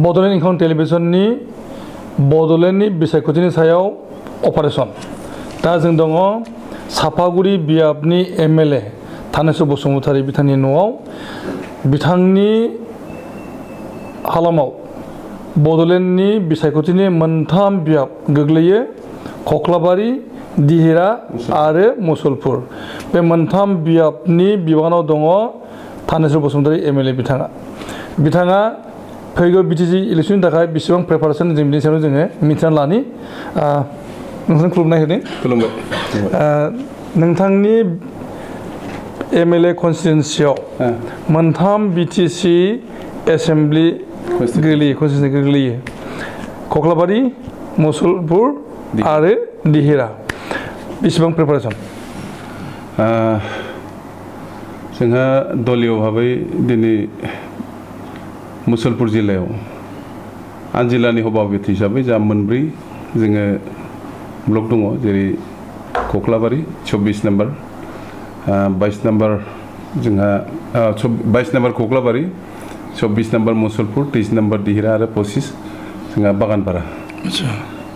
बड'लेण्ड इंखं टेलिभिजननि बड'लेण्डनि बिसायख'थिनि सायाव अपारेशन दा जों दङ सापागुरि बियाबनि एमएलए थानेस्वर बसुमतारी बिथांनि न'आव बिथांनि हालामाव बड'लेण्डनि बिसायख'थिनि मोनथाम बियाब गोग्लैयो खख्लाबारि दिहिरा आरो मुसलपुर बे मोनथाम बियाबनि बिबानाव दङ थानेस्वर बसुमतारी एमएलए बिथाङा फैगौ बिटिसि इलेक्शननि थाखाय बेसेबां प्रिपारेसन जों बिनि सायाव जोङो मिथिना लानि नोंथां खुलुमनाय होदों खुलुमबाय नोंथांनि एमएलए कन्स्टिटुएन्सियाव मोनथाम बिटिसि एसेम्बलि गोग्लैयो खख्लाबारि मुसलपुर आरो दिहिरा बेसेबां प्रिपारेसन जोंहा दलीय भाबै दिनै मुसलपुर जिल्लायाव आन जिल्लानि सभापति हिसाबै जा मोनब्रै जोङो ब्लक दङ जेरै खख्लाबारि 24 नम्बर 22 नम्बर जोंहा 22 नम्बर खख्लाबारि 24 नम्बर मुसलपुर 23 नम्बर दिहिरा आरो 25 जोंहा बागानपारा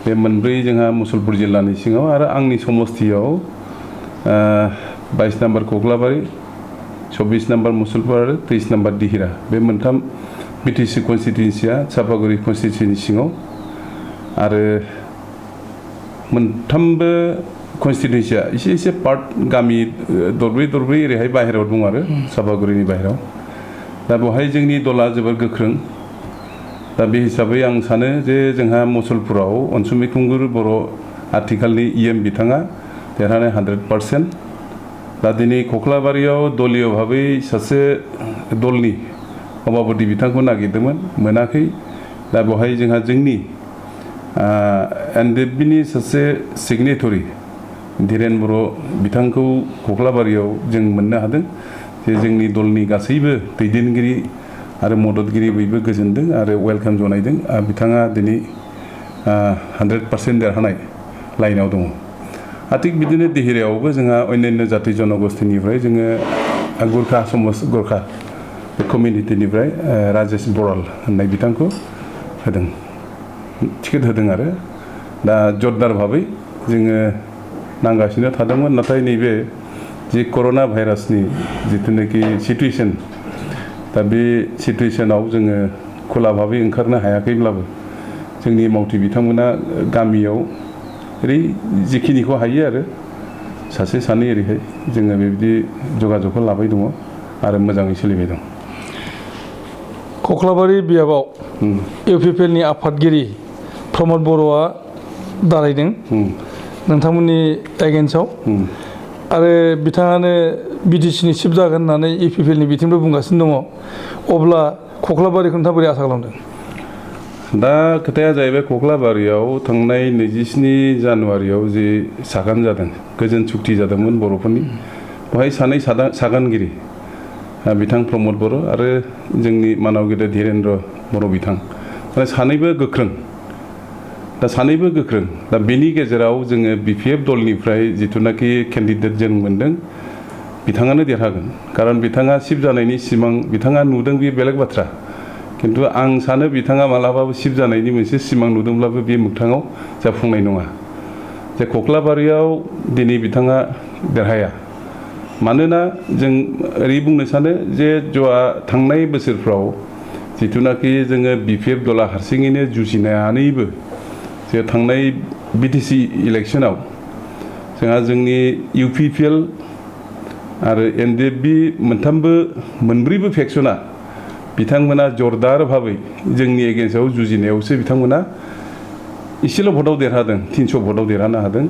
बे मोनब्रै जोंहा मुसलपुर जिल्लानि सिङाव आरो आंनि समस्तियाव 22 नम्बर खख्लाबारि 24 नम्बर मुसलपुर आरो 23 नम्बर दिहिरा बे मोनथाम बिटिसि कन्स्टिटुएन्सिया सापागुरि कन्स्टिटुएन्सिनि सिङाव आरो मोनथामबो कन्स्टिटुएन्सिया एसे पार्ट गामि दरब्रै ओरैहाय बाहेरायाव दं आरो सापागुरिनि बाहेरायाव दा बेवहाय जोंनि दला जोबोर गोख्रों दा बे हिसाबै आं सानो जे जोंहा मुसलपुराव अनसुमै खुंगुर बर' आथिखालनि इएम बिथाङा देरहानाय 100% दा दिनै खख्लाबारियाव दलीय भाबै सासे दलनि सभापति बिथांखौ नागिरदोंमोन मोनाखै दा बेवहाय जोंहा जोंनि एनडिएफबिनि सासे सिगनेटरि धीरेन बर' बिथांखौ खख्लाबारियाव जों मोननो हादों जे जोंनि दलनि गासैबो दैदेनगिरि आरो मददगिरि बयबो गोजोनदों आरो वेलकाम जनायदों बिथाङा दिनै 100% देरहानाय लाइनाव दङ थिग बिदिनो दिहिरायावबो जोंहा अन्यान्य जाति जनगोष्ठीनिफ्राय जोङो गुरखा कमिउनिटिनिफ्राय राजेश बड'ल होननाय बिथांखौ होदों टिकेट होदों आरो दा जरदार भाबै जोङो नांगासिनो थादोंमोन नाथाय नैबे जि कर'ना भाइरासनि जिथुनाखि सिटुएसन दा बे सिटुएसनाव जोङो खुला भाबै ओंखारनो हायाखैब्लाबो जोंनि मावथि बिथांमोना गामियाव ओरै जिखिनिखौ हायो आरो सासे सानै ओरैहाय जोङो बेबायदि जगाजगखौ लाबाय दङ आरो मोजाङै सोलिबाय दं खख्लाबारि बियाबाव इउपिपिएलनि आफादगिरि प्रमद बर'आ दारायदों नोंथांमोननि एगेन्स्टआव आरो बिथाङानो बिटिसिनि चिफ जागोन होननानै इउपिपिएलनि बिथिंबो बुंगासिनो दङ अब्ला खख्लाबारिखौ नोंथाङा बोरै आसा खालामदों दा खोथाया जाहैबाय खख्लाबारियाव थांनाय 27 जानुवारियाव जे सागान जादों गोजोन सुक्ति जादोंमोन बर'फोरनि बेवहाय सानै सागानगिरि बिथां प्रमद बर' आरो जोंनि मानाव गेदेर धीरेन्द्र बर' बिथां माने सानैबो गोख्रों दा बेनि गेजेराव जोङो बिपिएफ दलनिफ्राय जिथुनाखि केन्डिडेट जों मोनदों बिथाङानो देरहागोन कारन बिथाङा चिफ जानायनि सिमां बिथाङा नुदों बे बेलेग बाथ्रा किन्तु आं सानो बिथाङा मालाबाबो चिफ जानायनि मोनसे सिमां नुदोंब्लाबो बे मोगथाङाव जाफुंनाय नङा जे खख्लाबारियाव दिनै बिथाङा देरहाया मानोना जों ओरै बुंनो सानो जे थांनाय बोसोरफ्राव जिथुनाखि जोङो बिपिएफ दला हारसिङैनो जुजिनानैबो जे थांनाय बिटिसि इलेक्शनाव जोंहा जोंनि इउपिपिएल आरो एनडिएफबि मोनब्रैबो फेक्सना बिथांमोना जरदार भाबै जोंनि एगेन्स्टआव जुजिनायावसो बिथांमोना इसेल' भटआव देरहादों 300 भटआव देरहानो हादों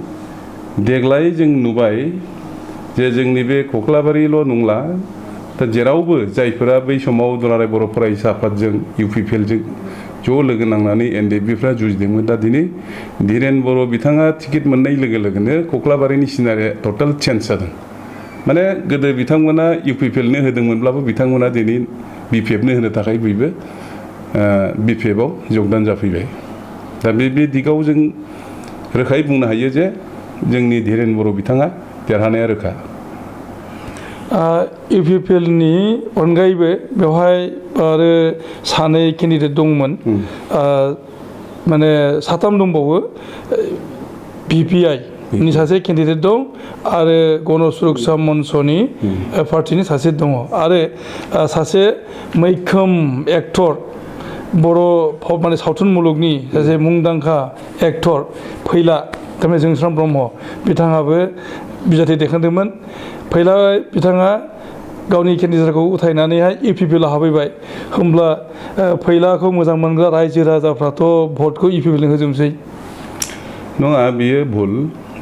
देग्लाय जों नुबाय जे जोंनि बे खख्लाबारिल' नंला दा जेरावबो जायफोरा बै समाव दुलाराय बर' फरायसा आफादजों इउपिपिएलजों ज' लोगो नांनानै एनडिएफबिफ्रा जुजिदोंमोन दा दिनै धीरेन बर' बिथाङा टिकेट मोननाय लोगो लोगोनो खख्लाबारिनि सिनारिया टटेल चेन्ज जादों माने गोदो बिथांमोना इउपिपिएलनो होदोंमोनब्लाबो बिथांमोना दिनै बिपिएफनो होनो थाखाय बयबो बिपिएफआव जगदान जाफैबाय दा बे दिगाव जों रोखायै बुंनो हायो जे जोंनि धीरेन बर' बिथाङा देरहानाया रोखा इउपिपिएलनि अनगायैबो बेवहाय आरो सानै केन्डिडेट दंमोन माने साथाम दंबावो बिपिआइ नि सासे केन्डिडेट दं आरो गण सुरक्षा मन्चनि पार्टिनि सासे दङ आरो सासे मैखोम एक्टर बर' माने सावथुन मुलुगनि सासे मुंदांखा एक्टर फैला थारमाने जोंस्रां ब्रह्म बिथाङाबो बिजाथि दैखांदोंमोन फैला बिथाङा गावनि केन्डिडेटखौ उथायनानैहाय इउपिपिएलआव हाबैबाय होमब्ला फैलाखौ मोजां मोनग्रा रायजो राजाफ्राथ' भटखौ इउपिपिएलनो होजोबसै नङा बियो भुल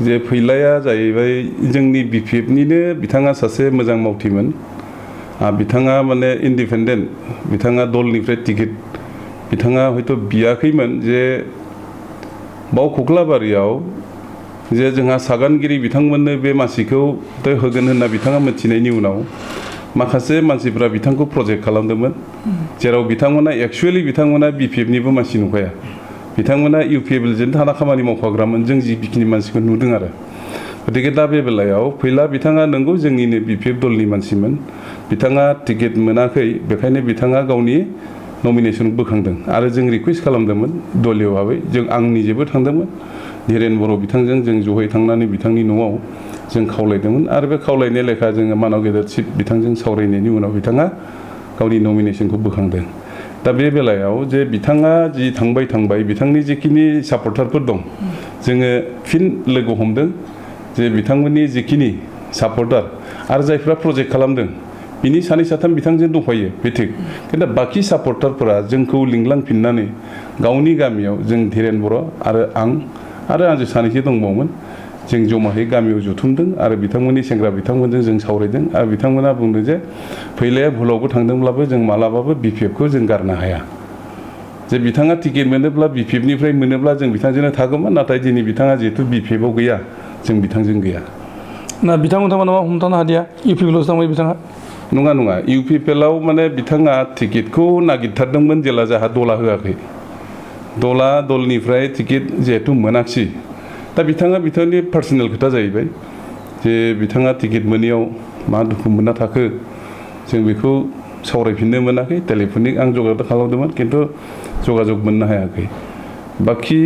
जे फैलाया जाहैबाय जोंनि बिपिएफनिनो बिथाङा सासे मोजां मावथिमोन बिथाङा माने इन्डिपेन्डेन्ट बिथाङा दलनिफ्राय टिकेट बिथाङा हयथ' बियाखैमोन जे बाव खख्लाबारियाव जे जोंहा सागानगिरि बिथांमोननो बे मासिखौ होगोन होनना बिथाङा मिथिनायनि उनाव माखासे मानसिफ्रा बिथांखौ प्रजेक्ट खालामदोंमोन जेराव बिथांमोना एक्सुवेलि बिथांमोना बिपिएफनिबो मानसि नंखाया बिथांमोना इउपिपिएलजों थाना खामानि मावफाग्रामोन जों जिखिनि मानसिखौ नुदों आरो गतिके दा बे बेलायाव फैला बिथाङा नंगौ जोंनिनो बिपिएफ दलनि मानसिमोन बिथाङा टिकेट मोनाखै बेखायनो बिथाङा गावनि नमिनेसन बोखांदों आरो जों रिकुवेस्ट खालामदोंमोन दलीय भाबै जों आं निजेबो थांदोंमोन धीरेन बर' बिथांजों जों जयै थांनानै बिथांनि न'आव जों खावलायदोंमोन आरो बे खावलायनाय लेखा जोङो मानव गेदेर चिफ बिथांजों सावरायनायनि उनाव बिथाङा गावनि नमिनेसनखौ बोखांदों दा बे बेलायाव जे बिथाङा जि थांबाय बिथांनि जिखिनि सापर्टारफोर दं जोङो फिन लोगो हमदों जे बिथांमोननि जिखिनि सापर्टार आरो जायफ्रा प्रजेक्ट खालामदों बिनि सानै साथाम बिथांजों दंफायो बे थिग खिन्थु बाखि सापर्टारफोरा जोंखौ लिंलांफिननानै गावनि गामियाव जों धीरेन बर' आरो आंजों सानैसो दंबावोमोन जों जमायै गामियाव जुथुमदों आरो बिथांमोननि सेंग्रा बिथांमोनजों जों सावरायदों आरो बिथांमोना बुंदों जे फैलाया भुलावबो थांदोंब्लाबो जों मालाबाबो बिपिएफखौ जों गारनो हाया जे बिथाङा टिकेट मोनोब्ला बिपिएफनिफ्राय मोनोब्ला जों बिथांजोंनो थागौमोन नाथाय दिनै बिथाङा जिहेतु बिपिएफआव गैया जों बिथांजों गैया ना बिथांमोना हमथानो हादिया इउपिपिएलआवसो थांबाय बिथाङा नङा इउपिपिएलआव माने बिथाङा टिकेटखौ नागिरथारदोंमोन जेला जाहा दला होआखै दलनिफ्राय टिकेट जिहेतु मोनाखिसै दा बिथाङा बिथांनि पार्सनेल खोथा जाहैबाय जे बिथाङा टिकेट मोनैयाव मा दुखु मोनना थाखो जों बेखौ सावरायफिननो मोनाखै टेलिफनिक आं जगाजग खालामदोंमोन खिन्थु जगाजग मोननो हायाखै बाखि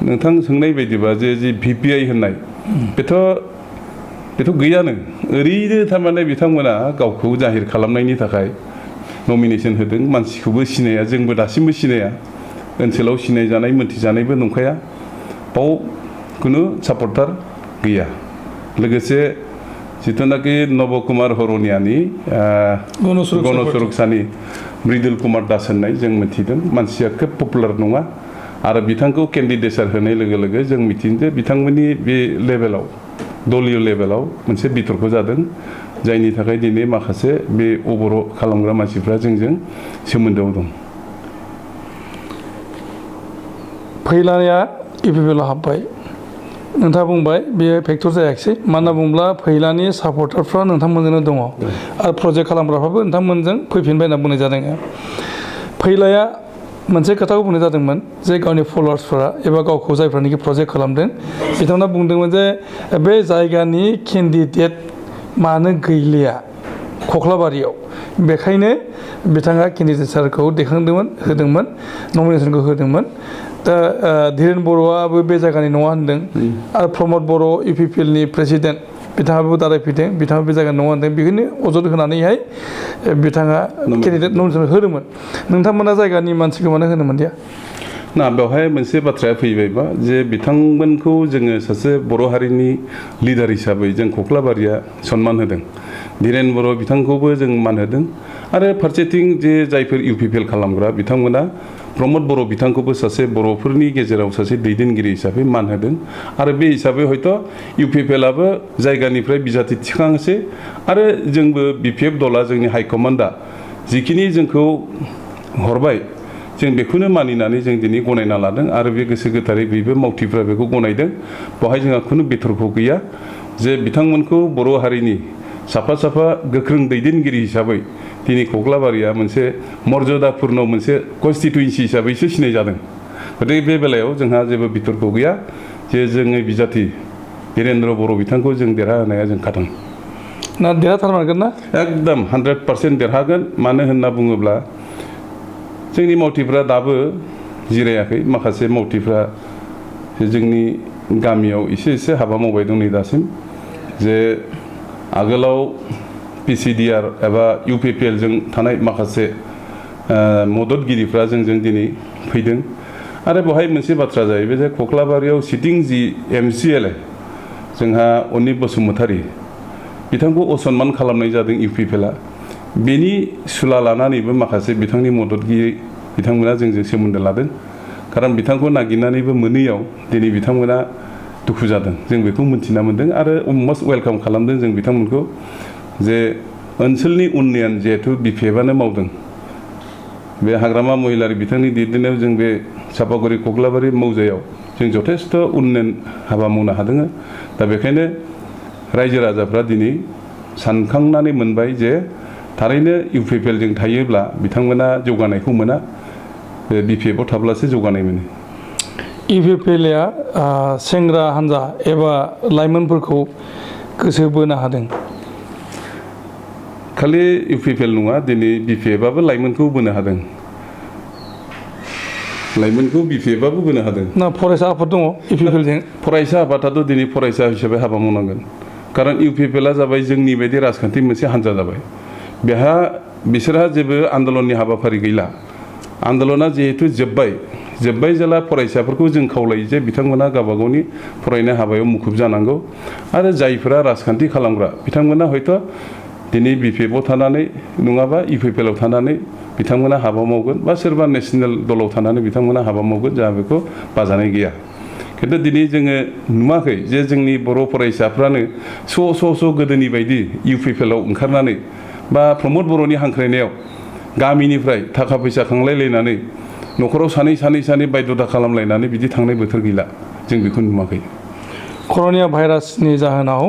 नोंथां सोंनाय बायदिबा जे भिपिआइ होननाय बेथ' गैयानो ओरैनो थारमाने बिथांमोना गावखौ जाहिर खालामनायनि थाखाय नमिनेसन होदों मानसिखौबो सिनाया जोंबो दासिमबो सिनाया ओनसोलाव सिनायजानाय मोनथिजानायबो नंखाया बाव खुनु सापर्टार गैया लोगोसे जिथुनाखि नब कुमार हरनियानि गण सुरक्षानि बड'ल कुमार दास होननाय जों मिथिदों मानसिया खोब पपुलार नङा आरो बिथांखौ केन्डिडेटसार होनाय लोगो लोगो जों मिथिदों जे बिथांमोननि बे लेभेलाव दलीय लेभेलाव मोनसे बिथरखौ जादों जायनि थाखाय दिनै माखासे बे अबर' खालामग्रा मानसिफ्रा जोंजों सोमोन्दोआव दं फैलाया इउपिपिएलआव हाबबाय नोंथाङा बुंबाय बेयो फेक्टर जायाखिसै मानो होनना बुङोब्ला फैलानि सापर्टारफ्रा नोंथांमोनजोंनो दङ आरो प्रजेक्ट खालामग्राफ्राबो नोंथांमोनजों फैफिनबाय होनना बुंनाय जादों फैलाया मोनसे खोथाखौ बुंनाय जादोंमोन जे गावनि फलोवार्सफोरा एबा गावखौ जायफ्रानोखि प्रजेक्ट खालामदों बिथांमोना बुंदोंमोन जे बे जायगानि केन्डिडेट मानो गैलिया खख्लाबारियाव बेखायनो बिथाङा केन्डिडेटसारखौ होदोंमोन नमिनेसनखौ होदोंमोन दा धीरेन बर'आबो बे जायगानि नङा होनदों आरो प्रमद बर' इउपिपिएलनि प्रेसिडेन्ट बिथाङाबो दारायफैदों बिथाङाबो बे जायगानि नङा होनदों बेखौनो अजद होनानैहाय बिथाङा केन्डिडेट नमिनेसन होदोंमोन नोंथांमोना जायगानि मानसिखौ मानो होनो मोनदिया ना बेवहाय मोनसे बाथ्राया फैबायबा जे बिथांमोनखौ जोङो सासे बर' हारिनि लिडार हिसाबै जों खख्लाबारिया सन्मान होदों धीरेन बर' बिथांखौबो जों मान होदों आरो फारसेथिं जे जायफोर इउपिपिएल खालामग्रा बिथांमोना प्रमद बर' बिथांखौबो सासे बर'फोरनि गेजेराव सासे दैदेनगिरि हिसाबै मान होदों आरो बे हिसाबै हयथ' इउपिपिएलआबो जायगानिफ्राय बिजाथि थिखांसै आरो जोंबो बिपिएफ दला जोंनि हाइकमान्डआ जिखिनि जोंखौ हरबाय जों बेखौनो मानिनानै जों दिनै गनायना लादों आरो बे गोसो गोथारै बयबो मावथिफ्रा बेखौ गनायदों बेवहाय जोंहा खुनु बेथरखौ गैया जे बिथांमोनखौ बर' हारिनि साफा गोख्रों दैदेनगिरि हिसाबै दिनै खख्लाबारिया मोनसे मर्यादापूर्ण मोनसे कन्स्टिटुयेन्सि हिसाबैसो सिनाय जादों गतिके बे बेलायाव जोंहा जेबो बिथरखौ गैया जे जोंनि बिजाथि धीरेन्द्र बर' बिथांखौ जों देरहाहोनाया जों खाथां ना देरहाथारमारगोन ना एकदम 100% देरहागोन मानो होनना बुङोब्ला जोंनि मावथिफ्रा दाबो जिरायाखै माखासे मावथिफ्रा जोंनि गामियाव एसे हाबा मावबाय दं नै दासिम जे आगोलाव PCDR एबा UPPL जों थानाय माखासे मददगिरिफ्रा जोंजों दिनै फैदों आरो बेवहाय मोनसे बाथ्रा जाहैबाय जे कक्लाबारियाव सिटिं जि MCLA जोंहा अनिप बसुमतारी बिथांखौ असनमान खालामनाय जादों UPPLआ बेनि सुला लानानैबो माखासे बिथांनि मददगिरि बिथांमोना जोंजों सोमोन्दो लादों खारन बिथांखौ नागिरनानैबो मोनैयाव दिनै बिथांमोना दुखु जादों जों बेखौ मिन्थिना मोन्दों आरो मस्ट वेलकाम खालामदों जों बिथांमोनखौ जे ओनसोलनि उन्नयन जिहेथु BPFआनो मावदों बे हाग्रामा महिलारि बिथांनि दैदेननायाव जों बे चापागुरि कक्लाबारि मौजायाव जों जथेस्थ' उन्नयन हाबा मावनो हादों दा बेखायनो रायजो राजाफ्रा दिनै सानखांनानै मोनबाय जे थारैनो UPPL जों थायोब्ला बिथांमोना जौगानायखौ मोना BPFआव थाब्लासो जौगानाय मोनो UPPLआ सेंग्रा हान्जा एबा लाइमोनफोरखौ गोसो बोनो हादों खालि UPPL नङा दिनै BPFआबो लाइमोनखौ बोनो हादों लाइमोनखौ BPFआबो बोनो हादों ना फरायसा आफाद दङ UPPLजों फरायसा आफादाथ' दिनै फरायसा हिसाबै हाबा मावनांगोन खारन UPPLआ जाबाय जोंनि बायदि राजखान्थि मोनसे हान्जा जाबाय बिसोरहा जेबो आन्दलननि हाबाफारि गैला आन्दलना जिहेतु जोब्बाय जेला फरायसाफोरखौ जों खावलायो जे बिथांमोना गावबा गावनि फरायनाय हाबायाव मुखुब जानांगौ आरो जायफोरा राजखान्थि खालामग्रा बिथांमोना हयथ' दिनै BPFआव थानानै नङाबा UPPLआव थानानै बिथांमोना हाबा मावगोन बा सोरबा नेशनेल दलाव थानानै बिथांमोना हाबा मावगोन जोंहा बेखौ बाजानाय गैया खिन्थु दिनै जोङो नुवाखै जे जोंनि बर' फरायसाफ्रानो स' गोदोनि बायदि UPPLआव ओंखारनानै बा प्रमद बर'नि हांख्रायनायाव गामिनिफ्राय थाखा फैसा खांलायलायनानै न'खराव सानै बायद'था खालामलायनानै बिदि थांनाय बोथोर गैला जों बेखौ नुवाखै कर'ना भाइरासनि जाहोनाव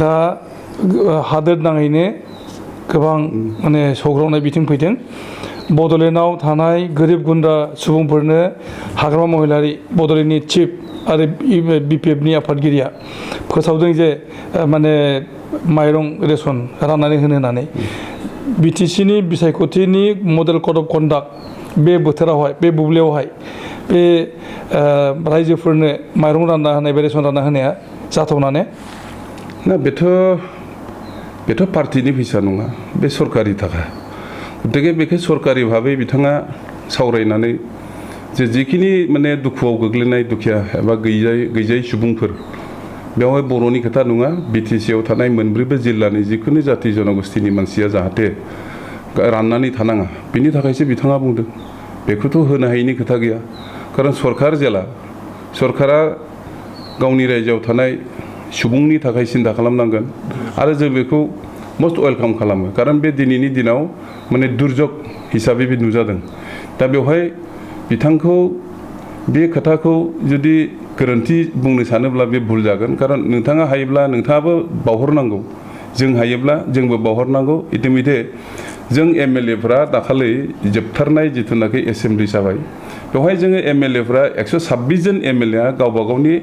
दा हादोर नाङैनो गोबां माने सौग्रावनाय बिथिं फैदों बड'लेण्डआव थानाय गोरिब गुन्द्रा सुबुंफोरनो हाग्रामा महिलारि बड'लेण्डनि चिफ आरो BPFनि आफादगिरिया फोसावदों जे माने माइरं रेसन राननानै होनो होननानै BTCनि बिसायख'थिनि मडेल कड अफ कन्डाक्ट बे बोथोरावहाय बे बुब्लियावहाय बे रायजोफोरनो माइरं रानना होनाय बे रेसन रानना होनाया जाथावना ने ना बेथ' पार्टिनि फैसा नङा बे सरकारि थाखा गतिके बेखौ सरकारि भाबै बिथाङा सावरायनानै जिखिनि माने दुखुआव गोग्लैनाय दुखिया एबा गैजायै सुबुंफोर बेवहाय बर'नि खोथा नङा BTCआव थानाय मोनब्रैबो जिल्लानि जिखुनु जाति जनगोष्ठीनि मानसिया जाहाथे राननानै थानाङा बिनि थाखायसो बिथाङा बुंदों बेखौथ' होनो हायैनि खोथा गैया खारन सरकारा गावनि रायजोआव थानाय सुबुंनि थाखाय सिन्था खालामनांगोन आरो जों बेखौ मस्ट वेलकाम खालामो खारन बे दिनैनि दिनाव माने दुर्जग हिसाबै बे नुजादों दा बेवहाय बिथांखौ बे खोथाखौ जुदि गोरोन्थि बुंनो सानोब्ला बे भुल जागोन खारन नोंथाङा हायोब्ला नोंथाङाबो बावहरनांगौ जों हायोब्ला जोंबो बावहरनांगौ इतिमধ্যে जों MLAफ्रा दाखालि जोबथारनाय जिथुनाखि एसेम्बलि जाबाय बेवहाय जोङो MLAफ्रा 126 जन MLAआ गावबा गावनि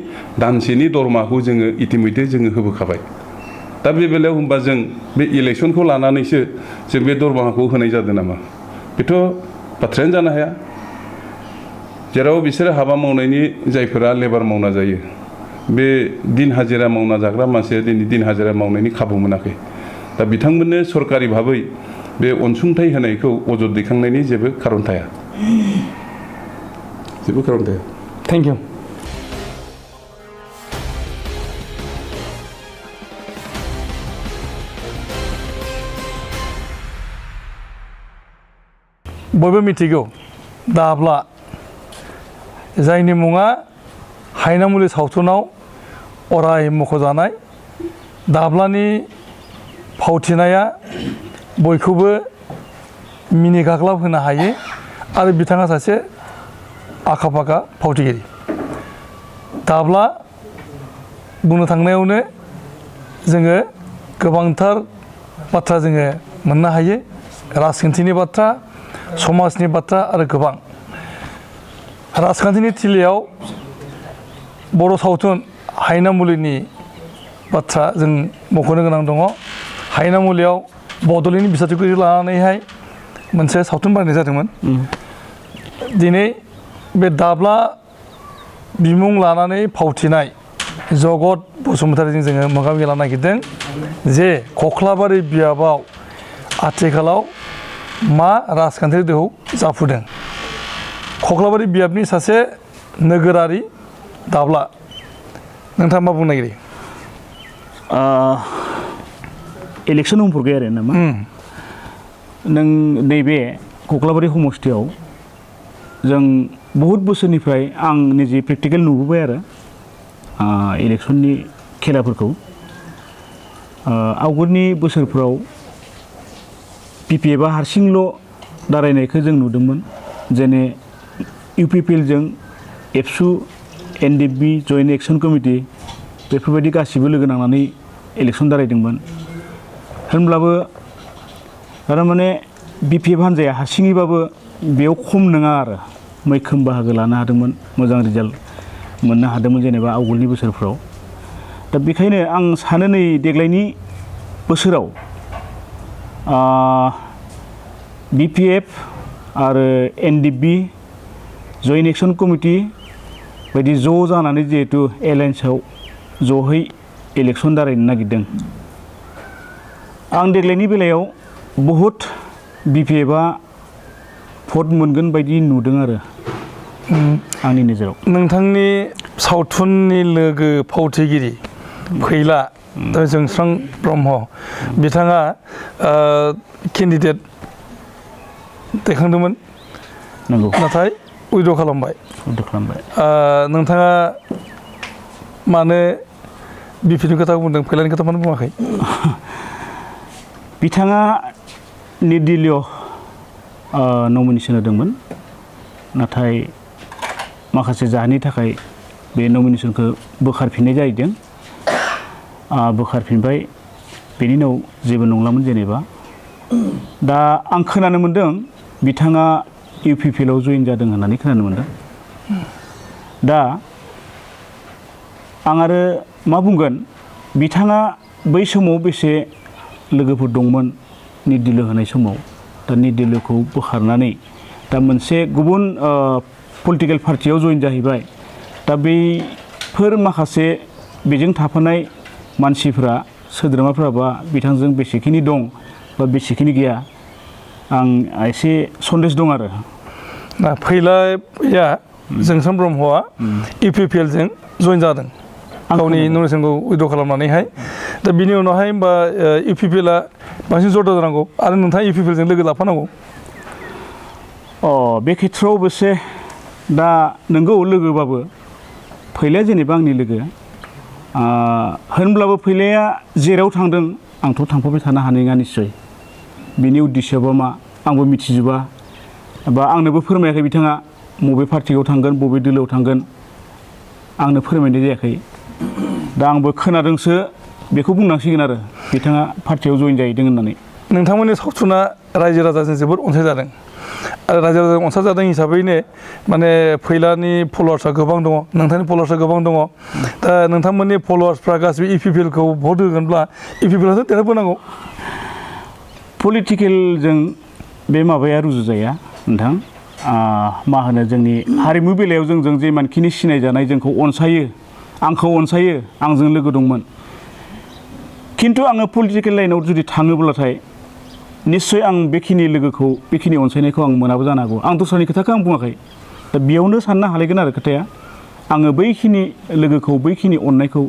दानसेनि दरमाखौ जोङो इतिमধ্যে जोङो होबोखाबाय दा बे बेलायाव होनबा जों बे इलेक्सनखौ लानानैसो जों बे दरमाहाखौ होनाय जादों नामा बेथ' बाथ्रायानो जानो हाया जेराव बिसोरो हाबा मावनायनि जायफोरा लेबार मावना जायो बे दिन हाजिरा मावना जाग्रा मानसिया दिनै दिन हाजिरा मावनायनि खाबु मोनाखै दा बिथांमोननो सरकारि भाबै बे अनसुंथाइ होनायखौ अजद दैखांनायनि जेबो खारन थाया थेंक इउ बयबो मिथिगौ दाब्ला जायनि मुङा हायनामुलि सावथुनाव अराय मख'जानाय दाब्लानि फावथिनाया बयखौबो मिनिगाग्लाब होनो हायो आरो बिथाङा सासे आखा फाखा फावथिगिरि दाब्ला बुंनो थांनायावनो जोङो गोबांथार बाथ्रा जोङो मोननो हायो राजखान्थिनि बाथ्रा समाजनि बाथ्रा आरो गोबां राजखान्थिनि थिलियाव बर' सावथुन हायनामुलिनि बाथ्रा जों मख'नो गोनां दङ हायनामुलियाव बड'लेण्डनि बिसायख'थिखौ लानानैहाय मोनसे सावथुन बानायनाय जादोंमोन दिनै बे दाब्ला बिमुं लानानै फावथिनाय जगत बसुमतारीजों जोङो मोगा मोगि लानो नागिरदों जे खख्लाबारि बियाबाव आथिखालाव मा राजखान्थियारि दोहौ जाफुदों खख्लाबारि बियाबनि सासे नोगोरारि दाब्ला नोंथाङा मा बुंनो नागिरो इलेक्सन उनफोरगै आरो नामा नों नैबे खख्लाबारि समस्थियाव जों बहुद बोसोरनिफ्राय आं निजे प्रेक्टिकेल नुबोबाय आरो इलेक्सननि खेलाफोरखौ आवगोलनि बोसोरफ्राव पिपिएफआ हारसिंल' दारायनायखौ जों नुदोंमोन जेने इउपिपिएलजों एबसु एनडिएफबि जयेन्ट एक्सन कमिटि बेफोरबायदि गासिबो लोगो नांनानै इलेक्सन दारायदोंमोन होनब्लाबो थारमाने बिपिएफ हान्जाया हारसिङैबाबो बेयाव खम नङा आरो मैखोम बाहागो लानो हादोंमोन मोजां रिजाल्ट मोननो हादोंमोन जेनेबा आवगोलनि बोसोरफ्राव दा बेखायनो आं सानो नै देग्लायनि बोसोराव बिपिएफ आरो एनडिएफबि जयेन्ट एक्सन कमिटि बायदि ज' जानानै जिहेतु एलायन्सआव ज'है इलेक्सन दारायनो नागिरदों आं देग्लायनि बेलायाव बहुद बिपिएफआ भट मोनगोन बायदि नुदों आरो आंनि नोजोराव नोंथांनि सावथुननि लोगो फावथिगिरि फैला जोंस्रां ब्रह्म बिथाङा केन्डिडेट दैखांदोंमोन नंगौ नाथाय उइद्र' खालामबाय नोंथाङा मानो बिपिनि खोथा बुंदों फैलानि खोथा मानो बुङाखै बिथाङा निर्दलीय नमिनेसन होदोंमोन नाथाय माखासे जाहोननि थाखाय बे नमिनेसनखौ बोखारफिननाय जाहैदों बोखारफिनबाय बेनि उनाव जेबो नंलामोन जेनेबा दा आं खोनानो मोन्दों बिथाङा इउपिपिएलआव जइन जादों होननानै खोनानो मोन्दों दा आं आरो मा बुंगोन बिथाङा बै समाव बेसे लोगोफोर दंमोन निर्दलीय होनाय समाव दा निर्दलीयखौ बोखारनानै दा मोनसे गुबुन पलिटिकेल पार्टियाव जइन जाहैबाय दा बैफोर माखासे बेजों थाफानाय मानसिफ्रा सोद्रोमाफ्राबा बिथांजों बेसेखिनि दं बा बेसेखिनि गैया आं एसे सन्देस दं आरो फैलाया जोंस्रां ब्रह्मआ इउपिपिएलजों जइन जादों गावनि नमिनेसनखौ उइद्र' खालामनानैहाय दा बिनि उनावहाय होमबा इउपिपिएलआ बांसिन जरदा जानांगौ आरो नोंथाङा इउपिपिएलजों लोगो लाफानांगौ बे खेथ्रआव अबयसे दा नोंगौ लोगोबाबो फैलाया जेनेबा आंनि लोगो होनब्लाबो फैलाया जेराव थांदों आंथ' थांफाबाय थानो हानाय नङा निस्सय बिनि उद्देश्यबा मा आंबो मिथिजोबा बा आंनोबो फोरमायाखै बिथाङा बबे पार्टियाव थांगोन बबे दोलोआव थांगोन आंनो फोरमायनाय जायाखै दा आंबो खोनादोंसो बेखौ बुंनांसिगोन आरो बिथाङा पार्टियाव जइन जाहैदों होननानै नोंथांमोननि सावथुना रायजो राजाजों जोबोद अनसायजादों आरो रायजो राजाजों अनसायजादों हिसाबैनो माने फैलानि फल'वार्सआ गोबां दङ नोंथांनि फल'वार्सआ गोबां दङ दा नोंथांमोननि फल'वार्सफ्रा गासिबो इउपिपिएलखौ भट होगोनब्ला इउपिपिएलआसो देरहाबोनांगौ पलिटिकेलजों बे माबाया रुजुजाया नोंथां मा होनो जोंनि हारिमु बेलायाव जोंजों जे मानखिनि सिनायजानाय जोंखौ अनसायो आंखौ अनसायो आंजों लोगो दंमोन खिन्थु आङो पलिटिकेल लाइनाव जुदि थाङोब्लाथाय निस्सय आं बेखिनि लोगोखौ बेखिनि अनसायनायखौ आं मोनाबो जानो हागौ आं दस्रानि खोथाखौ आं बुङाखै दा बेयावनो साननो हालायगोन आरो खोथाया आङो बैखिनि लोगोखौ बैखिनि अननायखौ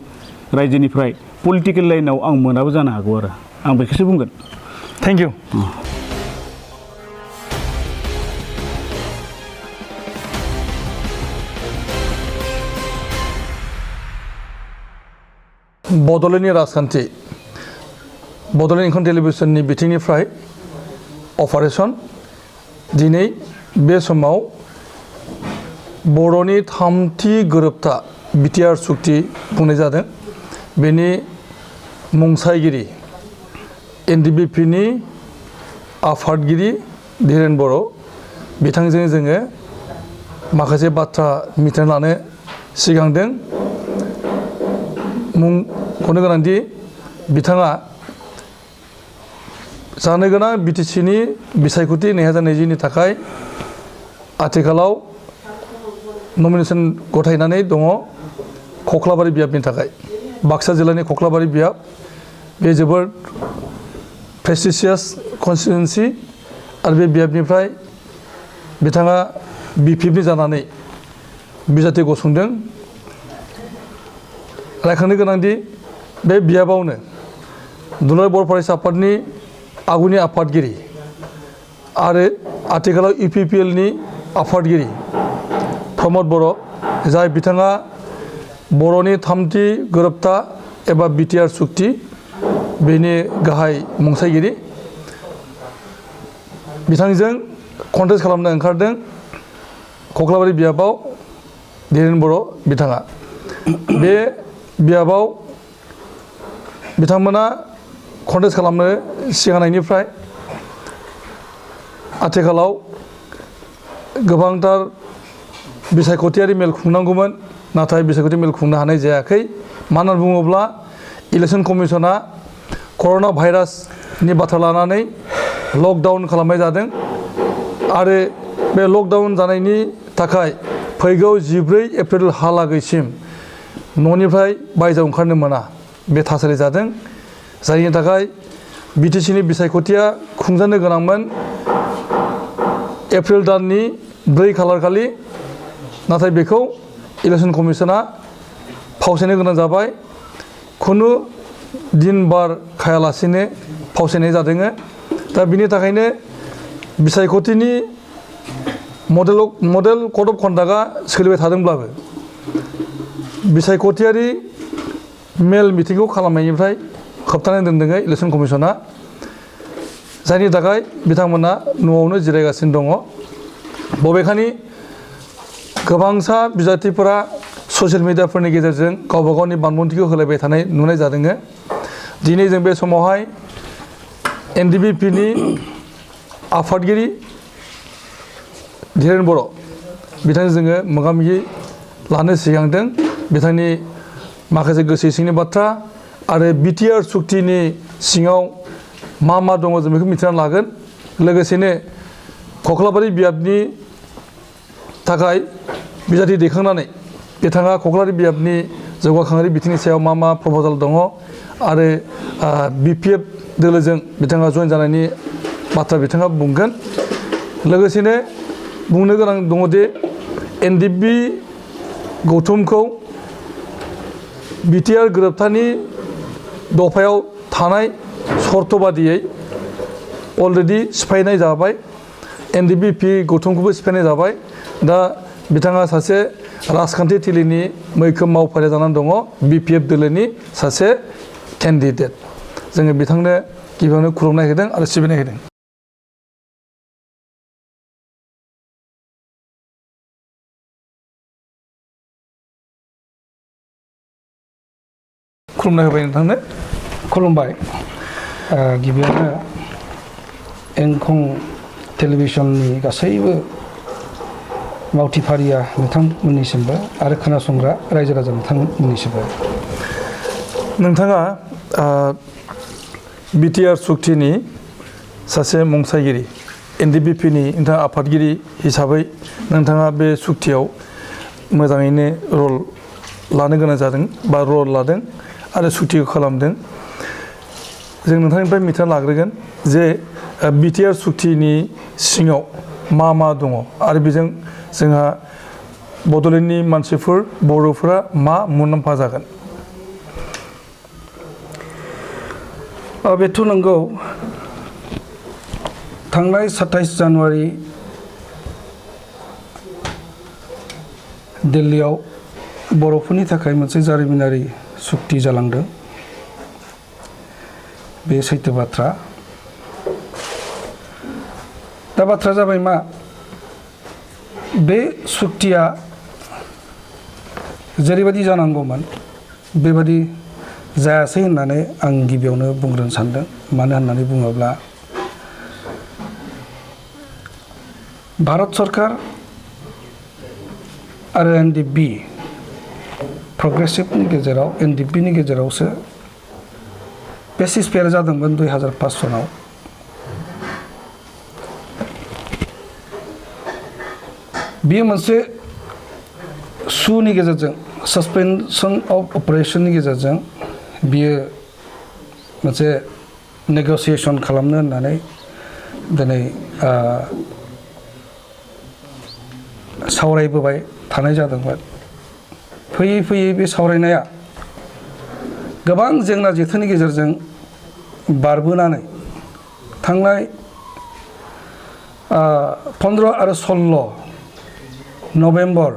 रायजोनिफ्राय पलिटिकेल लाइनाव आं मोनाबो जानो हागौ आरो आं बेखौसो बुंगोन थेंक इउ बड'लेण्डनि राजखान्थि बड'लेण्ड इंखं टेलिभिजननि बिथिंनिफ्राय अपारेसन दिनै बे समाव बर'नि थामथि गोरोबथा बिटिआर सुक्ति बुंनाय जादों बेनि मुंसायगिरि एनडिबिपिनि आफादगिरि धीरेन बर' बिथांजों जोङो माखासे बाथ्रा मिथिना लानो सिगांदों मुंख'नो गोनांदि बिथाङा जानो गोनां बिटिसिनि बिसायख'थि 2020नि थाखाय आथिखालाव नमिनेसन गथायनानै दङ खख्लाबारि बियाबनि थाखाय। बाक्सा जिल्लानि खख्लाबारि बियाब बे जोबोद प्रेस्टिजियास कन्स्टिटुएन्सि आरो बे बियाबनिफ्राय बिथाङा बिपिएफनि जानानै बिजाथि गसंदों। रायखांनो गोनांदि बे बियाबावनो दुलाराय बर' फरायसा आफादनि आगुनि आफादगिरि आरो आथिखालाव इउपिपिएलनि आफादगिरि प्रमद बर' जाय बिथाङा बर'नि थामथि गोरोबथा एबा बिटिआर सुक्ति बेनि गाहाय मुंसाइगिरि बिथांजों कन्टेस्ट खालामनो ओंखारदों खख्लाबारि बियाबाव धीरेन बर' बिथाङा। बे बियाबाव बिथांमोना कन्टेस्ट खालामनो सिगांनायनिफ्राय आथिखालाव गोबांथार बिसायख'थियारि मेल खुंनांगौमोन, नाथाय बिसायख'थि मेल खुंनो हानाय जायाखै। मानो होनना बुङोब्ला इलेक्सन कमिसना कर'ना भाइरासनि बाथ्रा लानानै लकडाउन खालामनाय जादों आरो बे लकडाउन जानायनि थाखाय फैगौ 14 एप्रिलहालागैसिम न'निफ्राय बायजोआव ओंखारनो मोना बे थासारि जादों, जायनि थाखाय बिटिसिनि बिसायख'थिया खुंजानो गोनांमोन एप्रिल दाननि 4 खालार खालि, नाथाय बेखौ इलेक्सन कमिसना फावसायनो गोनां जाबाय। खुनु दिन बार खायालासेनो फावसायनाय जादों। दा बिनि थाखायनो बिसायख'थिनि मडेल कड अफ कन्डाक्टआ सोलिबाय थादोंब्लाबो बिसायख'थियारि मेल मिटिंखौ खालामनायनिफ्राय होबथानाय दोनदों इलेक्सन कमिसना, जायनि थाखाय बिथांमोना न'आवनो जिरायगासिनो दङ। बबेखानि गोबांसा बिजाथिफोरा ससियेल मिडियाफोरनि गेजेरजों गावबा गावनि बानबुंथिखौ होलायबाय थानाय नुनाय जादों। दिनै जों बे समावहाय एनडिबिपिनि आफादगिरि धीरेन बर' बिथांजों जोङो मोगा मोगि लानो सिगांदों। बिथांनि माखासे गोसो सिंनि बाथ्रा आरो बिटिआर सुक्तिनि सिङाव मा मा दङ जों बेखौ मिथिनानै लागोन। लोगोसेनो खख्लाबारि बियाबनि थाखाय बिजाथि दैखांनानै बिथाङा खख्लाबारि बियाबनि जौगाखांनाय बिथिंनि सायाव मा मा प्रप'जाल दङ आरो बिपिएफ दोलोजों बिथाङा जइन जानायनि बाथ्रा बिथाङा बुंगोन। लोगोसेनो बुंनो गोनां दङदि एनडिबि गौथुमखौ बिटिआर गोरोबथानि दफायाव थानाय सर्त बादियै अलरेडि सिफायनाय जाबाय, एनडिबिपि गौथुमखौबो सिफायनाय जाबाय। दा बिथाङा सासे राजखान्थि थिलिनि मैखोम मावफारिया जानानै दङ, बिपिएफ दोलोनि सासे केन्डिडेट। जोङो बिथांनो गिबियावनो खुलुमनाय होदों आरो सिबिनाय होदों। खुलुमनाय होबाय नोंथांनो। खुलुमबाय। गिबियावनो एंखं टेलिभिसननि गासैबो मावथिफारिया नोंथांमोननिसिमबो आरो खोनासंग्रा रायजो राजा नोंथांमोननिसिमबो। नोंथाङा बिटिआर सुक्तिनि सासे मुंसाइगिरि एनडिबिपिनि नोंथाङा आफादगिरि हिसाबै नोंथाङा बे सुक्तियाव मोजाङैनो रल लानो गोनां जादों बा रल लादों आरो सुक्तिखौ खालामदों। जों नोंथांनिफ्राय मिथिना लाग्रोगोन जे बिटिआर सुक्तिनि सिङाव मा मा दङ आरो बेजों जोंहा बड'लेण्डनि मानसिफोर बर'फोरा मा मुलाम्फा जागोन। बेथ' नंगौ। थांनाय 27 जानुवारि दिल्लीयाव बर'फोरनि थाखाय मोनसे जारिमिनारि सुक्ति जालांदों, बे सैथो बाथ्रा। दा बाथ्रा जाबाय मा, बे सुक्तिया जेरैबायदि जानांगौमोन बेबायदि जायासै होननानै आं गिबियावनो बुंग्रोनो सानदों। मानो होननानै बुङोब्ला भारत सरकार आरो एनडिबि प्रग्रेसिभनि गेजेराव एनडिबिनि गेजेरावसो बे सिजफायार जादोंमोन 2005 सनाव। बेयो मोनसे सुनि गेजेरजों सस्पेनसन अफ अपारेशननि गेजेरजों बियो मोनसे नेगसिएसन खालामनो होननानै दिनै सावरायबोबाय थानाय जादोंमोन। फैयै फैयै बे सावरायनाया गोबां जेंना जेथोनि गेजेरजों बारबोनानै थांनाय 15 आरो 16 नभेम्बर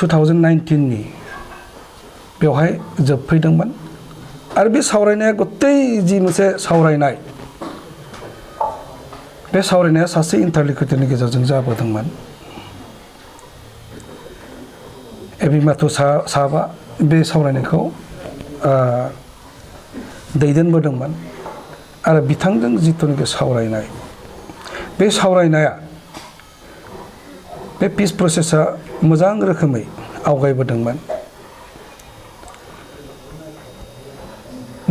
2019 बेवहाय जोबफैदोंमोन। आरो बे सावरायनाया गतै जि मोनसे सावरायनाय बे सावरायनाया सासे इन्टारलिकुटिरनि गेजेरजों जाबोदोंमोन। एबिमाथु साहाबा बे सावरायनायखौ दैदेनबोदोंमोन आरो बिथांजों जिथुनाखि सावरायनाय बे सावरायनाया बे पिस प्रसेसा मोजां रोखोमै आवगायबोदोंमोन।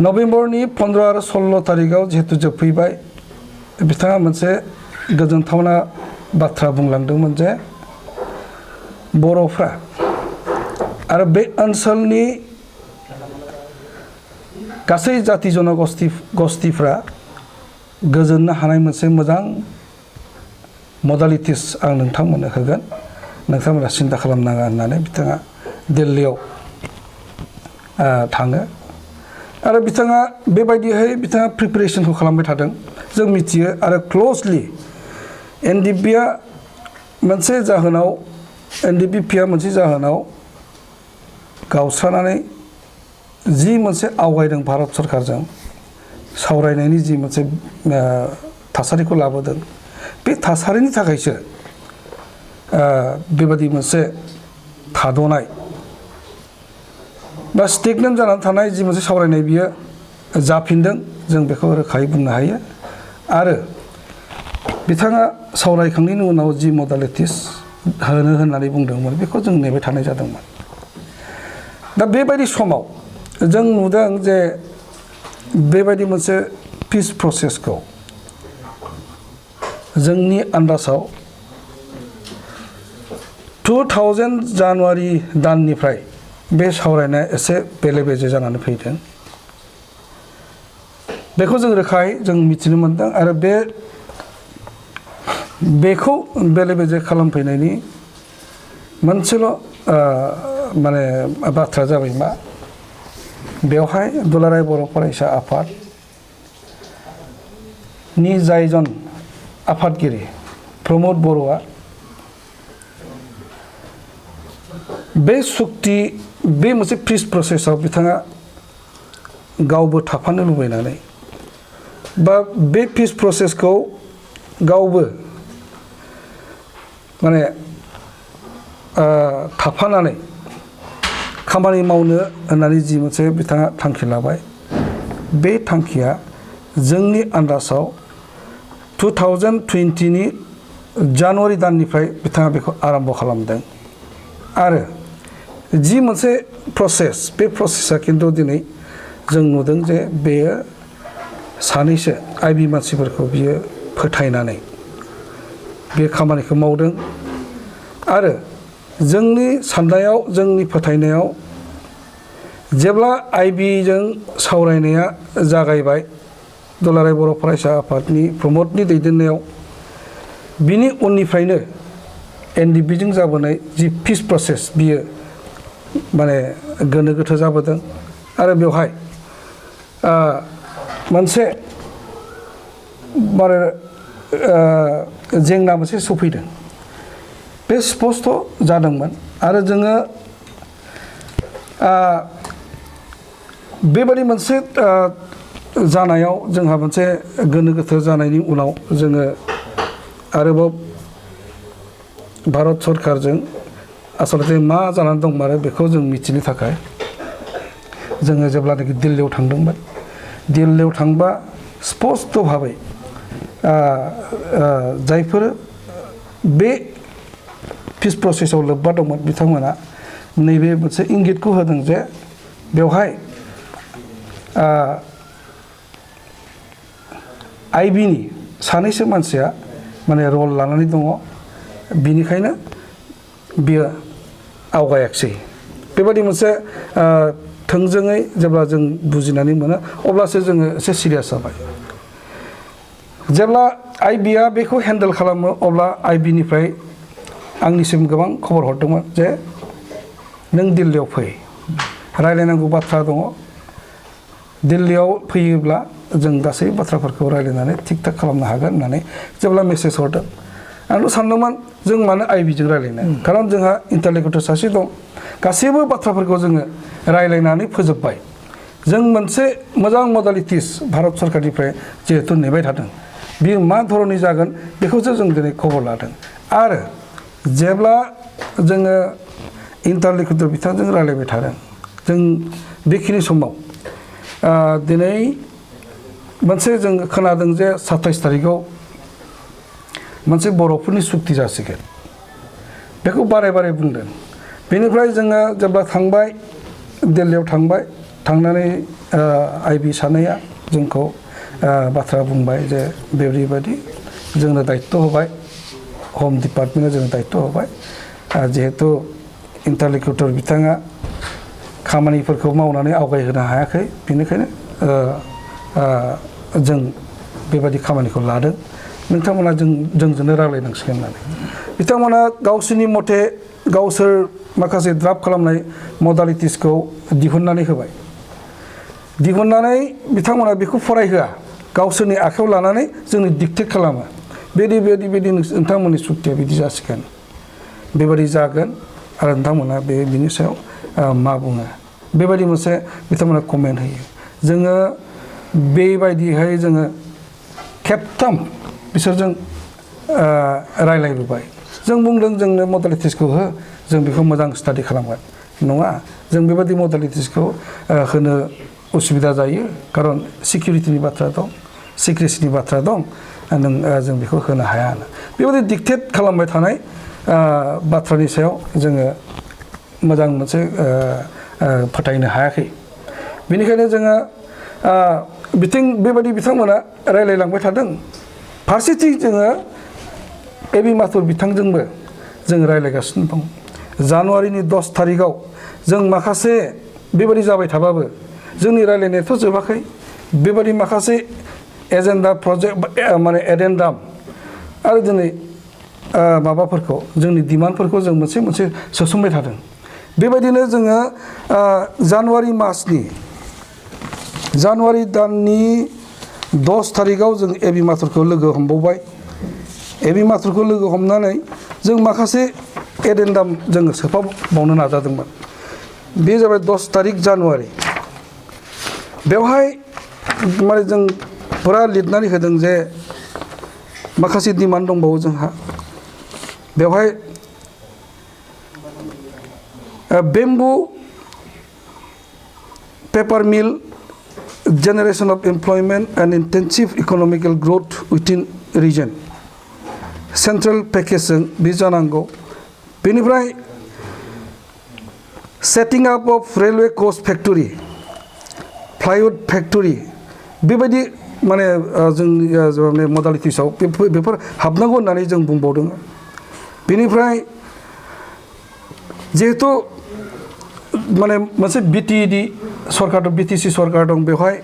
नभेम्बरनि 15 आरो 16 तारिखआव जिहेतु जोबफैबाय बिथाङा मोनसे गोजोनथावना बाथ्रा बुंलांदोंमोन जे बर'फ्रा आरो बे ओनसोलनि गासै जाति जनगोष्ठीफ्रा गोजोननो हानाय मोनसे मोजां मडालिटिस आं नोंथांमोननो होगोन, नोंथांमोना सिन्था खालामनाङा होननानै बिथाङा दिल्लीयाव थाङो आरो बिथाङा बेबायदियै बिथाङा प्रिपेरेसनखौ खालामबाय थादों। जों मिथियो आरो क्ल'जलि एनडिपिआ मोनसे जाहोनाव एनडिपिआ मोनसे जाहोनाव गावस्रानानै जि मोनसे आवगायदों भारत सरकारजों सावरायनायनि जि मोनसे थासारिखौ लाबोदों बे थासारिनि थाखायसो बेबादि मोनसे थाद'नाय बा स्टेगनेन्ट जानानै थानाय जि मोनसे सावरायनाय बियो जाफिनदों, जों बेखौ रोखायै बुंनो हायो। आरो बिथाङा सावरायखांनायनि उनाव जि मडालिटिस होनो होननानै बुंदोंमोन बेखौ जों नेबाय थानाय जादोंमोन। दा बेबायदि समाव जों नुदों जे बेबायदि मोनसे पिस प्रसेसखौ जोंनि आन्दाजाव 2000 जानुवारि दाननिफ्राय बे सावरायनाया एसे बेले बेजे जानानै फैदों। बेखौ जों रोखायै जों मिथिनो मोनदों आरो बेखौ बेले बेजे खालामफैनायनि मोनसेल' माने बाथ्रा जाबाय मा बेवहाय दुलाराय बर' फरायसा आफादनि जायजन आफादगिरि प्रमद बर'आ बे सुक्ति बे मोनसे पिस प्रसेसआव बिथाङा गावबो थाफानो लुबैनानै बा बे पिस प्रसेसखौ गावबो माने थाफानानै खामानि मावनो होननानै जि मोनसे बिथाङा थांखि लाबाय बे थांखिया जोंनि आन्दाजाव 2020नि जानुवारि दाननिफ्राय बिथाङा बेखौ आरम्भ खालामदों। आरो जि मोनसे प्रसेस बे प्रसेसा खिन्थु दिनै जों नुदों जे बेयो सानैसो आइबि मानसिफोरखौ बियो फोथायनानै बे खामानिखौ मावदों। आरो जोंनि साननायाव जोंनि फोथायनायाव जेब्ला आइबिजों सावरायनाया जागायबाय दुलाराय बर' फरायसा आफादनि प्रमदनि दैदेननायाव बिनि उननिफ्रायनो एनडिपिजों जाबोनाय जि पिस प्रसेस बियो माने गोनो गोथो जाबोदों आरो बेवहाय मोनसे माने जेंना मोनसे सफैदों बे स्पष्ट जादोंमोन। आरो जोङो बेबादि मोनसे जानायाव जोंहा मोनसे गोनो गोथो जानायनि उनाव जोङो आरोबाव भारत सरकारजों आसलते मा जानानै दंमारो बेखौ जों मिथिनो थाखाय जोङो जेब्लानाखि दिल्लीयाव थांदोंमोन दिल्लीयाव थांबा स्पष्ट भाबै जायफोर बे पिस प्रसेसआव लोब्बा दंमोन बिथांमोना नैबे मोनसे इंगितखौ होदों जे बेवहाय आइबिनि सानैसो मानसिया माने रल लानानै दङ बिनिखायनो बियो आवगायाखिसै बेबायदि मोनसे थोंजोङै जेब्ला जों बुजिनानै मोनो अब्लासो जोङो एसे सिरियास जाबाय जेब्ला आइबिआ बेखौ हेन्डेल खालामो अब्ला आइबिनिफ्राय आंनिसिम गोबां खबर हरदोंमोन जे नों दिल्लीयाव फै रायलायनांगौ बाथ्रा दङ दिल्लीयाव फैयोब्ला जों गासै बाथ्राफोरखौ रायलायनानै थिग थाक खालामनो हागोन होननानै जेब्ला मेसेज हरदों आंथ' सानदोंमोन जों मानो आइबिजों रायलायनो खारन जोंहा इन्टारलिकुटर सासे दं गासैबो बाथ्राफोरखौ जोङो रायलायनानै फोजोबबाय जों मोनसे मोजां मडालिटिस भारत सरकारनिफ्राय जिहेतु नेबाय थादों बियो मा धरननि जागोन बेखौसो जों दिनै खबर लादों आरो जेब्ला जोङो इन्टारलिकुटर बिथांजों रायलायबाय थादों जों बेखिनि समाव दिनै मोनसे जों खोनादों जे 27 तारिखआव मोनसे बर'फोरनि सुक्ति जासिगोन बेखौ बारे बारे बुंदों बेनिफ्राय जोङो जेब्ला थांबाय दिल्लीयाव थांबाय थांनानै आइबि सानैया जोंखौ बाथ्रा बुंबाय जे बेबायदि जोंनो दायित्व होबाय हम डिपार्टमेन्टआ जोंनो दायित्व होबाय जिहेतु इन्टारलिकुटर बिथाङा खामानिफोरखौ मावनानै आवगायहोनो हायाखै बेनिखायनो जों बेबायदि खामानिखौ लादों नोंथांमोना जोंजोंनो रायलायनांसिगोन होननानै बिथांमोना गावसोरनि मथे गावसोर माखासे ड्राफ्ट खालामनाय मडालिटिसखौ दिहुननानै होबाय दिहुननानै बिथांमोना बेखौ फरायहोआ गावसोरनि आखायाव लानानै जोंनो डिक्टेट खालामो बेबायदि नोंथांमोननि सुक्तिया बिदि जासिगोन बेबायदि जागोन आरो नोंथांमोना बिनि सायाव मा बुङो बेबायदि मोनसे बिथांमोना कमेन्ट होयो जोङो बेबायदिहाय जोङो खेबथाम बिसोरजों रायलायबोबाय जों बुंदों जोंनो मडालिटिसखौ हो जों बेखौ मोजां स्टाडि खालामगोन नङा जों बेबायदि मडालिटिसखौ होनो उसुबिदा जायो खारन सिकिउरिटिनि बाथ्रा दं सिक्रेसिनि बाथ्रा दं जों बेखौ होनो हाया बेबायदि डिक्टेट खालामबाय थानाय बाथ्रानि सायाव जोङो मोजां मोनसे फोथायनो हायाखै बेनिखायनो जोङो बेबायदि बिथांमोना रायलायलांबाय थादों फारसेथिं जोङो एबि माथुर बिथांजोंबो जों रायलायगासिनो दं जानुवारिनि 10 तारिखआव जों माखासे बेबायदि जाबाय थाबाबो जोंनि रायलायनायाथ' जोबाखै बेबायदि माखासे एजेन्डा प्रजेक्ट माने एडेन्डाम आरो दिनै माबाफोरखौ जोंनि डिमान्डफोरखौ जों मोनसे मोनसे सोसनबाय थादों बेबायदिनो जोङो जानुवारि दाननि 10 तारिखआव जों एबि माथुरखौ लोगो हमबावबाय एबि माथुरखौ लोगो हमनानै जों माखासे एडेन्डाम जोङो सोफाबावनो नाजादोंमोन बे जाबाय 10 तारिख जानुवारि बेवहाय माने जों फुरा लिरनानै होदों जे माखासे डिमान्ड दंबावो जोंहा बेवहाय bamboo paper meal generation of employment and intensive economical growth within region central package बे जानांगौ बेनिफ्राय setting up of railway coach factory plywood factory बेबायदि माने जोंनि मडालिटिसआव बेफोर हाबनांगौ होननानै जों बुंबावदों बेनिफ्राय जिहेतु माने मोनसे बिटिएडि सरकार दं बिटिसि सरकार दं बेवहाय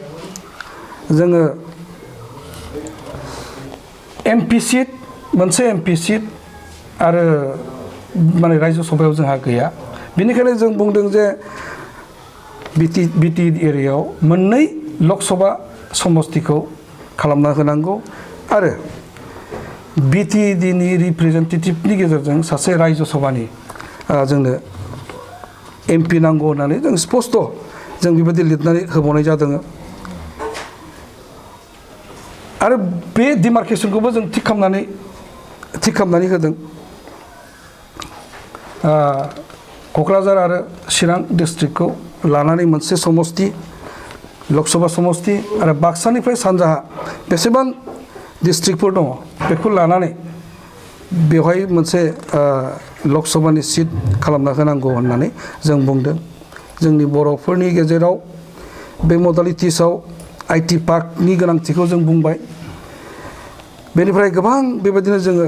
जोङो एमपि सिट मोनसे एमपि सिट आरो माने रायजो सभायाव जोंहा गैया बेनिखायनो जों बुंदों जे बिटिएडि एरियायाव मोननै लकसभा समस्तिखौ खालामना होनांगौ आरो बिटिएडिनि रिप्रेजेन्टेटिभनि गेजेरजों सासे रायजो सभानि जोंनो एमपि नांगौ होननानै जों स्पष्ट जों बेबायदि लिरनानै होबावनाय जादों आरो बे डिमार्केसनखौबो जों थिक खालामनानै होदों क'क्राझार आरो चिरां डिस्ट्रिक्टखौ लानानै मोनसे समस्ति लकसभा समस्ति आरो बाक्सानिफ्राय सानजाहा बेसेबां डिस्ट्रिक्टफोर दङ बेखौ लानानै बेवहाय मोनसे लकसभानि सिट खालामना होनांगौ होननानै जों बुंदों जोंनि बर'फोरनि गेजेराव बे मडालिटिसआव आइटि पार्कनि गोनांथिखौ जों बुंबाय बेनिफ्राय गोबां बेबायदिनो जोङो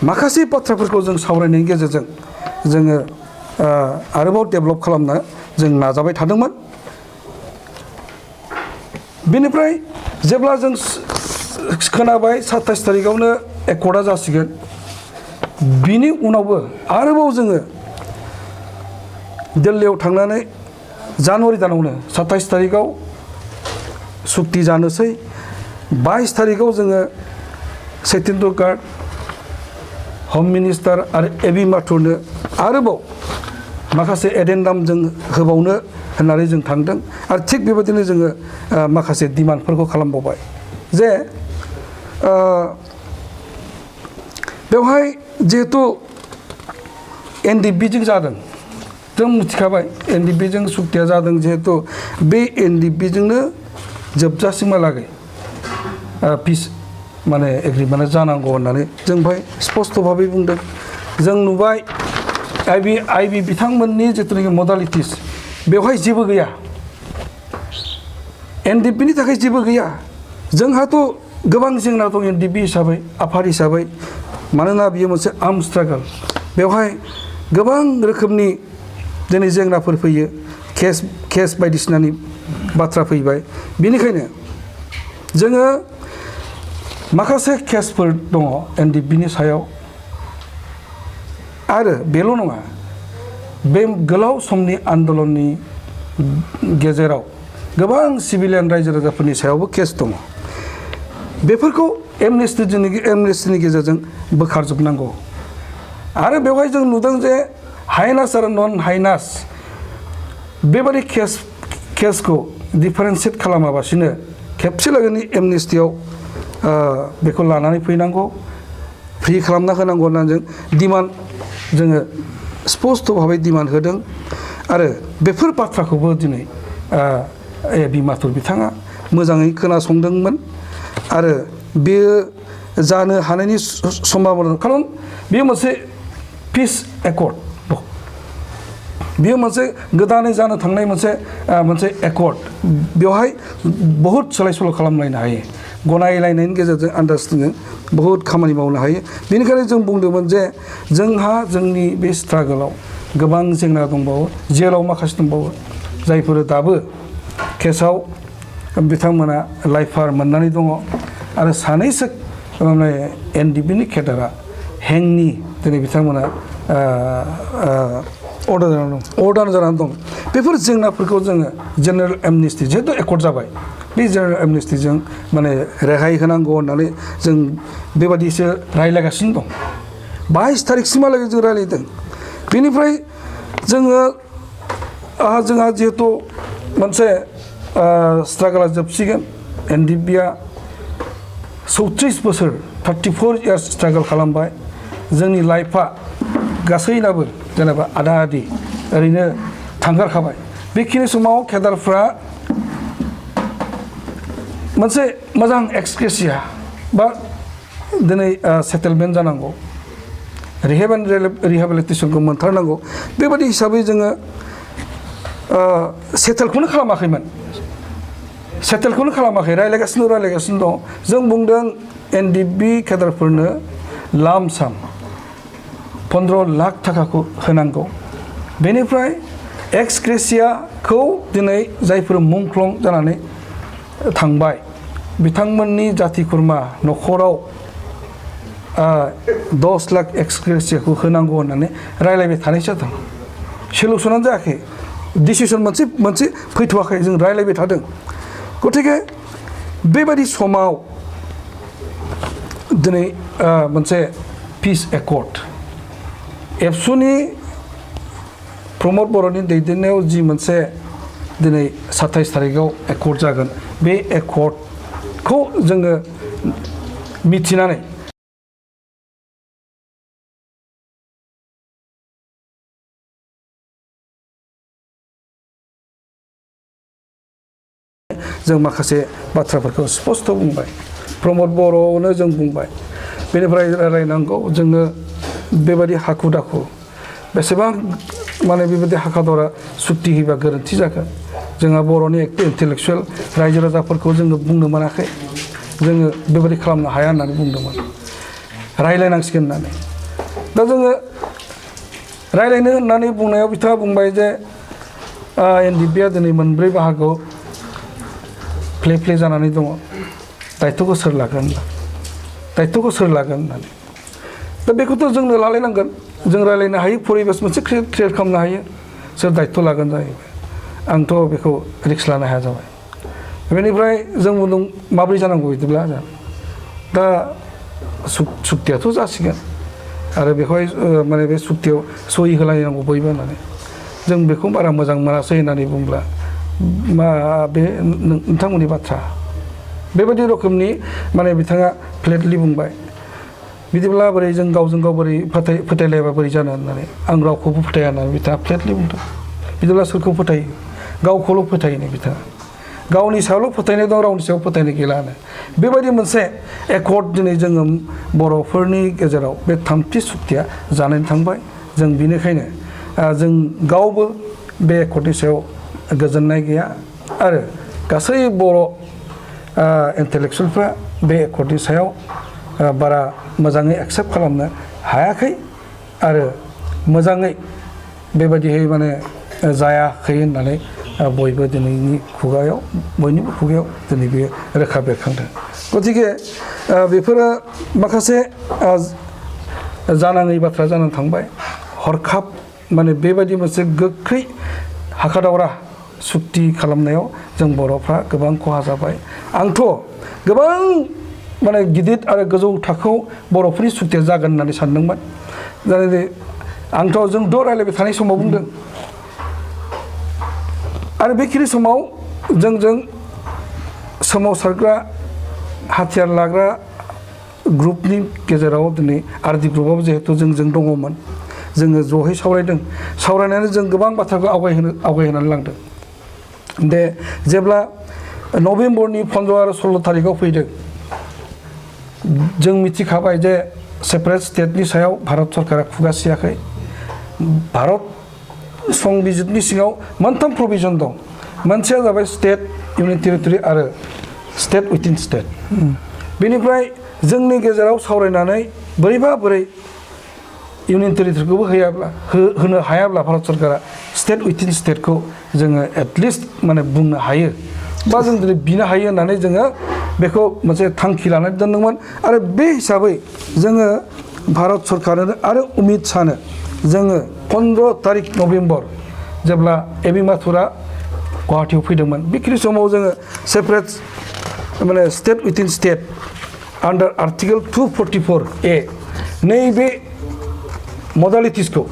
माखासे बाथ्राफोरखौ जों सावरायनायनि गेजेरजों जोङो आरोबाव डेभेलप खालामनो जों नाजाबाय थादोंमोन। बेनिफ्राय जेब्ला जों खोनाबाय 27 थारिखआवनो एकर्डआ जासिगोन, बिनि उनावबो आरोबाव जोङो दिल्लीयाव थांनानै जानुवारि दानावनो 27 थारिखआव सुक्ति जानोसै, 22 थारिखआव जोङो सत्येन्द्र गार्ग, हम मिनिस्टार आरो ए.बि. माथुरनो आरोबाव माखासे एडेन्डाम जों होबावनो होननानै जों थांदों। आरो थिग बेबायदिनो जोङो माखासे डिमान्डफोरखौ खालामबावबाय जे बेवहाय जिहेथु एनडिपिजों जादों, जों मिथिखाबाय एनडिपिजों सुक्तिया जादों, जिहेतु बे एनडिपिजोंनो जोबजासिमहालागै पिस माने एग्रिमेन्टआ जानांगौ होननानै जों बेहाय स्पस्ट भाबै बुंदों। जों नुबाय आइबि बिथांमोननि जिथुनाखि मडालिटिस बेवहाय जेबो गैया, एनडिपिनि थाखाय जेबो गैया। जोंहाथ' गोबां जेंना दं एनडिपि हिसाबै, आफाद हिसाबै, मानोना बियो मोनसे आर्म स्ट्रागल। बेवहाय गोबां रोखोमनि दिनै जेंनाफोर फैयो, केस बायदिसिनानि बाथ्रा फैबाय। बेनिखायनो जोङो माखासे केसफोर दङ एनडिपिनि सायाव। आरो बेल' नङा, बे गोलाव समनि आन्दलननि गेजेराव गोबां सिभिलियान रायजो राजाफोरनि सायावबो केस दङ। बेफोरखौ एमनेस्टिनि गेजेरजों बोखारजोबनांगौ। आरो बेवहाय जों नुदों जे हाइनास आरो नन हाइनास बेबादि केसखौ डिफारेन्सियेट खालामाबासिनो खेबसे लागैनि एमनेस्टियाव बेखौ लानानै फैनांगौ, फ्रि खालामना होनांगौ होननानै जों डिमान्ड जोङो स्पस्ट भाबै डिमान्ड होदों। आरो बेफोर बाथ्राखौबो दिनै ए.बि. माथुर बिथाङा मोजाङै खोनासंदोंमोन। आरो बेयो जानो हानायनि सम्भाबना, खारन बेयो मोनसे पिस एकर्ड, बेयो मोनसे गोदानै जानो थांनाय मोनसे एकर्ड। बेवहाय बहुद सोलाय सोल' खालामलायनो हायो, गनायलायनायनि गेजेरजों आन्डारस्टेन्डिं बहुद खामानि मावनो हायो। बेनिखायनो जों बुंदोंमोन जे जोंहा जोंनि बे स्ट्रागोलाव गोबां जेंना दंबावो, जेलाव माखासे दंबावो जायफोर दाबो केसाव बिथांमोना लाइफार मोननानै दङ। आरो सानैसो एनडिपिनि केडारा हेंनि दिनै बिथांमोना अर्डार जानानै दं। बेफोर जेंनाफोरखौ जोङो जेनेरेल एमनेस्टि जिहेतु एकर्ड जाबाय, बे जेनेरेल एमनेस्टिजों माने रेहाय होनांगौ होननानै जों बेबादिसो रायज्लायगासिनो दं। 22 थारिखसिमहालागै जों रायज्लायदों। बेनिफ्राय जोंहा जिहेतु मोनसे स्ट्रागला जोबसिगोन, एनडिपिआ 34 बोसोर 34 इयार्स स्ट्रागल खालामबाय। जोंनि लाइफआ गासैनाबो जेनेबा आधा आधि ओरैनो थांगारखाबाय। बेखिनि समाव केडारफ्रा मोनसे मोजां एक्सक्रेसिया बा दिनै सेटेलमेन्ट जानांगौ, रिहेबिलिटेसनखौ मोनथारनांगौ। बेबादि हिसाबै जोङो सेटेलखौनो खालामाखै, रायज्लायगासिनो दं। जों बुंदों एनडिपि केडारफोरनो लाम साम 15 लाख थाखाखौ होनांगौ। बेनिफ्राय एक्सक्रेसियाखौ दिनै जायफोर मुंख्लं जानानै थांबाय बिथांमोननि जाथि खुरमा न'खराव 10 लाख एक्सक्रेसियाखौ होनांगौ होननानै रायज्लायबाय थानाय जादों। सलुसनानो जायाखै, डिसिसन मोनसे फैथ'वाखै, जों रायज्लायबाय थादों। गतिके बेबायदि समाव दिनै मोनसे पिस एकर्ड एबसुनि प्रमद बर'नि दैदेननायाव जि मोनसे दिनै 27 थारिखआव एकर्ड जागोन, बे एकर्डखौ जोङो मिथिनानै जों माखासे बाथ्राफोरखौ स्पस्ट बुंबाय। प्रमद बर'नो जों बुंबाय, बेनिफ्राय रायलायनांगौ जोङो बेबायदि हाखु दाखु बेसेबां माने बेबायदि हाखादरा सुक्ति होयोबा गोरोन्थि जागोन। जोंहा बर'नि इन्टेलेक्सुवेल रायजो राजाफोरखौ जोङो बुंनो मोनाखै, जोङो बेबायदि खालामनो हाया होननानै बुंदोंमोन। रायलायनांसिगोन होननानै दा जोङो रायलायनो होननानै बुंनायाव बिथाङा बुंबाय जे एनडिपिआ दिनै मोनब्रै बाहागोआव फ्ले जानानै दङ दायथ'खौ सोर लागोन होननानै दा बेखौथ' जोंनो लालायनांगोन जों रायलायनो हायो परिबेस मोनसे क्रियेट खालामनो हायो सोर दायथ' लागोन जाहैबाय आंथ' बेखौ रिक्स लानो हाया जाबाय बेनिफ्राय जों बुंदों माब्रै जानांगौ बिदिब्ला दा सुक्तियाथ' जासिगोन आरो बेखौहाय माने बे सुक्तियाव सहि होलायनांगौ बयबो होननानै जों बेखौ बारा मोजां मोनासै होननानै बुंब्ला मा बे नोंथांमोननि बाथ्रा बेबायदि रोखोमनि माने बिथाङा फ्लेटलि बुंबाय बिदिब्ला बोरै जों गावजों गाव बोरै फोथायलायबा बोरै जानो होननानै आं रावखौबो फोथाया होननानै बिथाङा फ्लेटलि बुंदों बिदिब्ला सोरखौ फोथायो गावखौल' फोथायोनो बिथाङा गावनि सायावल' फोथायनाय दं रावनि सायाव फोथायनाय गैला होनो बेबायदि मोनसे एकर्ड दिनै जोङो बर'फोरनि गेजेराव बे थामथि सुक्तिया जानानै थांबाय जों बेनिखायनो जों गावबो बे एकर्डनि सायाव गोजोननाय गैया आरो गासै बर' इन्टेलेक्सुवेलफ्रा बे एकर्डनि सायाव बारा मोजाङै एक्सेप्ट खालामनो हायाखै आरो मोजाङै बेबायदिहै माने जायाखै होननानै बयबो दिनैनि खुगायाव बयनिबो खुगायाव दिनै बेयो रोखा बेरखांदों गतिके बेफोरो माखासे जानाङै बाथ्रा जानानै थांबाय हरखाब माने बेबायदि मोनसे गोख्रै हाखादावरा सुक्ति खालामनायाव जों बर'फ्रा गोबां खहा जाबाय आंथ' गोबां माने गिदिर आरो गोजौ थाखोआव बर'फोरनि सुक्तिया जागोन होननानै सानदोंमोन जाहाथे आंथ' जोंथ' रायलायबाय थानाय समाव बुंदों आरो बेखिनि समाव जोंजों सोमावसारग्रा हाथियार लाग्रा ग्रुपनि गेजेराव दिनै आरडि ग्रुपआव जिहेतु जोंजों दङमोन जोङो ज'है सावरायनानै जों गोबां बाथ्राखौ आवगायहोनानै लांदों दे जेब्ला नभेम्बरनि 15 आरो 16 थारिखआव फैदों जों मिथिखाबाय जे सेपारेट स्टेटनि सायाव भारत सरकारा खुगा सियाखै भारत संबिजितनि सिङाव मोनथाम प्रभिजन दं मोनसेया जाबाय स्टेट इउनियन टेरिटरि आरो स्टेट उइथिन स्टेट बेनिफ्राय जोंनि गेजेराव सावरायनानै बोरै इउनियन टेरिटरिखौबो होनो हायाब्ला भारत सरकारा स्टेट उइथिन स्टेटखौ जोङो एटलिस्ट माने बुंनो हायो बा जों दिनै बिनो हायो होननानै जोङो बेखौ मोनसे थांखि लानानै दोनदोंमोन आरो बे हिसाबै जोङो भारत सरकारनो आरो अमित शाहनो जोङो 15 तारिख नभेम्बर जेब्ला एबि माथुरा गुवाहाटीयाव फैदोंमोन बेखिनि समाव जोङो सेपारेट माने स्टेट उइथिन स्टेट आन्डार आर्टिकेल 244A नैबे मडालिटिसखौ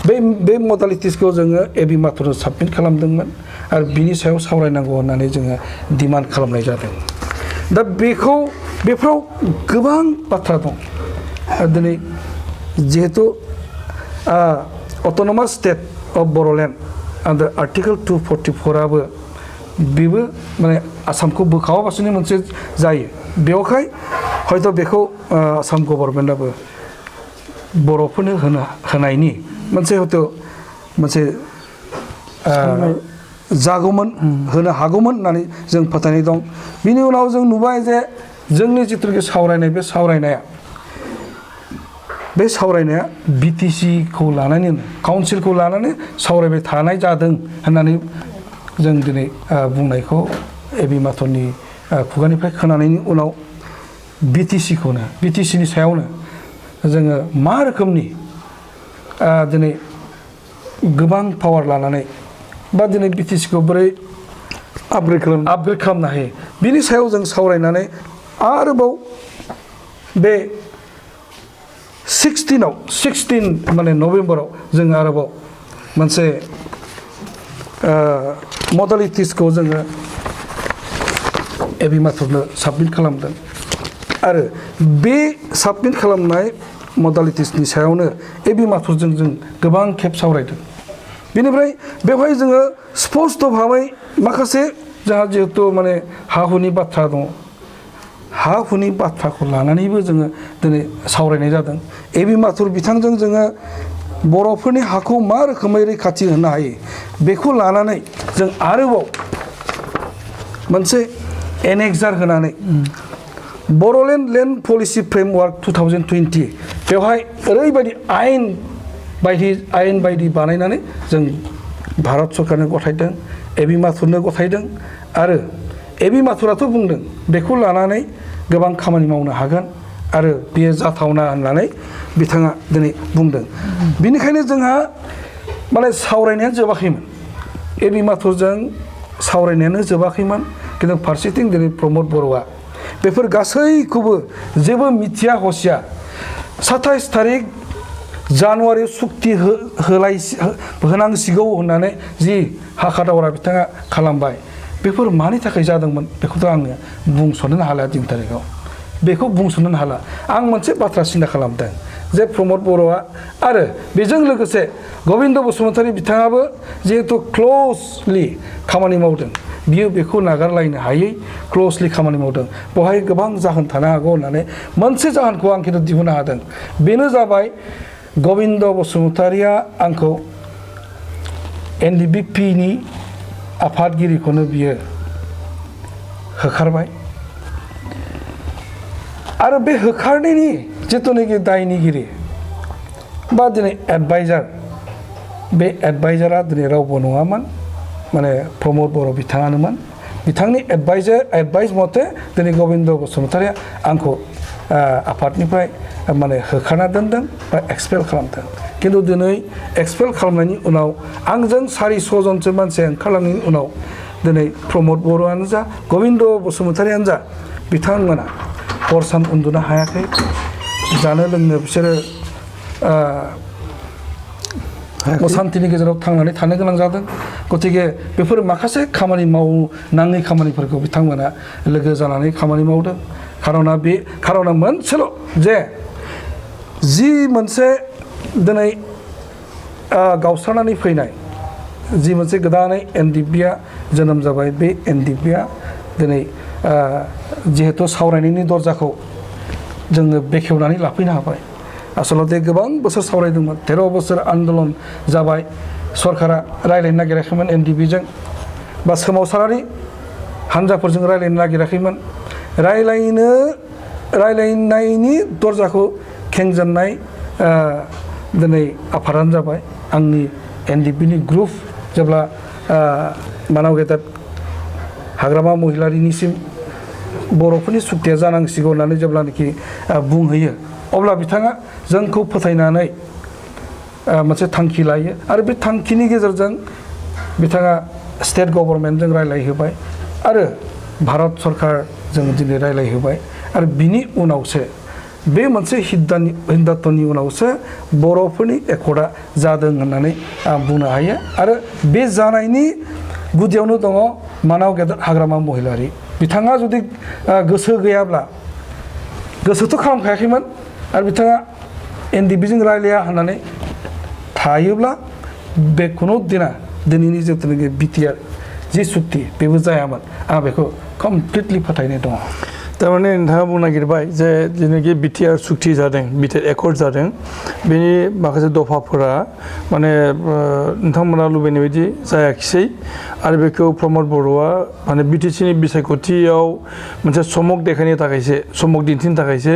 बे मडालिटिसखौ जोङो एबि माथुरनो साबमिट खालामदोंमोन आरो बिनि सायाव सावरायनांगौ होननानै जोङो डिमान्ड खालामनाय जादों दा बेफोराव गोबां बाथ्रा दं दिनै जिहेतु autonomous state of Bodoland under article 244आबो बेबो माने आसामखौ बोखावाबासिनो मोनसे जायो बेवहाय हयथ' बेखौ आसाम गभर्नमेन्टआबो बर'फोरनो होनायनि मोनसे हयथ' मोनसे जागौमोन होनो हागौमन होननानै जों फोथायनाय दं बिनि उनाव जों नुबाय जे जोंनि जिथुनाखि सावरायनाय बे सावरायनाया बिटिसिखौ लानानै काउन्सिलखौ लानानै सावरायबाय थानाय जादों होननानै जों दिनै बुंनायखौ एबि माथुरनि खुगानिफ्राय खोनानायनि उनाव बिटिसिनि सायावनो जोङो मा रोखोमनि दिनै गोबां पावार लानानै बा दिनै बिटिसिखौ बोरै आपग्रेड खालामनो हायो बिनि सायाव जों सावरायनानै आरोबाव बे 16 माने नभेम्बराव जों आरोबाव मोनसे मडालिटिसखौ जोङो एबि माथुरनो साबमिट खालामदों आरो बे साबमिट खालामनाय मडालिटिसनि सायावनो एबि माथुरजों जों गोबां खेब सावरायदों बेनिफ्राय बेवहाय जोङो स्पष्ट भाबै माखासे जोंहा जिहेतु माने हा हुनि बाथ्रा दङ हा हुनि बाथ्राखौ लानानैबो जोङो दिनै सावरायनाय जादों एबि माथुर बिथांजों जोङो बर'फोरनि हाखौ मा रोखोमै रैखाथि होनो हायो बेखौ लानानै जों आरोबाव मोनसे एनेक्सार होनानै बड'लेण्ड लेन्ड पलिसि फ्रेमवर्क 2020 बेवहाय ओरैबायदि आयेन बायदि बानायनानै जों भारत सरकारनो गथायदों एबि माथुरनो गथायदों आरो एबि माथुराथ' बुंदों बेखौ लानानै गोबां खामानि मावनो हागोन आरो बेयो जाथावना होननानै बिथाङा दिनै बुंदों बिनिखायनो जोंहा माने सावरायनाया जोबाखैमोन एबि माथुरजों सावरायनायानो जोबाखैमोन खिन्थु फारसेथिं दिनै प्रमद बर'आ बेफोर गासैखौबो जेबो मिथिया हसिया 27 थारिख जानुवारि सुक्ति होनांसिगौ होननानै जि हाखा दावरा बिथाङा खालामबाय बेफोर मानि थाखाय जादोंमोन बेखौथ' आङो बुंस'नोनो हाला 3 थारिखआव बेखौ बुंस'नोनो हाला आं मोनसे बाथ्रा सिन्था खालामदों जे प्रमद बर'आ आरो बेजों लोगोसे गबिन्द बसुमतारी बिथाङाबो जिहेतु क्ल'जलि खामानि मावदों बियो बेखौ नागारलायनो हायै क्ल'जलि खामानि मावदों बेवहाय गोबां जाहोन थानो हागौ होननानै मोनसे जाहोनखौ आं खिन्थु दिहुननो हादों बेनो जाबाय गबिन्द बसुमतारीया आंखौ NDBP-नि आफादगिरिखौनो बियो होखारबाय आरो बे होखारनायनि जिथुनाखि दायनिगिरि बा दिनै एडभाइजार बे एडभाइजारा दिनै रावबो नङामोन माने प्रमद बर' बिथाङानोमोन बिथांनि एडभाइस मथे दिनै गबिन्द बसुमतारीया आंखौ आफादनिफ्राय माने होखारना दोनदों बा एक्सपेल खालामदों खिन्थु दिनै एक्सपेल खालामनायनि उनाव आंजों 400 जनसो मानसि ओंखारलांनायनि उनाव दिनै प्रमद बर'आनो जा गबिन्द बसुमतारीयानो जा बिथांमोना हर सान उन्दुनो हायाखै जानो लोंनो बिसोरो असान्तिनि गेजेराव थांनानै थानो गोनां जादों गतिके बेफोर माखासे खामानि मावनाङै खामानिफोरखौ बिथांमोना लोगो जानानै खामानि मावदों खारना मोनसेल' जे जि मोनसे दिनै गावस्रानानै फैनाय जि मोनसे गोदानै NDB-आ जोनोम जाबाय बे NDB-आ दिनै जिहेतु सावरायनायनि दरजाखौ जोङो बेखेवनानै लाफैनो हाबाय आसलते गोबां बोसोर सावरायदोंमोन 13 बोसोर आन्दलन जाबाय सरकारा रायलायनो नागिराखैमोन NDB-जों बा सोमावसारारि हान्जाफोरजों रायलायनो नागिराखैमोन रायलायनायनि दरजाखौ खेंजेननाय दिनै आफादानो जाबाय आंनि NDB-नि ग्रुप जेब्ला मानाव गेदेर हाग्रामा महिलारिनिसिम बर'फोरनि सुक्तिया जानांसिगौ होननानै जेब्लानाखि बुंहैयो अब्ला बिथाङा जोंखौ फोथायनानै मोनसे थांखि लायो आरो बे थांखिनि गेजेरजों बिथाङा स्टेट गभर्नमेन्टजों रायलायहोबाय आरो भारत सरकारजों दिनै रायलायहोबाय आरो बिनि उनावसो बे मोनसे सिद्धान्तनि उनावसो बर'फोरनि एकर्डआ जादों होननानै आं बुंनो हायो आरो बे जानायनि गुदियावनो दङ मानाव गेदेर हाग्रामा महिलारि बिथाङा जुदि गोसो गैयाब्ला गोसोथ' खालामखायाखैमोन आरो बिथाङा NDB-जों रायलाया होननानै थायोब्ला बे खुनु दिनैनि जिथुनाखि BTR जि सुक्ति बेबो जायामोन आं बेखौ कमप्लिटलि फोथायनाय दङ थारमाने नोंथाङा बुंनो नागिरबाय जे जेनाखि BTR सुक्ति जादों BTR एकर्ड जादों बेनि माखासे दफाफोरा माने नोंथांमोना लुबैनाय बायदि जायाखिसै आरो बेखौ प्रमद बर'आ माने BTC-नि बिसायख'थियाव मोनसे समक देखायनो थाखायसो समक दिन्थिनो थाखायसो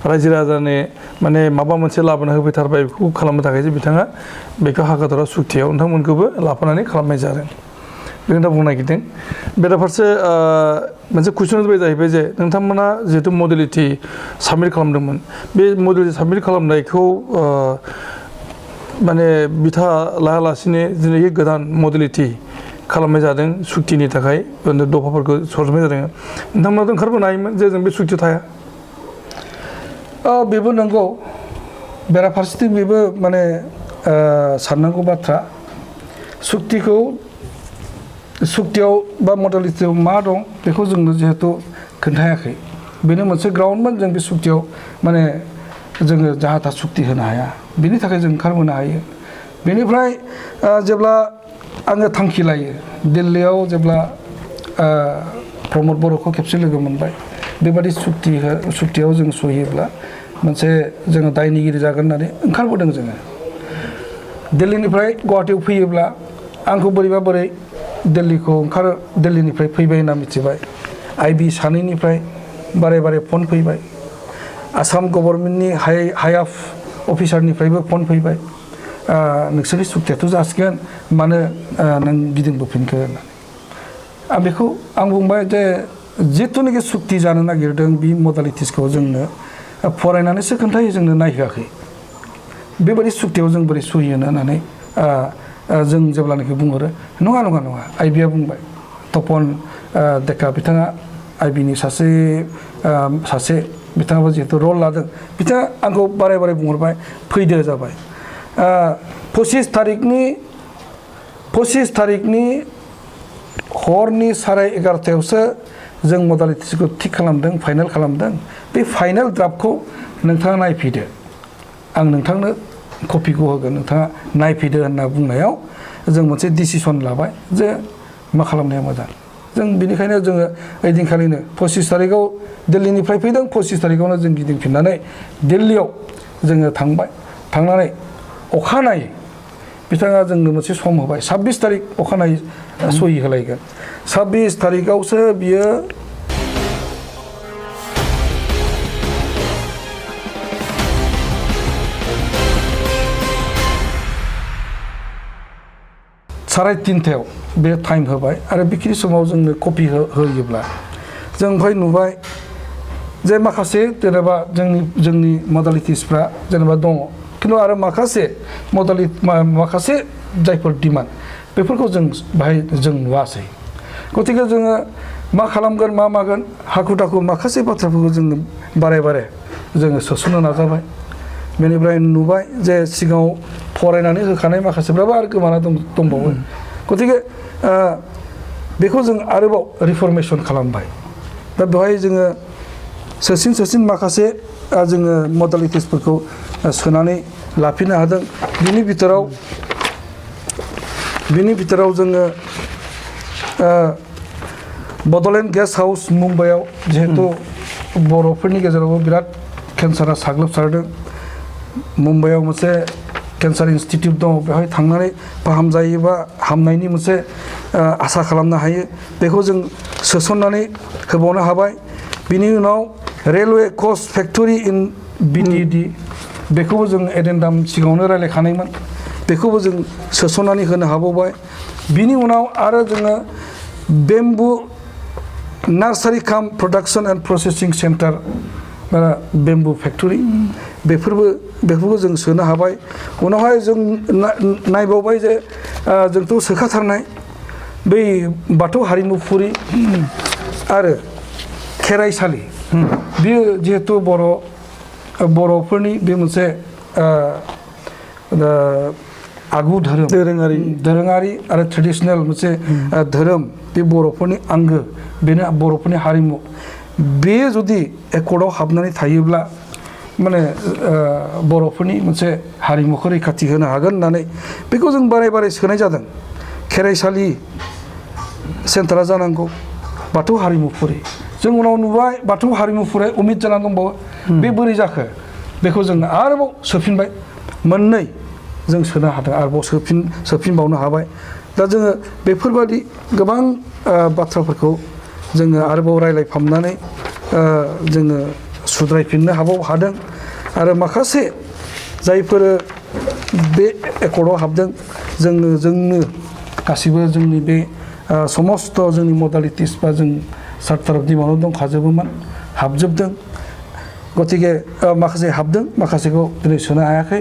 रायजो राजानो माने माबा मोनसे लाबोना होफैथारबाय बेखौ खालामनो थाखायसो बिथाङा बेखौ हागादरा सुक्तियाव नोंथांमोनखौबो लाफानानै खालामनाय जादों बेखौ बुंनो नागिरदों बेराफारसे मोनसे कुइसन जाहैबाय जे नोंथांमोना जिहेतु मडेलिटि साबमिट खालामदोंमोन बे मडेलिटि साबमिट खालामनायखौ माने बिथा लायालासिनो दिनै गोदान मडेलिटि खालामनाय जादों सुक्तिनि थाखाय दफाफोरखौ सरजोबनाय जादों नोंथांमोनाथ' ओंखारबोनो हायोमोन जे जों बे सुक्तियाव थाया बेबो नंगौ बेराफारसेथिं बेबो माने साननांगौ बाथ्रा सुक्तियाव बा मडेलिटियाव मा दं बेखौ जोंनो जिहेतु खोन्थायाखै बेनो मोनसे ग्राउन्डमोन जों बे सुक्तियाव माने जोङो जाहा था सुक्ति होनो हाया बेनि थाखाय जों ओंखारबोनो हायो बेनिफ्राय जेब्ला आङो थांखि लायो दिल्लीयाव जेब्ला प्रमद बर'खौ खेबसे लोगो मोनबाय बेबादि सुक्तियाव जों सहियोब्ला मोनसे जोङो दायनिगिरि जागोन होननानै ओंखारबोदों जोङो दिल्लीनिफ्राय गुवाहाटीयाव फैयोब्ला आंखौ बोरै दिल्लीनिफ्राय फैबाय होनना मिथिबाय IB सानैनिफ्राय बारे बारे फन फैबाय आसाम गभर्नमेन्टनि हायाफ अफिसारनिफ्रायबो फन फैबाय नोंसोरनि सुक्तियाथ' जासिगोन मानो नों गिदिंबोफिनखो होननानै आं बेखौ आं बुंबाय जे जिथुनाखि सुक्ति जानो नागिरदों बे मडालिटिसखौ जोंनो फरायनानैसो खोन्थायो जोंनो नायहोआखै बेबायदि सुक्तियाव जों बोरै सहियो होननानै जों जेब्लानाखि बुंहरो नङा नङा नङा आइबिआ बुंबाय तपन डेका बिथाङा आइबिनि सासे बिथाङाबो जिहेतु रल लादों बिथाङा आंखौ बारे बारे बुंहरबाय फैदो जाबाय 25 तारिखनि हरनि 11:30 जों मडालिटिसखौ थिक खालामदों फाइनाल खालामदों बे फाइनाल ड्राफ्टखौ नोंथाङा नायफैदो आं नोंथांनो कपिखौ होगोन नोंथाङा नायफैदो होनना बुंनायाव जों मोनसे डिसिसन लाबाय जे मा खालामनाया मोजां जों बिनिखायनो जोङो ओइदिनखालिनो 25 तारिखआव दिल्लीनिफ्राय फैदों 25 तारिखआवनो जों गिदिंफिननानै दिल्लीयाव जोङो थांनानै अखानायै बिथाङा जोंनो मोनसे सम होबाय 26 तारिख अखानायै सहि होलायगोन 26 तारिखआवसो बियो साराय 3टायाव बे टाइम होबाय आरो बेखिनि समाव जोंनो कपि होयोब्ला जों ओमफ्राय नुबाय जे माखासे जेनेबा जोंनि मडालिटिसफ्रा जेनेबा दङ खिन्थु आरो माखासे जायफोर डिमान्ड बेफोरखौ जों बाहाय जों नुवासै गतिके जोङो मा खालामगोन मा मागोन हाखु दाखु माखासे बाथ्राफोरखौ जोङो बारे जोङो सोसननो नाजाबाय बेनिफ्राय नुबाय जे सिगाङाव फरायनानै होखानाय माखासेफ्राबो आरो गोमाना दंबावो गतिके बेखौ जों आरोबाव रिफर्मेसन खालामबाय दा बेवहाय जोङो सोसिन माखासे जोङो मडालिटिसफोरखौ सोनानै लाफिननो हादों बिनि बिथोराव जोङो बड'लेण्ड गेस्ट हाउस मुम्बाइआव जिहेतु बर'फोरनि गेजेरावबो बिराद केन्सारा साग्लोबसारदों मुम्बाइआव मोनसे केन्सार इन्सटिटिउट दङ बेवहाय थांनानै फाहामजायोबा हामनायनि मोनसे आसा खालामनो हायो बेखौ जों सोसननानै होबावनो हाबाय बिनि उनाव रेलवे कच फेक्टरि इन बिटिडि बेखौबो जों एडेन्डाम सिगाङावनो रायलायखानायमोन बेखौबो जों सोसननानै होनो हाबावबाय बिनि उनाव आरो जोङो बेम्बु नार्सारि काम production and processing centre bamboo factory बेफोरखौ जों सोनो हाबाय उनावहाय जों नायबावबाय जे जोंथ' सोखाथारनाय बै बाथौ हारिमुफुरि आरो खेराइसालि बियो जिहेतु बर'फोरनि बे मोनसे आगु दोरोङारि आरो ट्रेडिसनेल मोनसे धोरोम बे बर'फोरनि आंगो बेनो बर'फोरनि हारिमु बे जुदि एकर्डआव हाबनानै थायोब्ला माने बर'फोरनि मोनसे हारिमुखौ रैखाथि होनो हागोन होननानै बेखौ जों बारे सोनाय जादों खेराइसालि सेन्टारा जानांगौ बाथौ हारिमुफुरि जों उनाव नुबाय बाथौ हारिमुफुरि उमिद जानानै दंबावो बे बोरै जाखो बेखौ जों आरोबाव सोफिनबाय मोननै जों सोनो हादों आरोबाव सोफिनबावनो हाबाय दा जोङो बेफोरबादि गोबां बाथ्राफोरखौ जोङो आरोबाव रायलायफामनानै जोङो सुद्रायफिननो हादों आरो माखासे जायफोर बे एकर्डआव हाबदों जोंनो गासिबो जोंनि बे समस्त जोंनि मडालिटिस बा जों सार्टार डिमान्डआव दंखाजोबोमोन हाबजोबदों गतिके माखासे हाबदों माखासेखौ दिनै सोनो हायाखै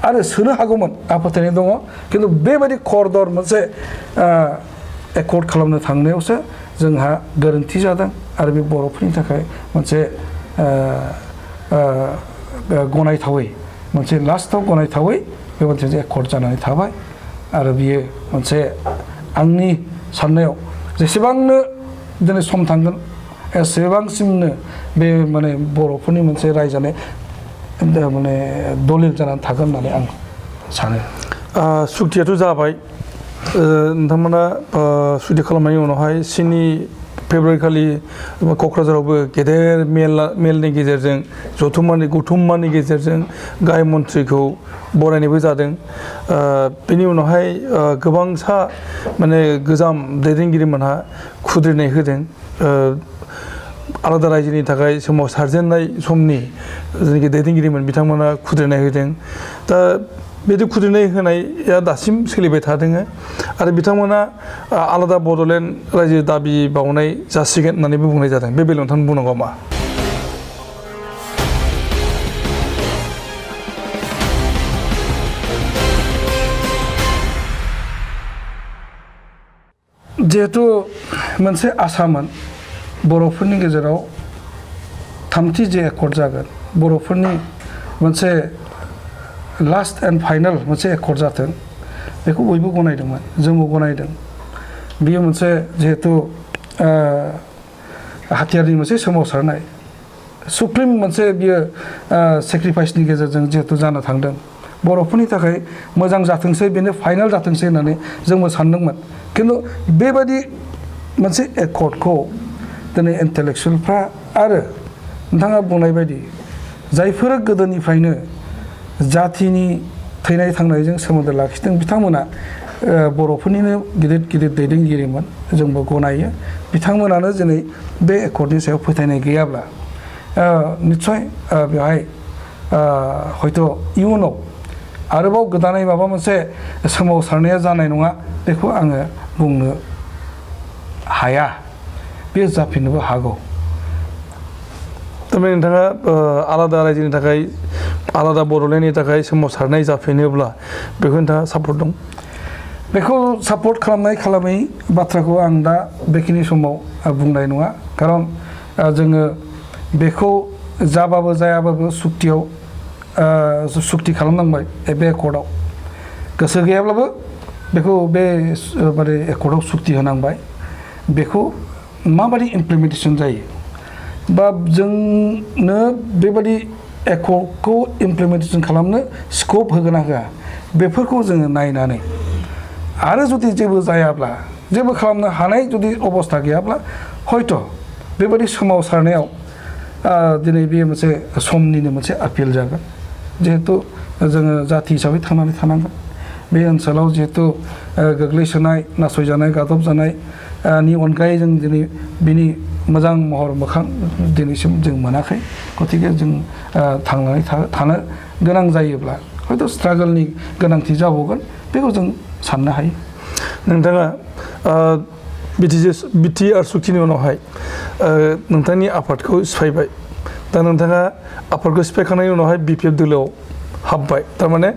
आरो सोनो हागौमोन आं फोथायनाय दङ खिन्थु बेबायदि खरदर मोनसे एकर्ड खालामनो थांनायावसो जोंहा गोरोन्थि जादों आरो बे बर'फोरनि थाखाय मोनसे गनायथावै मोनसे लास्टआव गनायथावै बे मोनसे एकर्ड जानानै थाबाय आरो बियो मोनसे आंनि साननायाव जेसेबांनो दिनै सम थांगोन एसेबांसिमनो बे माने बर'फोरनि मोनसे रायजानाय माने दलिल जानानै थागोन होननानै आं सानो सुक्तियाथ' जाबाय नोंथांमोना सुक्ति खालामनायनि उनावहाय 7 फेब्रुवारि खालि क'क्राझारावबो गेदेर मेलनि गेजेरजों गौथुममानि गेजेरजों गाहाय मन्थ्रिखौ बरायनायबो जादों बेनि उनावहाय गोबांसा माने गोजाम दैदेनगिरिमोनहा खुद्रिनाय होदों आलादा रायजोनि थाखाय सोमावसारजेननाय समनि जेनाखि दैदेनगिरिमोन बिथांमोना खुद्रिनाय होदों दा बिदि खुद्रिनाय होनाया दासिम सोलिबाय थादों आरो बिथांमोना आलादा बड'लेण्ड रायजो दाबि बावनाय जासिगोन होननानैबो बुंनाय जादों बे बेलायाव नोंथां बुंनांगौ मा जिहेतु मोनसे आसामोन बर'फोरनि गेजेराव थामथि जे एकर्ड जागोन बर'फोरनि मोनसे लास्ट एन्ड फाइनाल मोनसे एकर्ड जाथों बेखौ बयबो गनायदोंमोन जोंबो गनायदों बियो मोनसे जिहेतु हाथियारनि मोनसे सोमावसारनाय सुप्रिम मोनसे बियो सेक्रिफाइसनि गेजेरजों जिहेतु जानो थांदों बर'फोरनि थाखाय मोजां जाथोंसै बेनो फाइनाल जाथोंसै होननानै जोंबो सानदोंमोन खिन्थु बेबायदि मोनसे एकर्डखौ दिनै इन्टेलेक्सुवेलफ्रा आरो नोंथाङा बुंनाय बायदि जायफोरा गोदोनिफ्रायनो जातिनि थैनाय थांनायजों सोमोन्दो लाखिदों बिथांमोना बर'फोरनिनो गिदिर गिदिर दैदेनगिरिमोन जोंबो गनायो बिथांमोनानो दिनै बे एकर्डनि सायाव फोथायनाय गैयाब्ला निस्सय बेवहाय हयथ' इयुनाव आरोबाव गोदानै माबा मोनसे सोमावसारनाया जानाय नङा बेखौ आङो बुंनो हाया बे जाफिननोबो हागौ थारमाने नोंथाङा आलादा रायजोनि थाखाय आलादा बड'लेण्डनि थाखाय सोमावसारनाय जाफिनोब्ला बेखौ नोंथाङा सापर्ट दं बेखौ सापर्ट खालामनाय खालामै बाथ्राखौ आं दा बेखिनि समाव बुंनाय नङा खारन जोङो बेखौ जाबाबो जायाबाबो सुक्तियाव सुक्ति खालामनांबाय बे एकर्डआव गोसो गैयाब्लाबो बेखौ बे माने एकर्डआव सुक्ति होनांबाय बेखौ माबायदि इमप्लिमेन्टेसन जायो बा जोंनो बेबायदि एकर्डखौ इमप्लिमेन्टेसन खालामनो स्कप होगोन ना होआ बेफोरखौ जोङो नायनानै आरो जुदि जेबो जायाब्ला जेबो खालामनो हानाय जुदि अबस्था गैयाब्ला हयथ' बेबायदि सोमावसारनायाव दिनै बेयो मोनसे समनिनो मोनसे आपिल जागोन जिहेतु जोङो जाति हिसाबै थांनानै थानांगोन बे ओनसोलाव जिहेतु गोग्लैसोनाय नासयजानाय गादबजानायनि अनगायै जों दिनै बिनि मोजां महर मोखां दिनैसिम जों मोनाखै गतिके जों थांनानै थानो गोनां जायोब्ला हयथ' स्ट्रागोलनि गोनांथि जाबावगोन बेखौ जों साननो हायो नोंथाङा बिटिआर सुक्तिनि उनावहाय नोंथांनि आफादखौ सिफायबाय दा नोंथाङा आफादखौ सिफायखांनायनि उनावहाय बिपिएफ दोलोआव हाबबाय थारमाने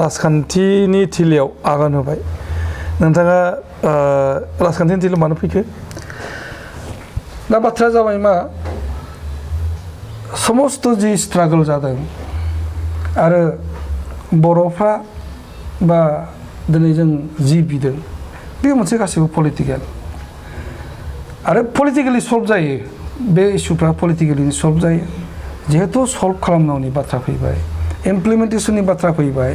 राजखान्थिनि थिलियाव आगान होबाय नोंथाङा राजखान्थिनि थिलियाव मानो फैखो दा बाथ्राया जाबाय मा समस्त जि स्ट्रागल जादों आरो बर'फ्रा बा दिनै जों जि बिदों बे मोनसे गासैबो पलिटिकेल आरो पलिटिकेलि सल्भ जायो बे इस्युफ्रा पलिटिकेलि सल्भ जायो जिहेतु सल्भ खालामनांगौनि बाथ्रा फैबाय इमप्लिमेन्टेसननि बाथ्रा फैबाय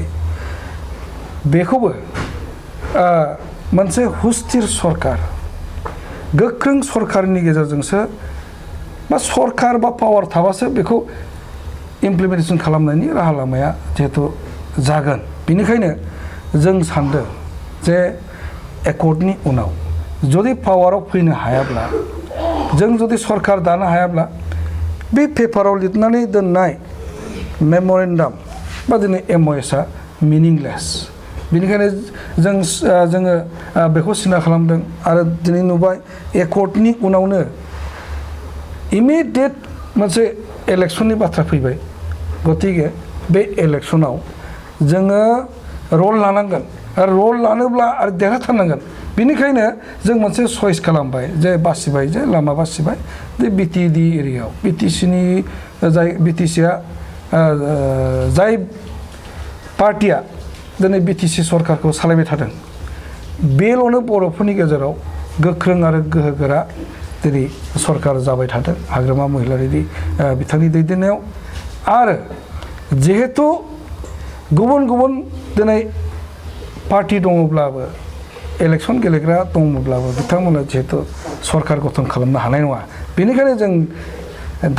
बेखौबो मोनसे हुस्थिर सरकार गोख्रों सरकारनि गेजेरजोंसो बा सरकार बा पावार थाबासो बेखौ इमप्लिमेन्टेसन खालामनायनि राहा लामाया जिहेतु जागोन बेनिखायनो जों सानदों जे एकर्डनि उनाव जुदि पावाराव फैनो हायाब्ला जों जुदि सरकार दानो हायाब्ला बे पेपाराव लिरनानै दोननाय मेम'रेन्डाम बा दिनै एमअएसआ मिनिंलेस बेनिखायनो जोङो बेखौ सिन्था खालामदों आरो दिनै नुबाय एकर्डनि उनावनो इमिडियेट मोनसे इलेक्सननि बाथ्रा फैबाय गतिके बे इलेक्सनाव जोङो रल लानांगोन आरो रल लानोब्ला आरो देरहाथारनांगोन बेनिखायनो जों मोनसे चइस खालामबाय जे बासिबाय जे लामा बासिबाय जे बिटिएडि एरियायाव बिटिसिनि जाय बिटिसिआ जाय पार्टिया दिनै बिटिसि सरकारखौ सालायबाय थादों बेल'नो बर'फोरनि गेजेराव गोख्रों आरो गोहोगोरा दिनै सरकार जाबाय थादों हाग्रामा महिलारि बिथांनि दैदेननायाव आरो जिहेतु गुबुन गुबुन दिनै पार्टि दङब्लाबो इलेक्सन गेलेग्रा दङब्लाबो बिथांमोना जिहेतु सरकार गठन खालामनो हानाय नङा बेनिखायनो जों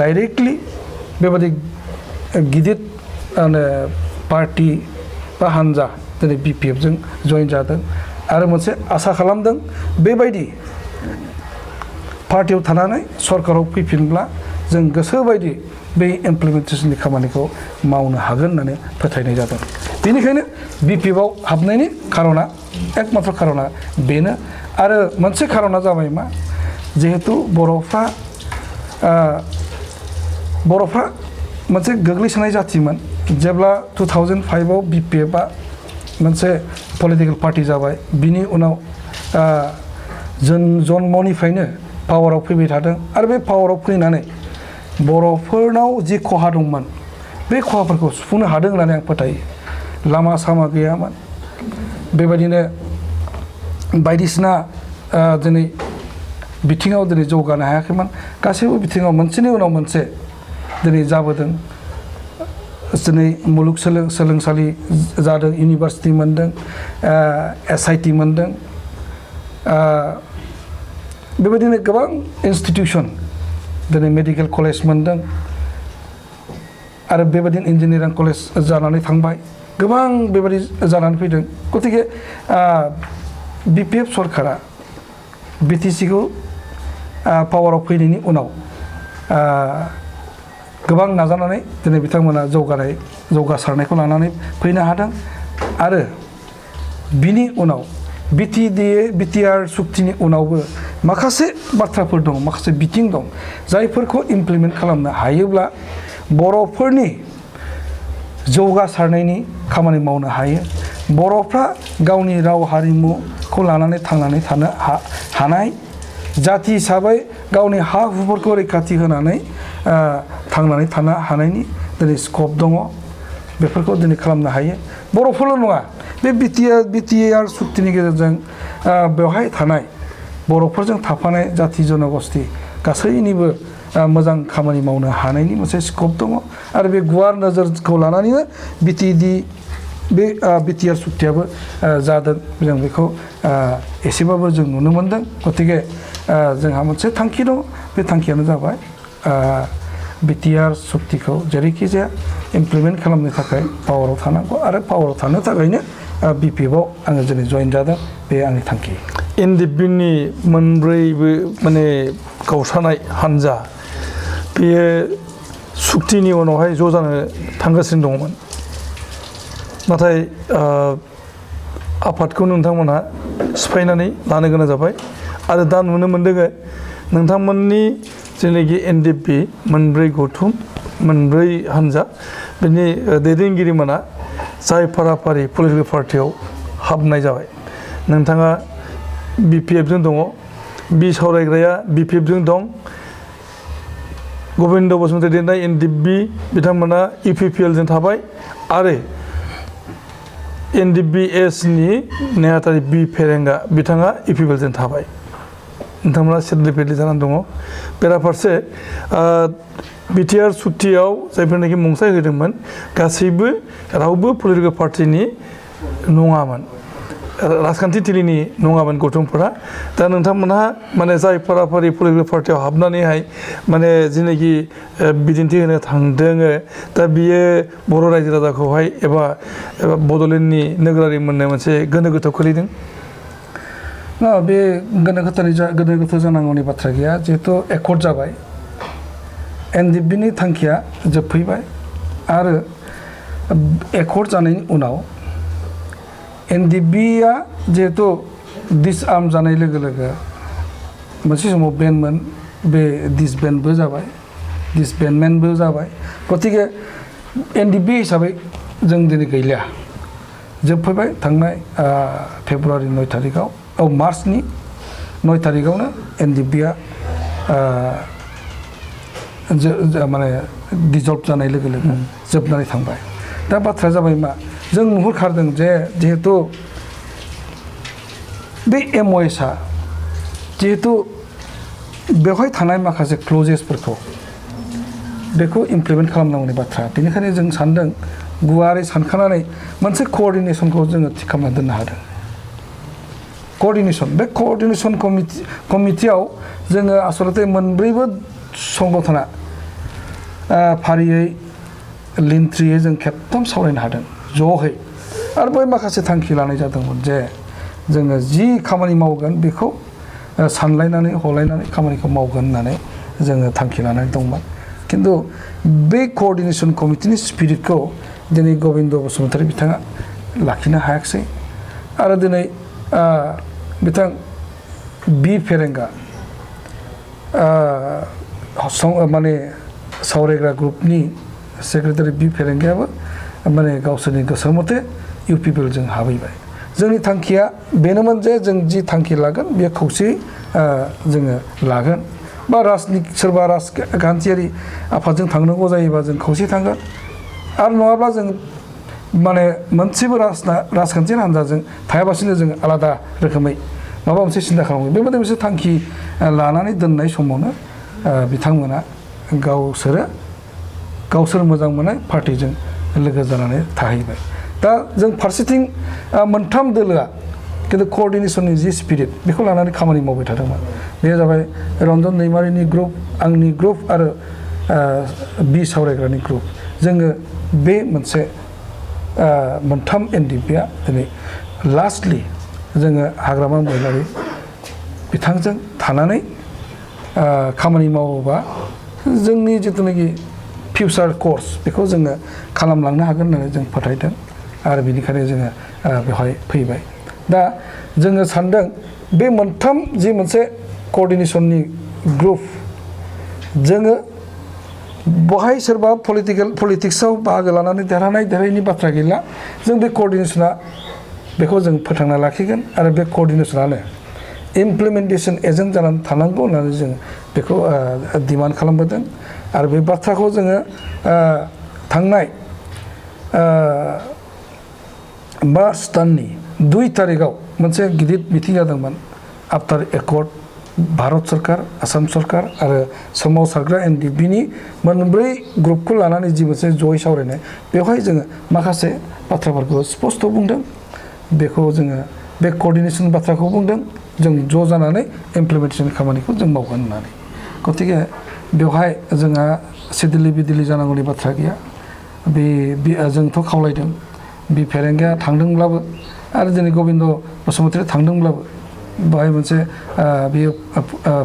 डाइरेक्टलि बेबायदि गिदिर पार्टि बा हान्जा दिनै बिपिएफजों जइन जादों आरो मोनसे आसा खालामदों बेबायदि पार्टियाव थानानै सरकाराव फैफिनब्ला जों गोसोबायदि बे इमप्लिमेन्टेसननि खामानिखौ मावनो हागोन होननानै फोथायनाय जादों बेनिखायनो बिपिएफआव हाबनायनि खारना एकमात्र खारना बेनो आरो मोनसे खारना जाबाय मा जिहेतु बर'फ्रा मोनसे गोग्लैसोनाय जाथिमोन जेब्ला 2005आव बिपिएफआ मोनसे पलिटिकेल पार्टि जाबाय बिनि उनाव जन्मनिफ्रायनो पावाराव फैबाय थादों आरो बे पावाराव फैनानै बर'फोरनाव जि खहा दंमोन बे खहाफोरखौ सुफुंनो हादों होननानै आं फोथायो लामा सामा गैयामोन बेबायदिनो बायदिसिना दिनै बिथिङाव दिनै जौगानो हायाखैमोन गासैबो बिथिङाव मोनसेनि उनाव मोनसे दिनै जाबोदों दिनै मुलुगसोलोंसालि जादों इउनिभार्सिटि मोनदों SIT मोनदों बेबायदिनो गोबां इन्सटिटिउसन दिनै मेडिकेल कलेज मोनदों आरो बेबायदिनो इन्जिनियारिं कलेज जानानै थांबाय गोबां बेबायदि जानानै फैदों गतिके बिपिएफ सरकारा बिटिसिखौ पावाराव फैनायनि उनाव गोबां नाजानानै दिनै बिथांमोना जौगासारनायखौ लानानै फैनो हादों आरो बिनि उनाव बिटिआर सुक्तिनि उनावबो माखासे बाथ्राफोर दं माखासे बिथिं दं जायफोरखौ इमप्लिमेन्ट खालामनो हायोब्ला बर'फोरनि जौगासारनायनि खामानि मावनो हायो बर'फ्रा गावनि राव हारिमुखौ लानानै थांनानै थानो हानाय जाथि हिसाबै गावनि हा हुफोरखौ रैखाथि होनानै थांनानै थानो हानायनि दिनै स्कप दङ बेफोरखौ दिनै खालामनो हायो बर'फोरल' नङा बे बिटिआर सुक्तिनि गेजेरजों बेवहाय थानाय बर'फोरजों थाफानाय जाथि जनगोष्ठी गासैनिबो मोजां खामानि मावनो हानायनि मोनसे स्कप दङ आरो बे गुवार नोजोरखौ लानानैनो बे बिटिआर सुक्तियाबो जादों जों बेखौ एसेबाबो जों नुनो मोनदों गतिके जोंहा मोनसे थांखि दं बे थांखियानो जाबाय बिटिआर सुक्तिखौ जेरैखि जाया इमप्लिमेन्ट खालामनो थाखाय पावाराव थानांगौ आरो पावाराव थानो थाखायनो बिपिएफआव आङो दिनै जइन जादों बे आंनि थांखि एनडिएफबिनि मोनब्रैबो माने गावस्रानाय हान्जा बेयो सुक्तिनि उनावहाय ज' जानो थांगासिनो दङमोन नाथाय आफादखौ नोंथांमोनहा सिफायनानै लानो गोनां जाबाय आरो दा नुनो मोनदों नोंथांमोननि जेनाखि एनडिएफबि मोनब्रै गौथुम मोनब्रै हान्जा बेनि दैदेनगिरिमोना जाय फाराफारि पलिटिकेल पार्टियाव हाबनाय जाबाय नोंथाङा बिपिएफजों दङ बि सावरायग्राया बिपिएफजों दं गबिन्द बसुमतारी दैदेननाय एनडिएफबि बिथांमोना इउपिपिएलजों थाबाय आरो एनडिएफबि-एसनि नेहाथारि बि फेरेंगा बिथाङा इउपिपिएलजों थाबाय नोंथांमोना सेटलिफेटलि जानानै दङ बेराफारसे बिटिआर सुक्तियाव जायफोरनाखि मुंसाइ होदोंमोन गासैबो रावबो पलिटिकेल पार्टिनि नङामोन राजखान्थि थिलिनि नङामोन गौथुमफोरा दा नोंथांमोनहा माने जाय फाराफारि पलिटिकेल पार्टियाव हाबनानैहाय माने जेनाखि बिदिन्थि होनो थांदों दा बियो बर' रायजो राजाखौहाय एबा बड'लेण्डनि नोगोरारि मोननो मोनसे गोनो गोथो खोलैदों बे गोनो गोथो जानांगौनि बाथ्रा गैया जिहेतु एकर्ड जाबाय एनडिएफबिनि थांखिया जोबफैबाय आरो एकर्ड जानायनि उनाव एनडिएफबिआ जिहेतु डिसआर्म जानाय लोगो लोगो मोनसे समाव बेनमोन बे डिसबेन्डबो जाबाय डिसबेन्डमेन्टबो जाबाय गतिके एनडिएफबि हिसाबै जों दिनै गैलिया जोबफैबाय थांनाय फेब्रुवारि 9 तारिखआव मार्चनि 9 तारिखआवनो एनडिएफबिआ माने डिजल्भ जानाय लोगो लोगो जोबनानै थांबाय दा बाथ्राया जाबाय मा जों नुहुरखादों जे जिहेतु बे एमअएसआ जिहेतु बेवहाय थानाय माखासे क्लजेसफोरखौ बेखौ इमप्लिमेन्ट खालामनांगौनि बाथ्रा बेनिखायनो जों सानदों गुवारै सानखानानै मोनसे कअर्डिनेसनखौ जोङो थि खालामना दोननो हादों कअर्डिनेसन बे कअर्डिनेसन कमिटियाव जोङो आसलते मोनब्रैबो संगठना फारियै लिन्थ्रियै जों खेबथाम सावरायनो हादों ज'है आरो बै माखासे थांखि लानाय जादोंमोन जे जोङो जि खामानि मावगोन बेखौ सानलायनानै हलायनानै खामानिखौ मावगोन होननानै जोङो थांखि लानानै दंमोन खिन्थु बे क'अर्डिनेसन कमिटिनि स्पिरिटखौ दिनै गबिन्द बसुमतारी बिथाङा लाखिनो हायाखिसै आरो दिनै बिथां बि फेरेंगा माने सावरायग्रा ग्रुपनि सेक्रेटारि बि फेरेंगायाबो माने गावसोरनि गोसो मथे इउपिपिएलजों हाबहैबाय जोंनि थांखिया बेनोमोन जे जों जि थांखि लागोन बेयो खौसेयै जोङो लागोन बा सोरबा राजखान्थियारि आफादजों थांनांगौ जायोबा जों खौसे थांगोन आरो नङाब्ला जों माने मोनसेबो राजखान्थियारि हान्जाजों थायाबासिनो जों आलादा रोखोमै माबा मोनसे सिन्था खालामो बेबायदि मोनसे थांखि लानानै दोननाय समावनो बिथांमोना गावसोर मोजां मोननाय पार्टिजों लोगो जानानै थाहैबाय दा जों फारसेथिं मोनथाम दोलोआ खिन्थु क'अर्डिनेसननि जि स्पिरिट बेखौ लानानै खामानि मावबाय थादोंमोन बे जाबाय रन्जन दैमारिनि ग्रुप आंनि ग्रुप आरो बि सावरायग्रानि ग्रुप जोङो बे मोनसे मोनथाम एनडिपिआ दिनै लास्टलि जोङो हाग्रामा महिलारि बिथांजों थानानै खामानि मावोबा जोंनि जिथुनाखि फिउचार कर्स बेखौ जोङो खालामलांनो हागोन होननानै जों फोथायदों आरो बेनिखायनो जोङो बेवहाय फैबाय दा जोङो सानदों बे मोनथाम जि मोनसे क'अर्डिनेसननि ग्रुप जोङो बहाय सोरबा पलिटिक्सआव बाहागो लानानै देरहायैनि बाथ्रा गैला जों बे क'अर्डिनेसना बेखौ जों फोथांना लाखिगोन आरो बे क'अर्डिनेसनानो इमप्लिमेन्टेसन एजेन्ट जानानै थानांगौ होननानै जों बेखौ डिमान्ड खालामबोदों आरो बे बाथ्राखौ जोङो थांनाय मार्च दाननि 2 तारिखआव मोनसे गिदिर मिटिं जादोंमोन आफ्टार एकर्ड भारत सरकार आसाम सरकार आरो सोमावसारग्रा एनडिपिनि मोनब्रै ग्रुपखौ लानानै जि मोनसे जयै सावरायनाय बेवहाय जोङो माखासे बाथ्राफोरखौ स्पष्ट बुंदों बेखौ जोङो बे क'अर्डिनेसन बाथ्राखौ बुंदों जों ज' जानानै इमप्लिमेन्टेसन खामानिखौ जों मावगोन होननानै गतिके बेवहाय जोंहा सिदिलि बिदिलि जानांगौनि बाथ्रा गैया जोंथ' खावलायदों बि फेरेंगाया थांदोंब्लाबो आरो दिनै गबिन्द बसुमतारी थांदोंब्लाबो बेवहाय मोनसे बेयो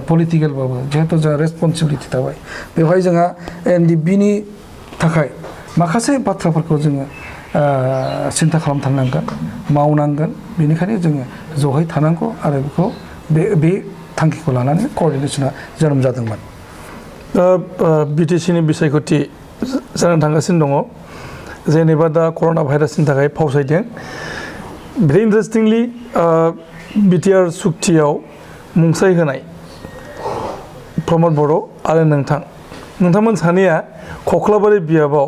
पलिटिकेलबाबो जिहेतु जोंहा रेसपन्सिबिलिटि थाबाय बेवहाय जोंहा एनडिपिनि थाखाय माखासे बाथ्राफोरखौ जोङो सिन्था खालामथारनांगोन मावनांगोन बेनिखायनो जोङो ज'है थानांगौ आरो बेखौ बे थांखिखौ लानानै क'अर्डिनेसना जोनोम जादोंमोन दा बिटिसिनि बिसायख'थि जानो थांगासिनो दङ जेनेबा दा कर'ना भाइरासनि थाखाय फावसायदों भेरि इन्टारेस्टिंलि बिटिआर सुक्तियाव मुंसाइ होनाय प्रमद बर' आरो नोंथांमोन सानैया कख्लाबारि बियाबाव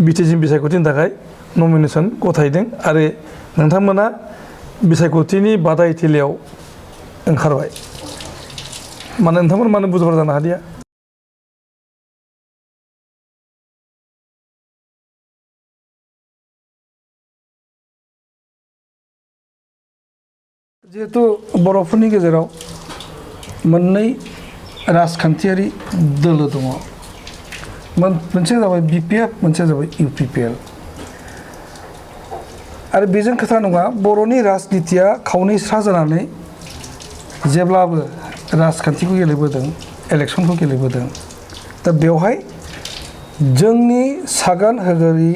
बिटिसि बिसायख'थिनि थाखाय नमिनेसन गथायदों आरो नोंथांमोना बिसायख'थिनि बादायथिलियाव ओंखारबाय नोंथांमोन मानो बुधबार जानो हादिया जिहेतु बर'फोरनि गेजेराव मोननै राजखान्थियारि दोलो दङ मोनसेया जाबाय बिपिएफ मोनसेया जाबाय इउपिपिएल आरो बेजों खोथा नङा बर'नि राजनितिया खावनैस्रा जानानै जेब्लाबो राजखान्थिखौ गेलेबोदों इलेक्सनखौ गेलेबोदों दा बेवहाय जोंनि सागान होगिरि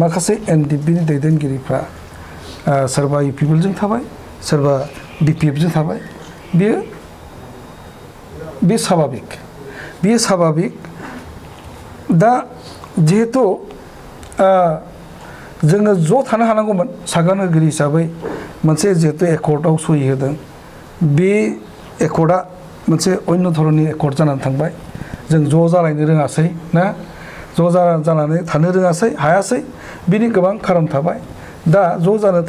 माखासे एनडिपिनि दैदेनगिरिफ्रा सोरबा इउपिपिएलजों थाबाय सोरबा बिपिएफजों थाबाय बेयो स्वाभाबिक दा जिहेतु जोङो ज' थानो हानांगौमोन सागान होगिरि हिसाबै मोनसे जिहेतु एकर्डआव सहि होदों बे एकर्डआ मोनसे अन्य धरननि एकर्ड जानानै थांबाय जों ज' जालायनो रोङासै ना ज' जानानै थानो रोङासै हायासै बिनि गोबां खारन थाबाय दा ज' जानो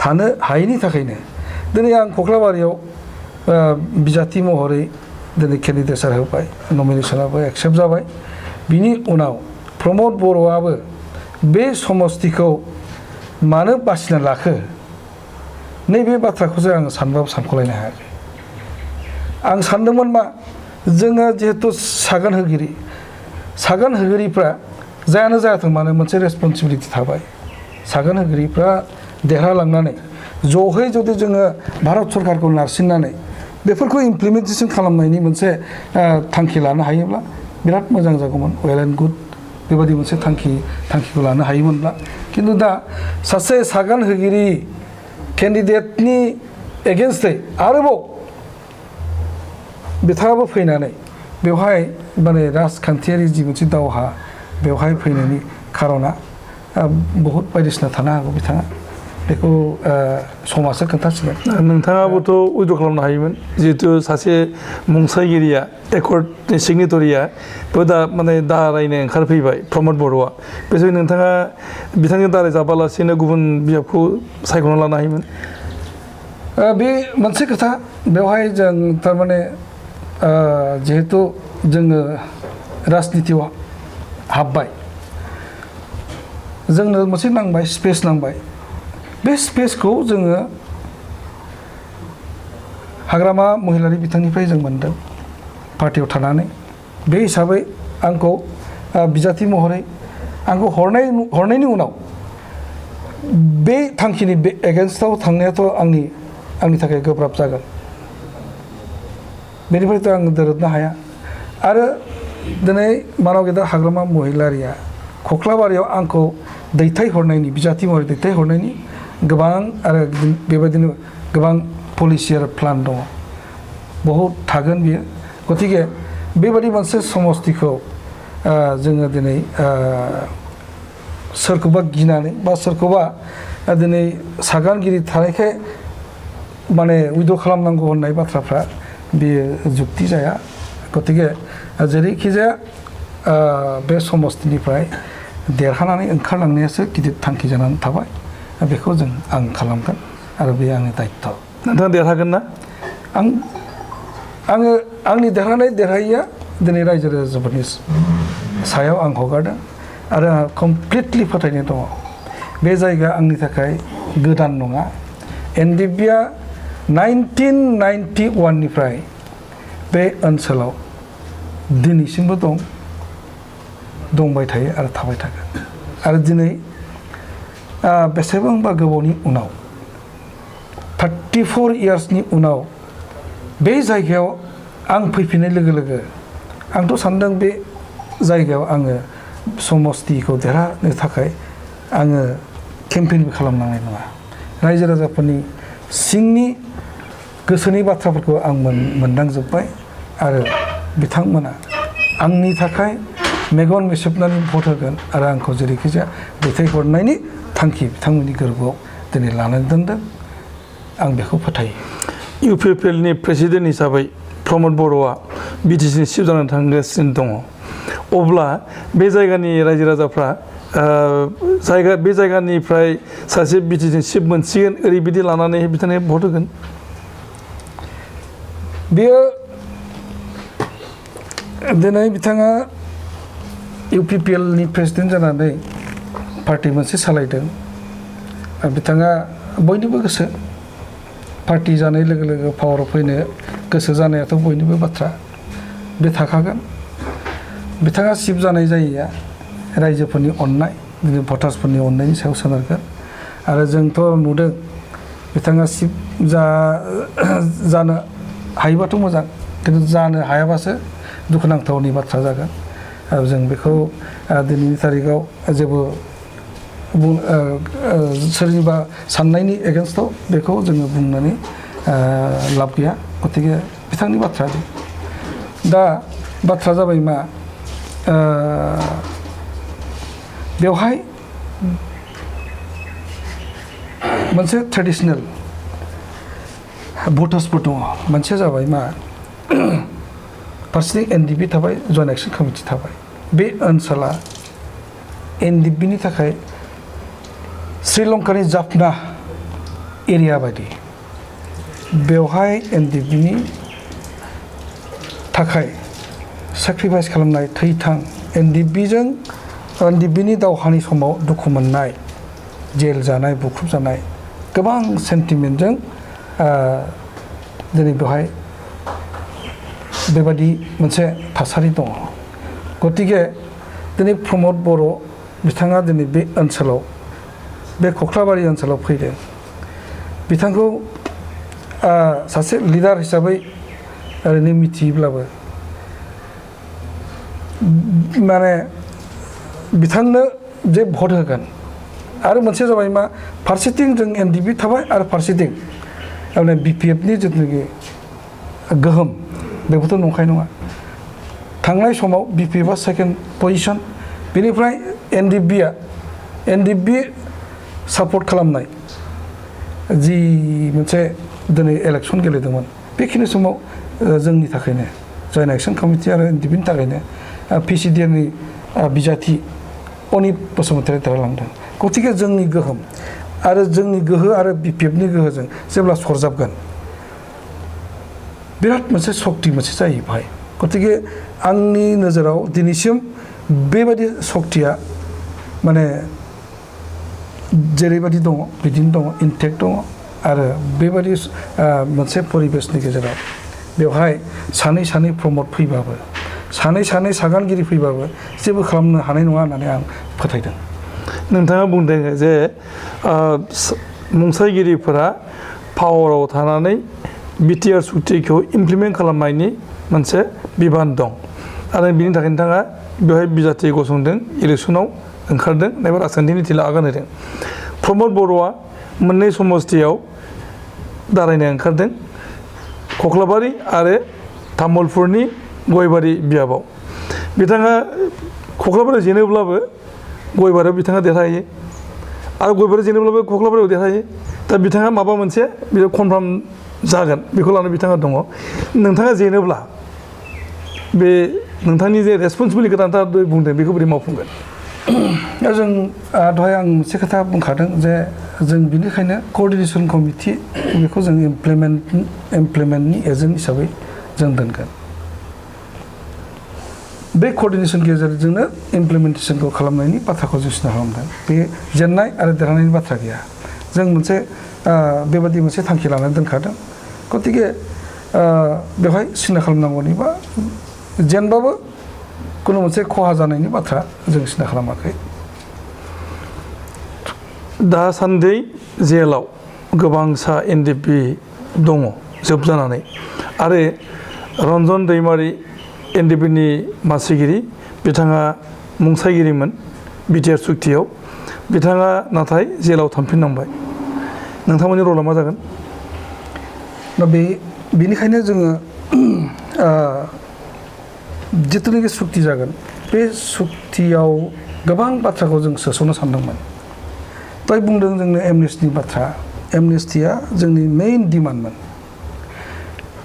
थानो हायैनि थाखायनो दिनै आं कख्लाबारियाव बिजाथि महरै दिनै केन्डिडेटसार होबाय नमिनेसनाबो एक्सेप्ट जाबाय बिनि उनाव प्रमद बर'आबो बे समस्तिखौ मानो बासिना लाखो नैबे बाथ्राखौसो आं सानबाबो सानख'लायनो हायाखै आं सानदोंमोन मा जोङो जिहेतु सागान होगिरिफ्रा जायानो जायाथों मानो मोनसे रेसपन्सिबिलिटि थाबाय सागान होगिरिफ्रा देरहालांनानै ज'है जुदि जोङो भारत सरकारखौ नारसिननानै बेफोरखौ इमप्लिमेन्टेसन खालामनायनि मोनसे थांखि लानो हायोब्ला बिराद मोजां जागौमोन वेल एन्ड गुड बेबादि मोनसे थांखिखौ लानो हायोमोनब्ला खिन्थु दा सासे सागान होगिरि केन्डिडेटनि एगेन्स्टै आरोबाव बिथाङाबो फैनानै बेवहाय माने राजखान्थियारि जि मोनसे दावहा बेवहाय फैनायनि खार'ना बहुद बायदिसिना थानो हागौ बिथाङा बेखौ समाजो खोन्थासिगोन नोंथाङाबोथ' उइद्र' खालामनो हायोमोन जिहेतु सासे मुंसागिरिया एकर्डनि सिगनेटरिया बो दा माने दारायनो ओंखारफैबाय प्रमद बर'आ बे समाव नोंथाङा बिथांनि दाराय जाबालासिनो गुबुन बिजाबखौ सायख'ना लानो हायोमोन बे मोनसे खोथा बेवहाय जों थारमाने जिहेतु जोङो राजनितियाव हाबबाय जोंनो मोनसे नांबाय स्पेस नांबाय बे स्पेसखौ जोङो हाग्रामा महिलारि बिथांनिफ्राय जों मोनदों पार्टियाव थानानै बे हिसाबै आंखौ बिजाथि महरै आंखौ हरनायनि उनाव बे थांखिनि बे एगेन्स्टआव थांनायाथ' आंनि थाखाय गोब्राब जागोन बेनिफ्रायथ' आं दोरोदनो हाया आरो दिनै मानाव गेदेर हाग्रामा महिलारिया खख्लाबारियाव आंखौ दैथायहरनायनि बिजाथि महरै दैथायहरनायनि गोबां आरो बेबायदिनो गोबां पलिसि आरो प्लान दङ बहुद थागोन बियो गतिके बेबायदि मोनसे समस्तिखौ जोङो दिनै सोरखौबा गिनानै बा सोरखौबा दिनै सागानगिरि थानायखाय माने उइद्र' खालामनांगौ होननाय बाथ्राफ्रा बेयो जुक्ति जाया गतिके जेरैखिजाया बे समस्तिनिफ्राय देरहानानै ओंखारलांनायासो गिदिर थांखि जानानै थाबाय बेखौ आं खालामगोन आरो बे आंनि दायित्व नोंथाङा देरहागोन ना आङो आंनि देरहायैया दिनै रायजो राजाफोरनि सायाव आं हगारदों आरो आंहा कमप्लिटलि फोथायनाय दङ बे जायगाया आंनि थाखाय गोदान नङा एनडिपिआ 1991 निफ्राय बे ओनसोलाव दिनैसिमबो दंबाय थायो आरो थाबाय थागोन आरो दिनै बेसेबांबा गोबावनि उनाव 34 इयार्सनि उनाव बे जायगायाव आं फैफिननाय लोगो लोगो आंथ' सानदों बे जायगायाव आङो समस्तिखौ देरहानो थाखाय आङो केम्पेइनबो खालामनांनाय नङा रायजो राजाफोरनि सिंनि गोसोनि बाथ्राफोरखौ आं मोनदांजोब्बाय आरो बिथांमोना आंनि थाखाय मेगन मेसेबनानै भट होगोन आरो आंखौ जेरैखिजाया दैथायहरनायनि थांखि बिथांमोननि गोरबोआव दिनै लानानै दोनदों आं बेखौ फोथायो इउपिपिएलनि प्रेसिडेन्ट हिसाबै प्रमद बर'आ बिटिसिनि चिफ जानानै थांगासिनो दङ अब्ला बे जायगानि रायजो राजाफ्रा बे जायगानिफ्राय सासे बिटिसिनि चिफ मोनसिगोन ओरैबायदि लानानै बिथांनो भट होगोन बेयो दिनै बिथाङा इउपिपिएलनि प्रेसिडेन्ट जानानै पार्टि मोनसे सालायदों बिथाङा बयनिबो गोसो पार्टि जानाय लोगो लोगो पावाराव फैनो गोसो जानायाथ' बयनिबो बाथ्रा बे थाखागोन बिथाङा चिफ जानाय जायैया रायजोफोरनि अननाय दिनै भटार्सफोरनि अननायनि सायाव सोनारगोन आरो जोंथ' नुदों बिथाङा चिफ जानो हायोबाथ' मोजां खिन्थु जानो हायाबासो दुखुनांथावनि बाथ्रा जागोन आरो जों बेखौ दिनैनि थारिखआव जेबो सोरनिबा साननायनि एगेन्स्टआव बेखौ जोङो बुंनानै लाब गैया गतिके बिथांनि बाथ्रा दा बाथ्रा जाबाय मा बेवहाय मोनसे ट्रेडिसनेल भटार्सफोर दङ मोनसेया जाबाय मा फारसेथिं एनडिपि थाबाय जइन्ट एक्सन कमिटि थाबाय बे ओनसोला एनडिपिनि थाखाय श्रीलंकानि जाफना एरिया बायदि बेवहाय एनडिपिनि थाखाय सेक्रिफाइस खालामनाय थैथां एनडिपिनि दावहानि समाव दुखु मोननाय जेल जानाय बुख्रुब जानाय गोबां सेन्टिमेन्टजों दिनै बेवहाय बेबादि मोनसे थासारि दङ गतिके दिनै प्रमद बर' बिथाङा दिनै बे ओनसोलाव बे खख्लाबारि ओनसोलाव फैदों बिथांखौ सासे लिडार हिसाबै ओरैनो मिथियोब्लाबो माने बिथांनो जे भट होगोन आरो मोनसे जाबाय मा फारसेथिं जों एनडिपि थाबाय आरो फारसेथिं माने बिपिएफनि जिथुनाखि गोहोम बेबोथ' नंखाय नङा थांनाय समाव बिपिएफआ सेकेन्ड पजिशन बेनिफ्राय एनडिपि सापर्ट खालामनाय जि मोनसे दिनै इलेक्सन गेलेदोंमोन बेखिनि समाव जोंनि थाखायनो जयेन्ट एक्सन कमिटि आरो एनडिपिनि थाखायनो पिसिडिनि बिजाथि अनित बसुमतारी देरहालांदों गतिके जोंनि गोहोम आरो जोंनि गोहो आरो बिपिएफनि गोहोजों जेब्ला सरजाबगोन बिराद मोनसे सक्ति मोनसे जायो बेहाय गतिके आंनि नोजोराव दिनैसिम बेबायदि सक्तिया माने जेरैबायदि दङ बिदिनो दङ इनटेक्ट दङ आरो बेबायदि मोनसे परिबेसनि गेजेराव बेवहाय सानै प्रमट फैबाबो सानै सागानगिरि फैबाबो जेबो खालामनो हानाय नङा होननानै आं फोथायदों। नोंथाङा बुंदों जे मुंसायगिरिफोरा पावाराव थानानै बिटिआर सुक्तिखौ इमप्लिमेन्ट खालामनायनि मोनसे बिबान दं आरो बिनि थाखाय नोंथाङा बेवहाय बिजाथि गसंदों इलेक्सनाव ओंखारदों एबा राजखान्थिनि थिला आगान होदों। प्रमद बर'आ मोननै समस्तियाव दारायनो ओंखारदों कख्लाबारि आरो तामुलपुरनि गयबारि बियाबाव बिथाङा कख्लाबारियाव जेनोब्लाबो गयबारियाव बिथाङा देरहायो आरो गयबारियाव जेनोब्लाबो कख्लाबारियाव देरहायो दा बिथाङा माबा मोनसे बेयो कनफार्म जागोन बेखौ लानानै बिथाङा दङ नोंथाङा जेनोब्ला बे नोंथांनि जे रेसपन्सिबिलिटि नोंथाङा बुंदों बेखौ बोरै मावफुंगोन? जों दहाय आं मोनसे खोथा बुंखादों जे जों बिनिखायनो क'अर्डिनेसन कमिटि बेखौ जों इमप्लिमेन्टनि एजेन्ट हिसाबै जों दोनगोन बे क'अर्डिनेसन गेजेरजोंनो इमप्लिमेन्टेसनखौ खालामनायनि बाथ्राखौ जों सिन्था खालामदों बे जेननाय आरो देरहानायनि बाथ्रा गैया जों मोनसे बेबादि मोनसे थांखि लानानै दोनखादों गतिके बेवहाय सिन्था खालामनांगौनि बा जेनबाबो कुनु मोनसे खहा जानायनि बाथ्रा जों सिन्था खालामाखै। दासान्दि जेलाव गोबांसा एनडिपि दङ जोबजानानै आरो रन्जन दैमारि एनडिपिनि मासिगिरि बिथाङा मुंसायगिरिमोन बिटिआर सुक्तियाव बिथाङा नाथाय जेलाव थांफिननांबाय नोंथांमोननि रला मा जागोन? दा बेनिखायनो जोङो जिथुनाखि सुक्ति जागोन बे सुक्तियाव गोबां बाथ्राखौ जों सोसननो सानदोंमोन दहाय बुंदों जोंनो एमनेस्टिनि बाथ्रा एमनेस्टिया जोंनि मेइन डिमान्डमोन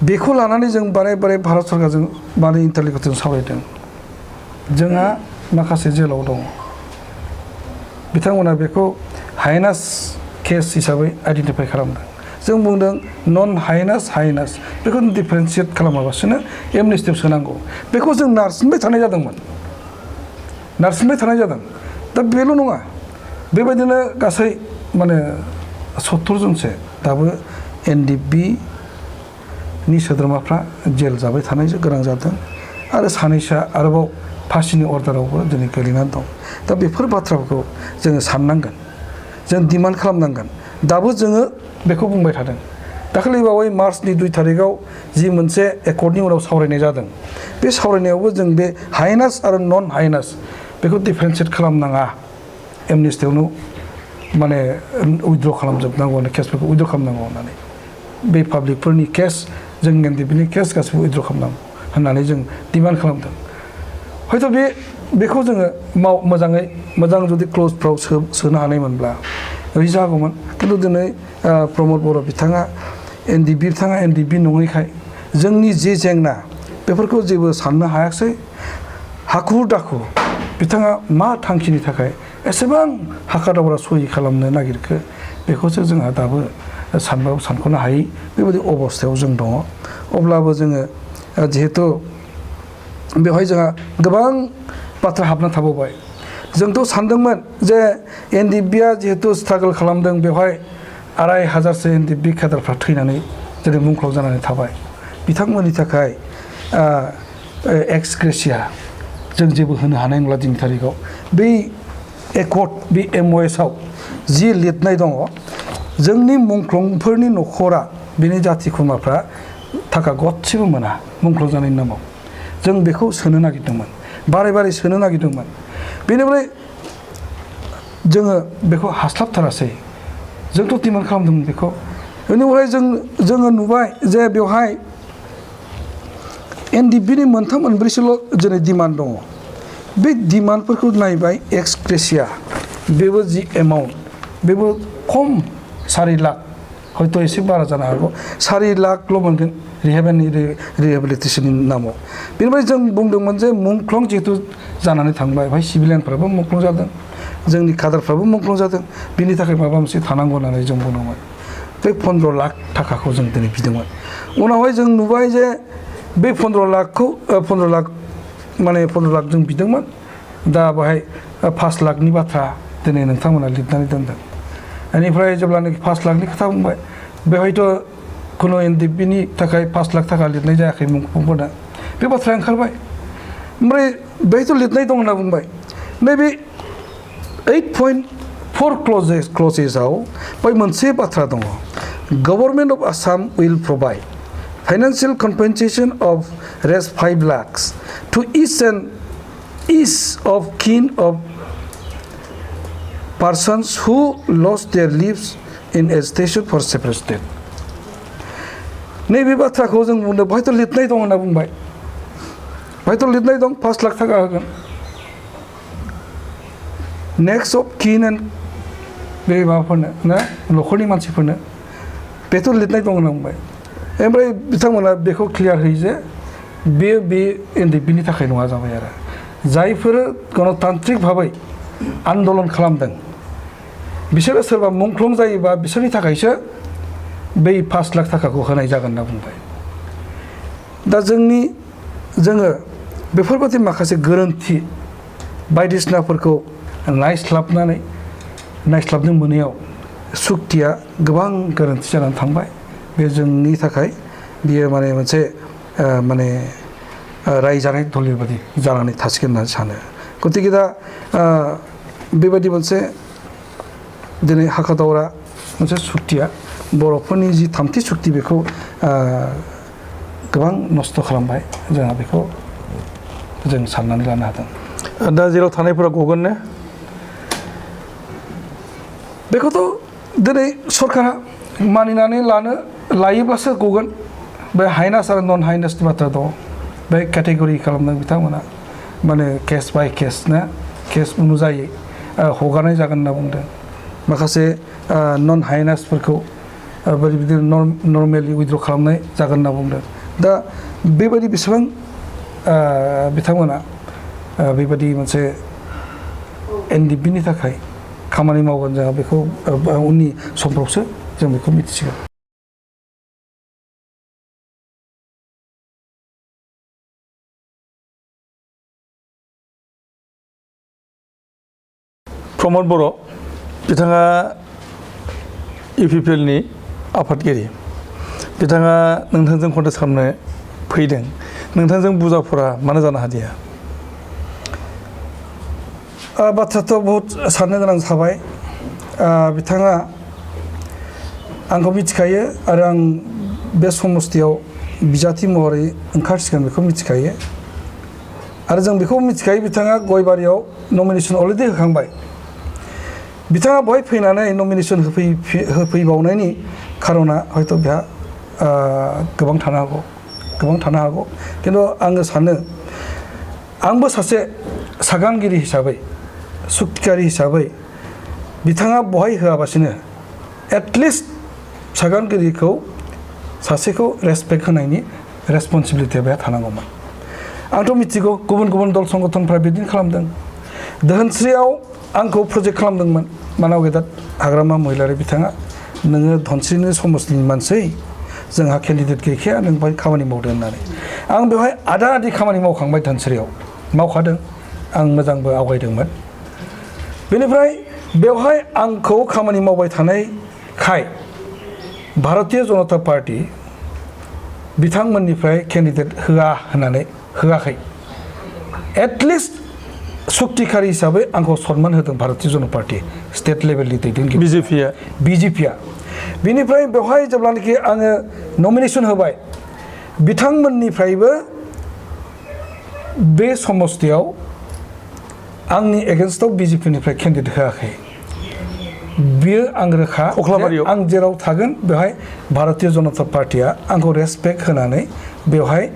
बेखौ लानानै जों बारे भारत सरकारजों माने इन्टारलिगेटजों सावरायदों जोंहा माखासे जेलाव दङ बिथांमोना बेखौ हाइनास केस हिसाबै आइडेन्टिफाइ खालामदों जों बुंदों नन हाइनास बेखौ डिफारेन्सियेट खालामालासिनो एमनेस्टियाव सोनांगौ बेखौ जों नारसिनबाय थानाय जादों दा बेल' नङा बेबायदिनो गासै माने 70 जनसो दाबो एनडिपिनि सोद्रोमाफ्रा जेल जाबाय थानाय गोनां जादों आरो सानैसोआ आरोबाव फासिनि अर्डारावबो दिनै गोलैनानै दं दा बेफोर बाथ्राफोरखौ जोङो साननांगोन जों डिमान्ड खालामनांगोन दाबो जोङो बेखौ बुंबाय थादों दाखालि बावै मार्चनि 2 तारिखआव जि मोनसे एकर्डनि उनाव सावरायनाय जादों बे सावरायनायावबो जों बे हाइनास आरो नन हाइनास बेखौ डिफारेन्सियेट खालामनाङा एमनेस्टियावनो माने उइथड्र खालामजोबनांगौ होननानै केसफोरखौ उइथड्र खालामनांगौ होननानै बे पाब्लिकफोरनि केस जों एनडिपिनि केस गासैबो उइथड्र खालामनांगौ होननानै जों डिमान्ड खालामदों हयथ' बेखौ जोङो मोजां जुदि क्ल'जफ्राव सोनो हानायमोनब्ला ओरै जागौमोन खिन्थु दिनै प्रमद बर' बिथाङा एनडिपि नङैखाय जोंनि जे जेंना बेफोरखौ जेबो साननो हायाखै हाखु दाखु बिथाङा मा थांखिनि थाखाय एसेबां हाखा दावरा सहि खालामनो नागिरखो बेखौसो जोंहा दाबो सानबाबो सानख'नो हायै बेबायदि अबस्थायाव जों दङ अब्लाबो जोङो जिहेथु बेवहाय जोंहा गोबां बाथ्रा हाबना थाबावबाय जोंथ' सानदोंमोन जे एनडिपिआ जिहेतु स्ट्रागल खालामदों बेवहाय 2500 एनडिपि केडारफ्रा थैनानै जेरै मुंख्लं जानानै थाबाय बिथांमोननि थाखाय एक्स ग्रेसिया जों जेबो होनो हानाय नंला दिनै तारिखआव बै एकर्ड बे एमअएसआव जि लिरनाय दङ जोंनि मुंख्लंफोरनि न'खरा बिनि जाथि खुरमाफ्रा थाखा गदसेबो मोना मुंख्लं जानायनि नामाव जों बेखौ सोनो नागिरदोंमोन बारे बारे सोनो नागिरदोंमोन बेनिफ्राय जोङो बेखौ हास्लाबथारासै जोंथ' डिमान्ड खालामदोंमोन बेखौ बेनिफ्राय जोङो नुबाय जे बेवहाय एनडिएफबिनि मोनथाम मोनब्रैसोल' दिनै डिमान्ड दङ बे डिमान्डफोरखौ नायबाय एक्स ग्रेसिया बेबो जि एमाउन्ट बेबो खम 4 लाख हयथ' एसे बारा जानो हागौ 4 लाखल' मोनगोन रिहेबिलिटेसननि नामाव बेनिफ्राय जों बुंदोंमोन जे मुंख्लं जिहेतु जानानै थांबाय बेहाय सिभिलियानफ्राबो मुंख्लं जादों जोंनि काडारफ्राबो मुंख्लं जादों बिनि थाखाय माबा मोनसे थानांगौ होननानै जों बुंदोंमोन बे 15 लाख थाखाखौ जों दिनै बिदोंमोन उनावहाय जों नुबाय जे बे 15 लाख जों बिदोंमोन दा बेहाय 5 लाखनि बाथ्रा दिनै नोंथांमोना लिरनानै दोनदों बेनिफ्राय जेब्लानाखि 5 लाखनि खोथा बुंबाय बेवहायथ' खुनु एनडिएफबिनि थाखाय 5 लाख थाखा लिरनाय जायाखै मुंख्लंफोरनो बे बाथ्राया ओंखारबाय ओमफ्राय बेहायथ' लिरनाय दं होनना बुंबाय नैबे 8.4 क्लजेसआव बै मोनसे बाथ्रा दङ government of Assam will provide financial compensation of rest 5 lakhs to each of kin of persons who lost their lives in agitation for separate state नैबे बाथ्राखौ जों बुंदों बेहायथ' लिरनाय दं होनना बुंबाय बेहायथ' लिरनाय दं 5 लाख थाखा होगोन नेक्स्ट अफ किन एन्ड बे माबाफोरनो ना न'खरनि मानसिफोरनो बेथ' लिरनाय दं होनना बुंबाय ओमफ्राय बिथांमोना बेखौ क्लियार होयो जे बे एनडिएफबिनि थाखाय नङा जाबाय आरो जायफोरो गणतान्त्रिक भाबै आन्दलन खालामदों बिसोरो सोरबा मुंख्लं जायोबा बिसोरनि थाखायसो बै 5 लाख थाखाखौ होनाय जागोन होनना बुंबाय दा जोङो बेफोरबायदि माखासे गोरोन्थि बायदिसिनाफोरखौ नायस्लाबनो मोनैयाव सुक्तिया गोबां गोरोन्थि जानानै थांबाय बे जोंनि थाखाय बियो माने मोनसे माने रायजानाय दलिल बायदि जानानै थासिगोन होननानै सानो गतिके दा बेबायदि मोनसे दिनै हाखादावरा मोनसे सुक्तिया बर'फोरनि जि थामथि सुक्ति बेखौ गोबां नस्थ' खालामबाय जोंहा बेखौ जों साननानै लानो हादों दा जेराव थानायफोरा गगोन ने बेखौथ' दिनै सरकारा मानिनानै लायोब्लासो गगोन बे हाइनास आरो नन हाइनासनि बाथ्रा दङ बे केटेगरि खालामदों बिथांमोना माने केस बाय केस ना केस अनुजायै हगारनाय जागोन होनना बुंदों माखासे नन हाइनासफोरखौ बिदिनो नर्मेलि उइथड्र खालामनाय जागोन होनना बुंदों दा बेबायदि बेसेबां बिथांमोना बेबायदि मोनसे एनडिएफबिनि थाखाय खामानि मावगोन जोंहा बेखौ उननि समफ्रावसो जों बेखौ मिथिसिगोन प्रमद बर' बिथाङा इउपिपिएलनि आफादगिरि बिथाङा नोंथांजों कन्टेस्ट खालामनो फैदों नोंथांजों बुजाफोरा मानो जानो हादिया बाथ्राथ' बहुत साननो गोनां थाबाय बिथाङा आंखौ मिथिखायो आरो आं बे समस्तियाव बिजाथि महरै ओंखारसिगोन बेखौ मिथिखायो आरो जों बेखौ मिथिखायो बिथाङा गयबारियाव नमिनेसन अलरेडि होखांबाय बिथाङा बहाय फैनानै नमिनेसन होफैबावनायनि खारना हयथ' बेहा गोबां थानो हागौ खिन्थु आङो सानो आंबो सासे सागानगिरि हिसाबै सुक्तिकारि हिसाबै बिथाङा बहाय होआबासिनो एटलिस्ट सागानगिरिखौ सासेखौ रेसपेक्ट होनायनि रेसपन्सिबिलिटिया बेहा थानांगौमोन आंथ' मिथिगौ गुबुन गुबुन दल संगठनफ्रा बिदिनो खालामदों धोनस्रियाव आंखौ प्रजेक्ट खालामदोंमोन मानाव गेदेर हाग्रामा महिलारि बिथाङा नोङो धनस्रिनि समस्तिनि मानसि जोंहा केन्डिडेट गैखाया नों बेहाय खामानि मावदो होननानै आं बेवहाय आदा आदि खामानि मावखांबाय धोनस्रियाव मावखादों आं मोजांबो आवगायदोंमोन बेनिफ्राय बेवहाय आंखौ खामानि मावबाय थानायखाय भारतीय जनता पार्टी बिथांमोननिफ्राय केन्डिडेट होआ होननानै होआखै एटलिस्ट सुक्तिकारि हिसाबै आंखौ सनमान होदों भारतीय जनता पार्टी स्टेट लेभेलनि दैदेनगिरि बिजेपिया बिनिफ्राय बेवहाय जेब्लानाखि आङो नमिनेसन होबाय बिथांमोननिफ्रायबो बे समस्तियाव आंनि एगेन्स्टआव बिजेपिनिफ्राय केन्डिडेट होआखै बियो आं रोखा आं जेराव थागोन बेवहाय भारतीय जनता पार्टिया आंखौ रेसपेक्ट होनानै बेवहाय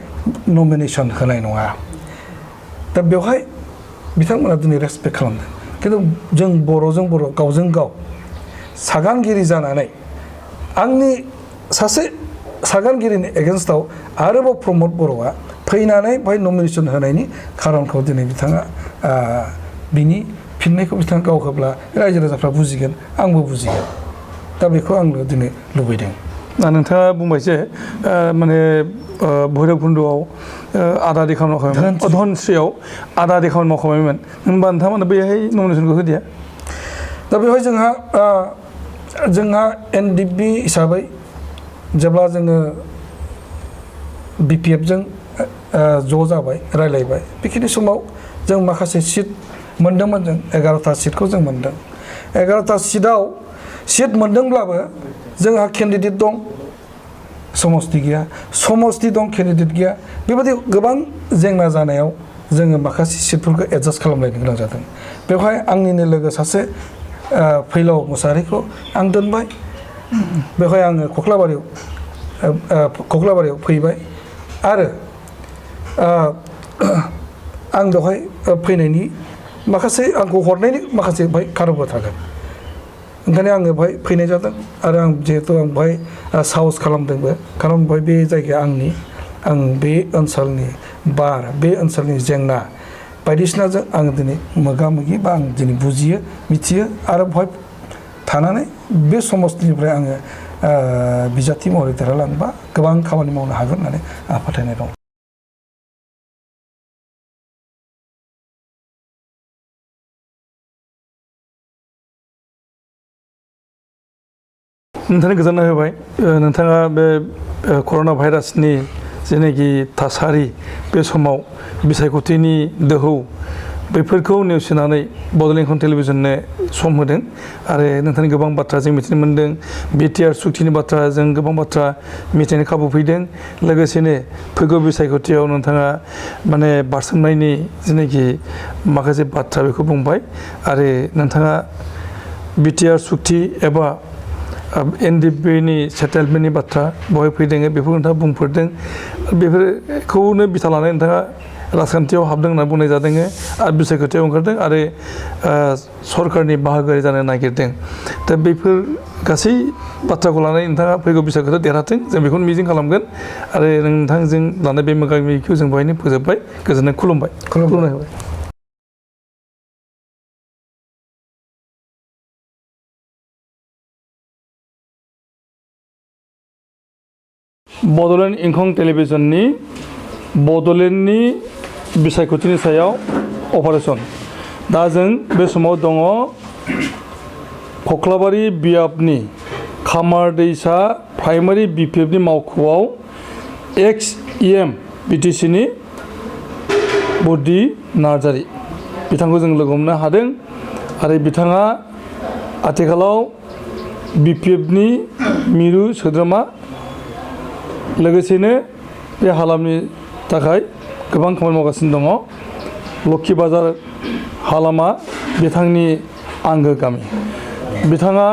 नमिनेसन होनाय नङा दा बेवहाय बिथांमोना दिनै रेसपेक्ट खालामदों खिन्थु जों बर'जों बर' गावजों गाव सागानगिरि जानानै आंनि सासे सागानगिरिनि एगेन्स्टआव आरोबाव प्रमद बर'आ फैनानै बेवहाय नमिनेसन होनायनि खारनखौ दिनै बिथाङा बिनि फिननायखौ बिथाङा गाव होब्ला रायजो राजाफ्रा बुजिगोन आंबो बुजिगोन दा बेखौ आंनो दिनै लुबैदों नोंथाङा बुंबाय जे माने भैरबकुन्द'आव आदा देखा मावखाबायमोन धनस्रियाव आदा देखा मावखाबायमोन होनबा नोंथांमोना बैहाय नमिनेसनखौ होदिया दा बेवहाय जोंहा एनडिपि हिसाबै जेब्ला जोङो बिपिएफजों ज' जाबाय रायलायबाय बेखिनि समाव जों माखासे सिट मोनदोंमोन जों 11टा सिटखौ जों मोनदों 11टा सिटआव सिट मोनदोंब्लाबो जोंहा केन्डिडेट दं समस्ति गैया समस्ति दं केन्डिडेट गैया बेबायदि गोबां जेंना जानायाव जोङो माखासे सिटफोरखौ एडजास्ट खालामलायनो गोनां जादों बेवहाय आंनिनो लोगो सासे फैलाव मुसाहारिखौ आं दोनबाय बेवहाय आङो कख्लाबारियाव फैबाय आरो आं बेवहाय फैनायनि माखासे आंखौ हरनायनि माखासे बेवहाय खारनबो थागोन ओंखायनो आङो बेवहाय फैनाय जादों आरो आं जिहेतु आं बेवहाय साहस खालामदोंबो खारन बेवहाय बे जायगाया आं बे ओनसोलनि बार बे ओनसोलनि जेंना बायदिसिनाजों आं दिनै मोगा मोगि बा आं दिनै बुजियो मिथियो आरो बेवहाय थानानै बे समस्तिनिफ्राय आङो बिजाथि महरै देरहालांबा गोबां खामानि मावनो हागोन होननानै आंहा फोथायनाय दं नोंथांनि गोजोननाय होबाय नोंथाङा बे कर'ना भाइरासनि जेनाखि थासारि बे समाव बिसायख'थिनि दोहौ बेफोरखौ नेवसिनानै बड'लेण्ड इंखं टेलिभिजननो सम होदों आरो नोंथांनि गोबां बाथ्रा जों मिथिनो मोन्दों बिटिआर सुक्तिनि बाथ्रा जों गोबां बाथ्रा मिथिनो खाबु फैदों लोगोसेनो फैगौ बिसायख'थियाव नोंथाङा माने बारसोमनायनि जेनाखि माखासे बाथ्रा बेखौ बुंबाय आरो नोंथाङा बिटिआर सुक्ति एबा एनडिपिनि सेटेलमेन्टनि बाथ्रा बेवहाय फैदों बेफोरखौ नोंथाङा बुंफोरदों बेफोरखौनो बिथा लानानै नोंथाङा राजखान्थियाव हाबदों होनना बुंनाय जादों आरो बिसायख'थियाव ओंखारदों आरो सरकारनि बाहागोआरि जानो नागिरदों दा बेफोर गासै बाथ्राखौ लानानै नोंथाङा फैगौ बिसायख'थियाव देरहाथों जों बेखौनो मिजिं खालामगोन आरो नोंथांजों लानाय बे मोगा मोगिखौ जों बेवहायनो फोजोबबाय गोजोननाय खुलुमबाय होबाय बड'लेण्ड इंखं टेलिभिजननि बड'लेण्डनि बिसायख'थिनि सायाव अपारेसन दा जों बे समाव दङ कख्लाबारि बियाबनि खामारदैसा प्राइमारि बिपिएफनि मावख'आव एक्स इएम बिटिसिनि बुद्धि नार्जारि बिथांखौ जों लोगो हमनो हादों आरो बिथाङा आथिखालाव बिपिएफनि मिरु सोद्रोमा लोगोसेनो बे हालामनि थाखाय गोबां खामानि मावगासिनो दङ लक्षी बाजार हालामा बिथांनि आंगो गामि बिथाङा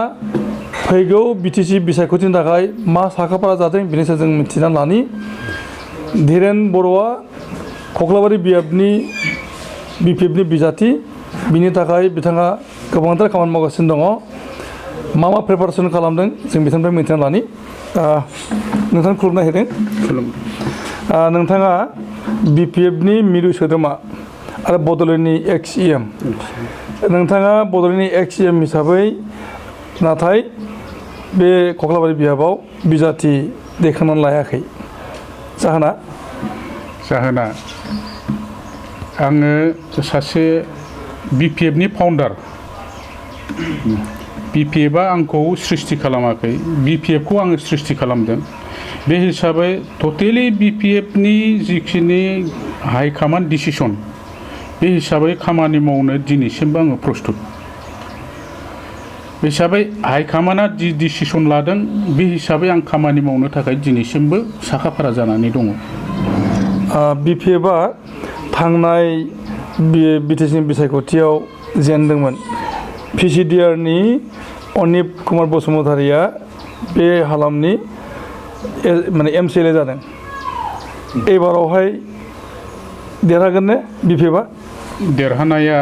फैगौ बिटिसि बिसायख'थिनि थाखाय मा साखाफारा जादों बेनि सायाव जों मिथिना लानि धीरेन बर'आ कख्लाबारि बियाबनि बिपिएफनि बिजाथि बिनि थाखाय बिथाङा गोबांथार खामानि मावगासिनो दङ मा प्रिपारेसन खालामदों जों बिथांनिफ्राय मिथिना लानि नोंथां खुलुमनाय होदों नोंथाङा बिपिएफनि मिरु सोद्रोमा आरो बड'लेण्डनि एक्स इएम नोंथाङा बड'लेण्डनि एक्स इएम हिसाबै नाथाय बे कख्लाबारि बियाबाव बिजाथि दैखांनानै लायाखै जाहोना आङो सासे बिपिएफनि फाउन्डार बिपिएफआ आंखौ सृष्टि खालामाखै बिपिएफखौ आङो सृष्टि खालामदों बे हिसाबै टटेलि बिपिएफनि जिखिनि हाइकमान्ड डिसिसन बे हिसाबै खामानि मावनो दिनैसिमबो आङो प्रस्तुत बे हिसाबै हाइकामान्डआ जि डिसिसन लादों बे हिसाबै आं खामानि मावनो थाखाय दिनैसिमबो साखाफारा जानानै दङ। बिपिएफआ थांनाय बिटिसिनि बिसायख'थियाव जेनदोंमोन। पिसिडिआरनि अनिप कुमार बसुमतारिया बे हालामनि माने एमसिएलए जादों। एबारावहाय देरहागोन ने बिपिएफआ? देरहानाया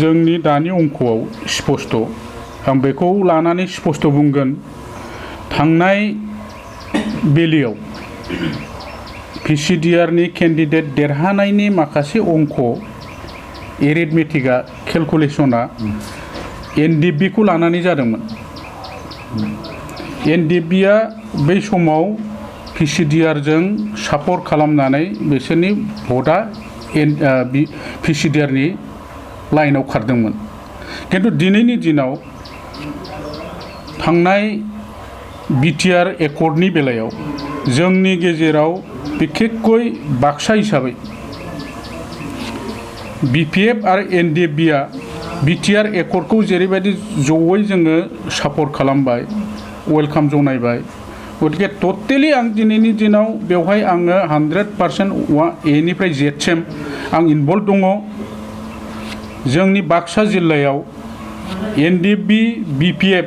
जोंनि दानि अंकआव स्पष्ट। आं बेखौ लानानै स्पष्ट बुंगोन, थांनाय बेलियाव पिसिडिआरनि केन्डिडेट देरहानायनि माखासे अंक एरिथमेटिकआ केलकुलेसना एनडिएफबिखौ लानानै जादोंमोन। एनडिएफबिआ बै समाव पिसिडिआरजों सापर्ट खालामनानै बिसोरनि भटआ पिसिडिआरनि लाइनाव खारदोंमोन। खिन्थु दिनैनि दिनाव थांनाय बिटिआर एकर्डनि बेलायाव जोंनि गेजेराव बिखेखय बाक्सा हिसाबै बिपिएफ आरो एनडिएफबिआ बिटिआर एकर्डखौ जेरैबायदि जयै जोङो सापर्ट खालामबाय, वेलकाम जनायबाय, गतिके टटेलि आं दिनैनि दिनाव बेवहाय आङो 100% एनिफ्राय जेडसिम आं इनभल्भ दङ। जोंनि बाक्सा जिल्लायाव NDFB, BPF,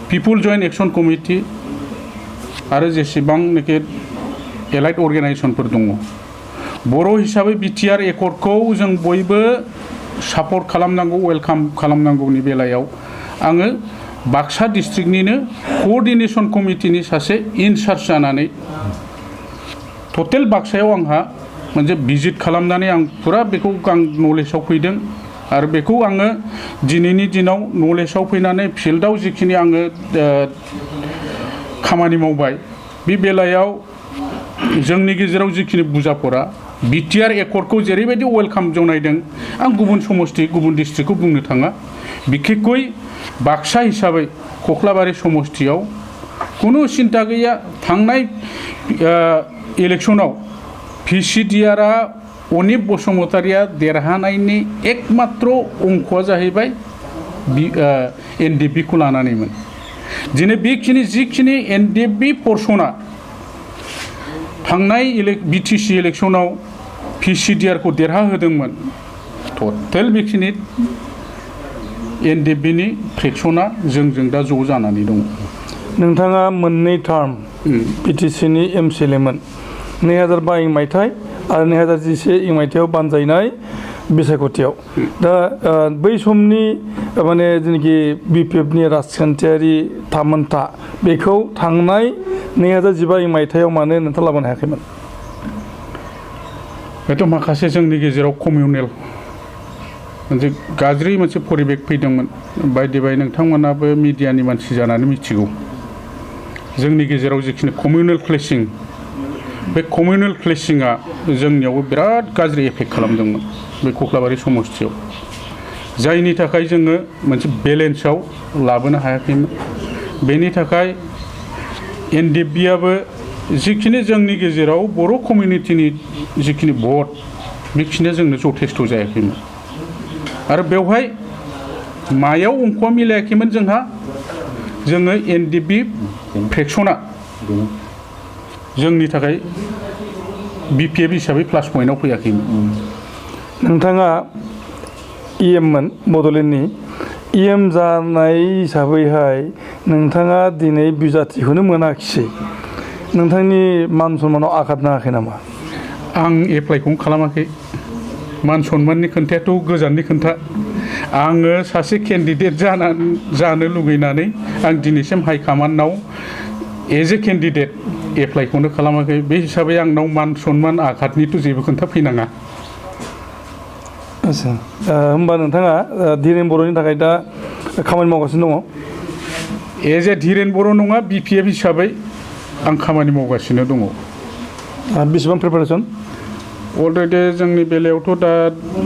people joint action committee आरो जेसेबांनाखि एलाइड अर्गेनाइजेसनफोर दङ, बर' हिसाबै बिटिआर एकर्डखौ जों बयबो सापर्ट खालामनांगौ, वेलकाम खालामनांगौनि बेलायाव आङो बाक्सा डिस्ट्रिक्टनिनो कोअर्डिनेशन कमिटिनि सासे इनचार्ज जानानै टटेल बाक्सायाव आंहा मोनसे भिजिट खालामनानै आं फुरा बेखौ आं नलेजाव फैदों आरो बेखौ आङो दिनैनि दिनाव नलेजाव फैनानै फिल्डआव जिखिनि आङो खामानि मावबाय बे बेलायाव जोंनि गेजेराव जिखिनि बुजाफोरा बिटिआर एकर्डखौ जेरैबायदि वेलकाम जनायदों, आं गुबुन समस्ति गुबुन डिस्ट्रिक्टखौ बुंनो थाङा। बिखेखय बाक्सा हिसाबै कख्लाबारि समस्तियाव खुनु सिन्ता गैया। थांनाय इलेक्सनाव पिसिडिआरआ अनिप बसुमतारिया देरहानायनि एकमात्र अंकआ जाहैबाय एनडिएफबिखौ लानानैमोन। दिनै बेखिनि जिखिनि एनडिएफबि पर्सना थांनाय बिटिसि इलेक्सनाव पिसिडिआरखौ देरहाहोदोंमोन, टटेल बेखिनि एनडिएफबिनि फ्रेक्सना जोंजों दा ज' जानानै दङ। नोंथाङा मोननै टार्म बिटिसिनि एमसिएलएमोन, 2022 मायथाइ आरो 2011 मायथाइयाव बानजायनाय बिसायख'थियाव। दा बै समनि माने जेनाखि बिपिएफनि राजखान्थियारि थामोनथा बेखौ थांनाय 2015 मायथाइयाव मानो नोंथाङा लाबोनो हायाखैमोन? बेथ' माखासे जोंनि गेजेराव कमिउनेल मोनसे गाज्रि मोनसे परिबेक फैदोंमोन। बायदि नोंथांमोनाबो मिडियानि मानसि जानानै मिथिगौ, जोंनि गेजेराव जिखिनि कमिउनेल क्लेसिं, बे कमिउनेल क्लेसिंआ जोंनियावबो बिराद गाज्रि एफेक्ट खालामदोंमोन बे कख्लाबारि समस्तियाव, जायनि थाखाय जोङो मोनसे बेलेन्सआव लाबोनो हायाखैमोन। बेनि थाखाय एनडिएफबिआबो जिखिनि जोंनि गेजेराव बर' कमिउनिटिनि जिखिनि भट बेखिनिया जोंनो जथेस्थ' जायाखैमोन आरो बेवहाय मायाव अंकआ मिलायाखैमोन जोङो एनडिएफबि फ्रेक्सना जोंनि थाखाय बिपिएफ हिसाबै प्लास पइन्टआव फैयाखैमोन। नोंथाङा इएममोन बड'लेण्डनि, इएम जानाय हिसाबैहाय नोंथाङा दिनै बिजाथिखौनो मोनाखिसै, नोंथांनि मान सन्मानाव आघात नाङाखै नामा? आं एप्लाइखौनो खालामाखै। मान सन्माननि खोन्थायाथ' गोजाननि खोन्था। आङो सासे केन्डिडेट जानो लुगैनानै आं दिनैसिम हाइकामान्डनाव एज ए केन्डिडेट एप्लाइखौनो खालामाखै। बे हिसाबै आंनाव मान सन्मान आघातनिथ' जेबो खोन्था फैनाङा। आच्छा, होमबा नोंथाङा धीरेन बर'नि थाखाय दा खामानि मावगासिनो दङ? एज ए धीरेन बर' नङा, बिपिएफ हिसाबै आं खामानि मावगासिनो दङ। बेसेबां प्रिपारेसन? अलरेडि जोंनि बेलायावथ' दा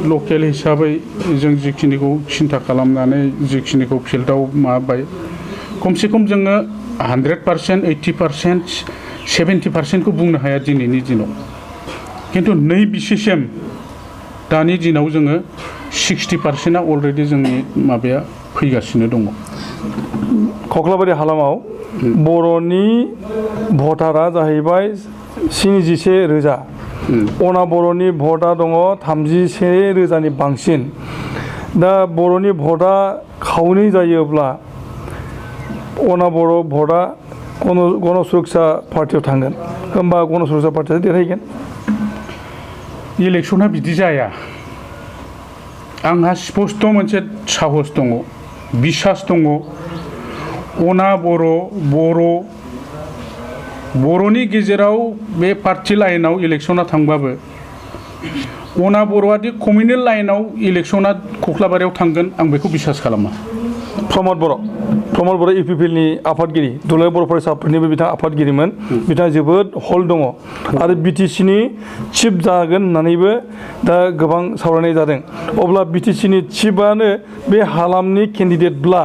लकेल हिसाबै जों जिखिनिखौ सिन्था खालामनानै जिखिनिखौ फिल्डआव माबाबाय, खमसे खम जोङो 100%, 80%, 70%खौ बुंनो हाया दिनैनि दिनाव। खिन्थु नै बिसिसिम दानि दिनाव जोङो 60%आ अलरेडि जोंनि माबाया फैगासिनो दङ। कख्लाबारि हालामाव बर'नि भटारा जाहैबाय 77,000 अना बर'नि भटा दङ 31,000नि बांसिन दा बर'नि भटा खावनै जायोब्ला अना बर' भटा गण सुरक्षा पार्टियाव थांगोन होमबा गण सुरक्षा पार्टिया देरहागोन इलेक्शना बिदि जाया आंहा स्पष्ट मोनसे साहस दङ बिसास दङ अना बर'नि गेजेराव बे पार्टी लाइनाव इलेक्शना थांबाबो अना बर'आदि कमिउनेल लाइनाव इलेक्शना कख्लाबारियाव थांगोन आं बेखौ बिसास खालामा प्रमद बर' इउपिपिएलनि आफादगिरि दुलाराय बर' फरायसा आफादनिबो बिथाङा आफादगिरिमोन बिथाङा जोबोद हल दङ आरो बिटिसिनि चिफ जागोन होननानैबो दा गोबां सावरायनाय जादों अब्ला बिटिसिनि चिफआनो बे हालामनि केन्डिडेटब्ला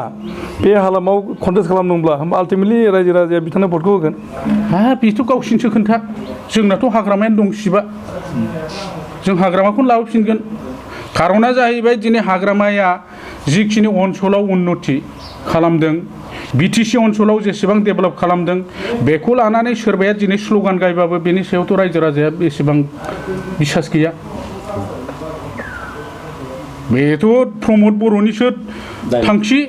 बे हालामाव कन्टेस्ट खालामदोंब्ला होमबा आल्टिमेटलि रायजो राजाया बिथांनो भटखौ होगोन बेथ' गावसिनसो खोन्था जोंनाथ' हाग्रामायानो दं सिबा जों हाग्रामाखौनो लाबोफिनगोन खार'ना जाहैबाय दिनै हाग्रामाया जिखिनि ओनसोलाव उन्नति खालामदों बिटिसि ओनसोलाव जेसेबां डेभेलप खालामदों बेखौ लानानै सोरबाया दिनै स्ल'गान गायबाबो बेनि सायावथ' रायजो राजाया बेसेबां बिसास गैया बेथ' प्रमद बर'निसो थांखि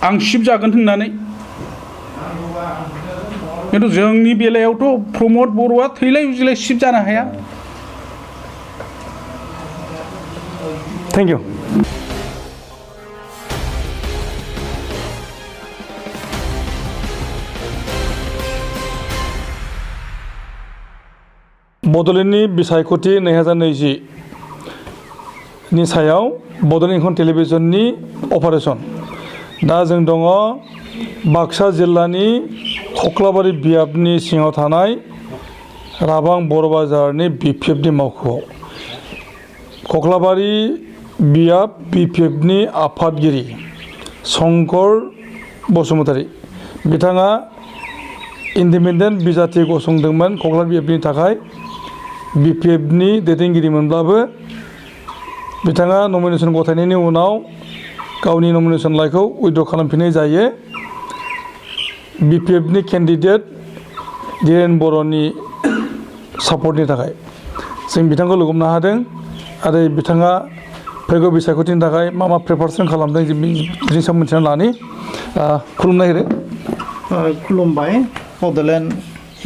आं सिफ जागोन होननानै खिन्थु जोंनि बेलायावथ' प्रमद बर'आ थैलाय उजिलाय सिफ जानो हाया थेंक इउ बड'लेण्डनि बिसायख'थि 2020 नि सायाव बड'लेण्ड इंखं टेलिभिजननि अपारेशन दा जों दङ बाक्सा जिल्लानि कख्लाबारि बियाबनि सिङाव थानाय राबां बर' बाजारनि बिपिएफनि मावख'आव कख्लाबारि बियाब बिपिएफनि आफादगिरि शंकर बसुमतारी बिथाङा इन्डिपेन्डेन्ट बिजाथि गसंदोंमोन कख्लाबारि बिएफनि थाखाय बिपिएफनि दैदेनगिरिमोनब्लाबो बिथाङा नमिनेसन गथायनायनि उनाव गावनि नमिनेसन लाइखौ उइथड्र खालामफिननाय जायो बिपिएफनि केन्डिडेट धीरेन बर'नि सापर्टनि थाखाय जों बिथांखौ लोगो हमनो हादों आरो बिथाङा फैगौ बिसायख'थिनि थाखाय मा प्रिपारेसन खालामदों बिनि सायाव मिथिना लानि खुलुमनाय होदो खुलुमबाय बड'लेण्ड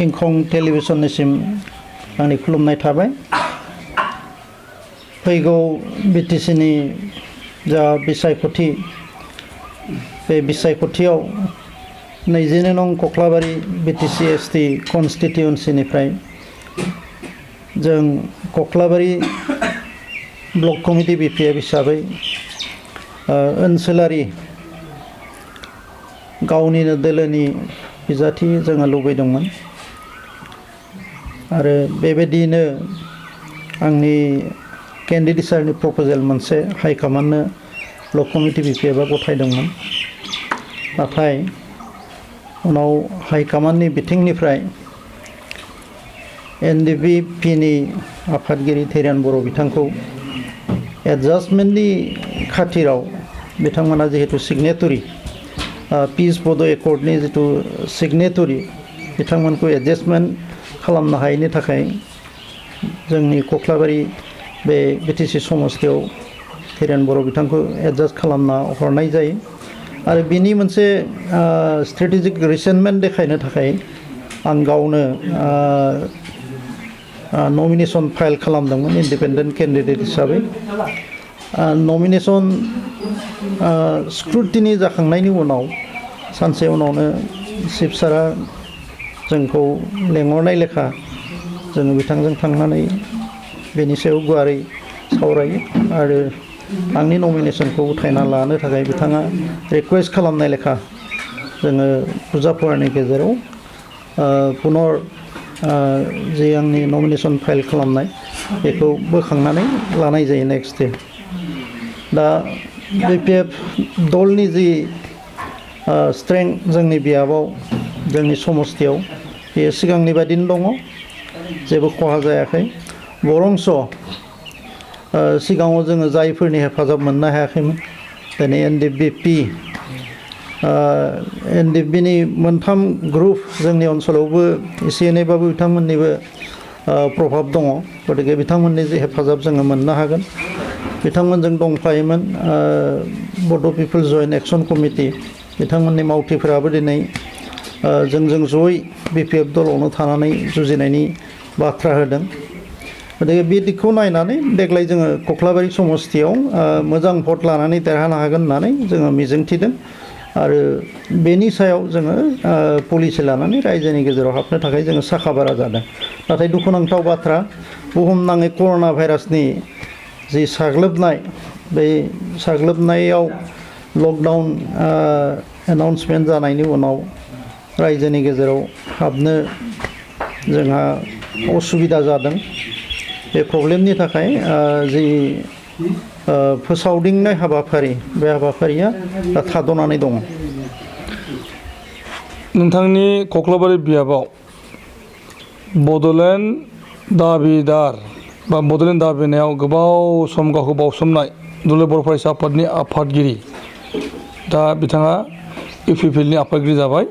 इंखं टेलिभिजननिसिम आंनि खुलुमनाय थाबाय फैगौ बिटिसिनि जा बिसायख'थि बे बिसायख'थियाव 22 नं कख्लाबारि बिटिसि एसटि कनस्टिटिउन्सिनिफ्राय जों कख्लाबारि ब्लक कमिटि बिपिएफ हिसाबै ओनसोलारि गावनिनो दोलोनि बिजाथि जोङो लुबैदोंमोन आरो बेबायदिनो आंनि केन्डिडेटसारनि प्रप'जेल मोनसे हाइकमान्डनो ब्लक कमिटि बिपिएफआ गथायदोंमोन नाथाय उनाव हाइकमान्डनि बिथिंनिफ्राय एनडिपिनि आफादगिरि धीरेन बर' बिथांखौ एडजास्टमेन्टनि खाथिराव बिथांमोना जिहेतु सिगनेटरि पिस बड' एकर्डनि जिथु सिगनेटरि बिथांमोनखौ एडजास्टमेन्ट खालामनो हायैनि थाखाय जोंनि कख्लाबारि बे बिटिसि समस्तियाव धीरेन बर' बिथांखौ एडजास्ट खालामना हरनाय जायो आरो बिनि मोनसे स्ट्रेटेजिक रिसेन्टमेन्ट देखायनो थाखाय आं गावनो नमिनेसन फाइल खालामदोंमोन इन्डिपेन्डेन्ट केन्डिडेट हिसाबै नमिनेसन स्क्रुटिनि जाखांनायनि उनाव सानसे उनावनो चिफ सारा जोंखौ लेंहरनाय लेखा जोङो बिथांजों थांनानै बेनि सायाव गुवारै सावरायो आरो आंनि नमिनेसनखौ उथायना लानो थाखाय बिथाङा रिकुवेस्ट खालामनाय लेखा जोङो फुजाफोरनि गेजेराव पुनर जे आंनि नमिनेसन फाइल खालामनाय बेखौ बोखांनानै लानाय जायो नेक्स्ट डे दा बिपिएफ दलनि जि स्ट्रेंथ जोंनि बियाबाव जोंनि समस्तियाव बेयो सिगांनि बादिनो दङ जेबो खहा जायाखै बरंस सिगाङाव जोङो जायफोरनि हेफाजाब मोननो हायाखैमोन दिनै एनडिपिपि एनडिएफबिनि मोनथाम ग्रुप जोंनि ओनसोलावबो एसे एनैबाबो बिथांमोननिबो प्रभाब दङ गतिके बिथांमोननि जे हेफाजाब जोङो मोननो हागोन बिथांमोनजों दंफायोमोन बड' पिपल्स जयेन्ट एक्सन कमिटि बिथांमोननि मावथिफोराबो दिनै जोंजों जयै बिपिएफ दलावनो थानानै जुजिनायनि बाथ्रा होदों गतिके बे दिगखौ नायनानै देग्लाय जोङो कख्लाबारि समस्तियाव मोजां भट लानानै देरहानो हागोन होननानै जोङो मिजिंथिदों आरो बेनि सायाव जोङो पलिसि लानानै रायजोनि गेजेराव हाबनो थाखाय जोङो साखा बारा जादों नाथाय दुखुनांथाव बाथ्रा बुहुमनाङै कर'ना भाइरासनि जि साग्लोबनाय बे साग्लोबनायाव लकडाउन एनाउन्समेन्ट जानायनि उनाव रायजोनि गेजेराव हाबनो जोंहा असुबिदा जादों बे प्रब्लेमनि थाखाय जि फोसावदिंनाय हाबाफारि बे हाबाफारिया दा थाद'नानै दङ नोंथांनि कख्लाबारि बियाबाव बड'लेण्ड दाबिदार बा बड'लेण्ड दाबिनायाव गोबाव सम गावखौ बावसोमनाय दुलाराय बर' फरायसा आफादनि आफादगिरि दा बिथाङा इउपिपिएलनि आफादगिरि जाबाय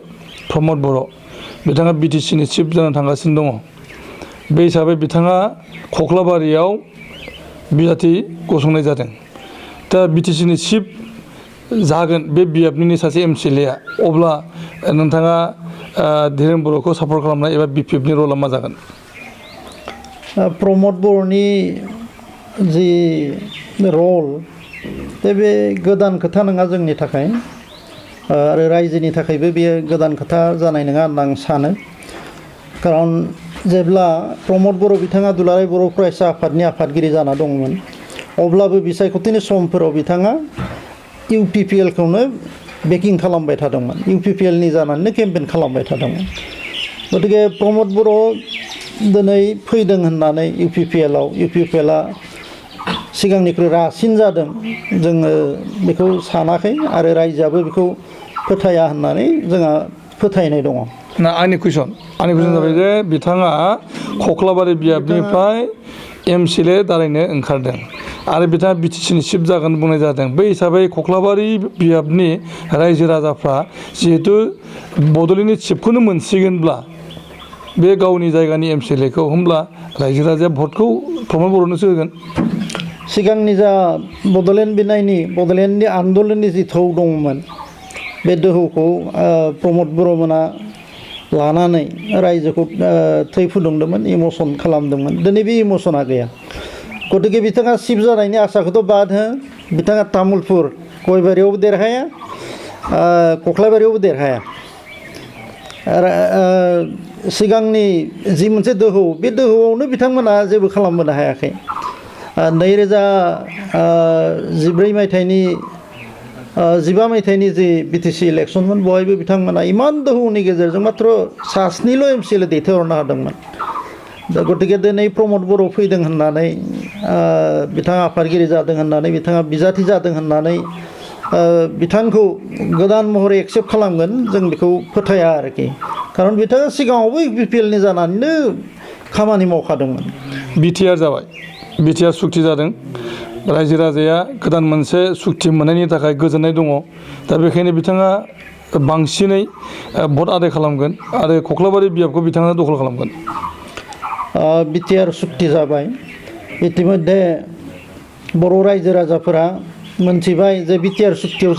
प्रमद बर' बिथाङा बिटिसिनि चिफ जानो थांगासिनो दङ बे हिसाबै बिथाङा कख्लाबारियाव बिजाथि गसंनाय जादों दा बिटिसिनि चिफ जागोन बे बिएफनि सासे एमसिएलएआ अब्ला नोंथाङा धीरेन बर'खौ सापर्ट खालामनाय एबा बिपिएफनि रला मा जागोन प्रमद बर'नि जि रल बे गोदान खोथा नङा जोंनि थाखाय आरो रायजोनि थाखायबो बेयो गोदान खोथा जानाय नङा होनना आं सानो खारन जेब्ला प्रमद बर' बिथाङा दुलाराय बर' फरायसा आफादनि आफादगिरि जाना दंमोन अब्लाबो बिसायख'थिनि समफोराव बिथाङा इउपिपिएलखौनो बेकिं खालामबाय थादोंमोन इउपिपिएलनि जानानैनो केम्पेइन खालामबाय थादोंमोन गतिके प्रमद बर' दिनै फैदों होननानै इउपिपिएलआ सिगांनिख्रुइ रासिन जादों जोङो बेखौ सानाखै आरो रायजोआबो बेखौ फोथाया होननानै जोंहा फोथायनाय दङ ना आंनि कुइसन जाबाय जे बिथाङा कख्लाबारि बियाबनिफ्राय एमसिएलए दारायनो ओंखारदों आरो बिथाङा बिटिसिनि चिफ जागोन बुंनाय जादों बै हिसाबै कख्लाबारि बियाबनि रायजो राजाफ्रा जिहेतु बड'लेण्डनि चिफखौनो मोनसिगोनब्ला बे गावनि जायगानि एमसिएलएखौ होमब्ला रायजो राजाया भटखौ प्रमद बर'नोसो होगोन सिगांनि जा बड'लेण्डनि आन्दलननि जि थौ दंमोन बे दोहौखौ प्रमद बर'मोना लानानै रायजोखौ थै फुदुंदोंमोन इमसन खालामदोंमोन दिनै बे इमसना गैया गतिके बिथाङा चिफ जानायनि आसाखौथ' बाद हो बिथाङा तामुलपुर गयबारियावबो देरहाया कख्लाबारियावबो देरहाया सिगांनि जि मोनसे दोहौ बे दोहौआवनो बिथांमोना जेबो खालामबोनो हायाखै 2014 मायथाइनि 15 मायथाइनि जि बिटिसि इलेक्सनमोन बहायबो बिथांमोना इमान दोहौनि गेजेरजों मात्र 7निल' एमसिएलए दैथायहरनो हादोंमोन दा गतिके दिनै प्रमद बर' फैदों होननानै बिथाङा आफादगिरि जादों होननानै बिथाङा बिजाथि जादों होननानै बिथांखौ गोदान महरै एक्सेप्ट खालामगोन जों बेखौ फोथाया आरोखि खारन बिथाङा सिगाङावबो इउपिपिएलनि जानानैनो खामानि मावखादोंमोन बिटिआर जाबाय बिटिआर सुक्ति जादों रायजो राजाया गोदान मोनसे सुक्ति मोननायनि थाखाय गोजोननाय दङ दा बेखायनो बिथाङा बांसिनै भट आदाय खालामगोन आरो कख्लाबारि बियाबखौ बिथाङा दखल खालामगोन बिटिआर सुक्ति जाबाय इतिमध्ये बर' रायजो राजाफोरा मोनथिबाय जे बिटिआर सुक्तियाव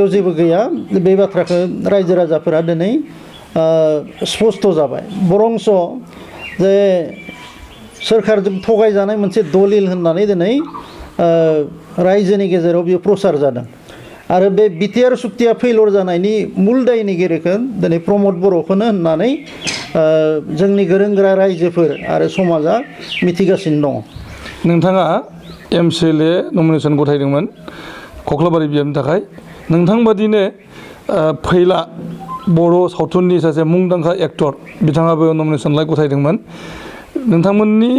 जेबो गैया बे बाथ्राखौ रायजो राजाफोरा दिनै स्पष्ट जाबाय बरंस जे सोरखारजों थगायजानाय मोनसे दलिल होननानै दिनै रायजोनि गेजेराव बेयो प्रसार जादों आरो बे बिटिआर सुक्तिया फेलर जानायनि मुल दायनिगिरिखौ दिनै प्रमद बर'खौनो होननानै जोंनि गोरों गोरा रायजोफोर आरो समाजा मिथिगासिनो दङ नोंथाङा एमसिएलए नमिनेसन गथायदोंमोन कख्लाबारि बियाबनि थाखाय नोंथांबादिनो फैला बर' सावथुननि सासे मुंदांखा एक्टर बिथाङाबो नमिनेसनलाय गथायदोंमोन नोंथांमोननि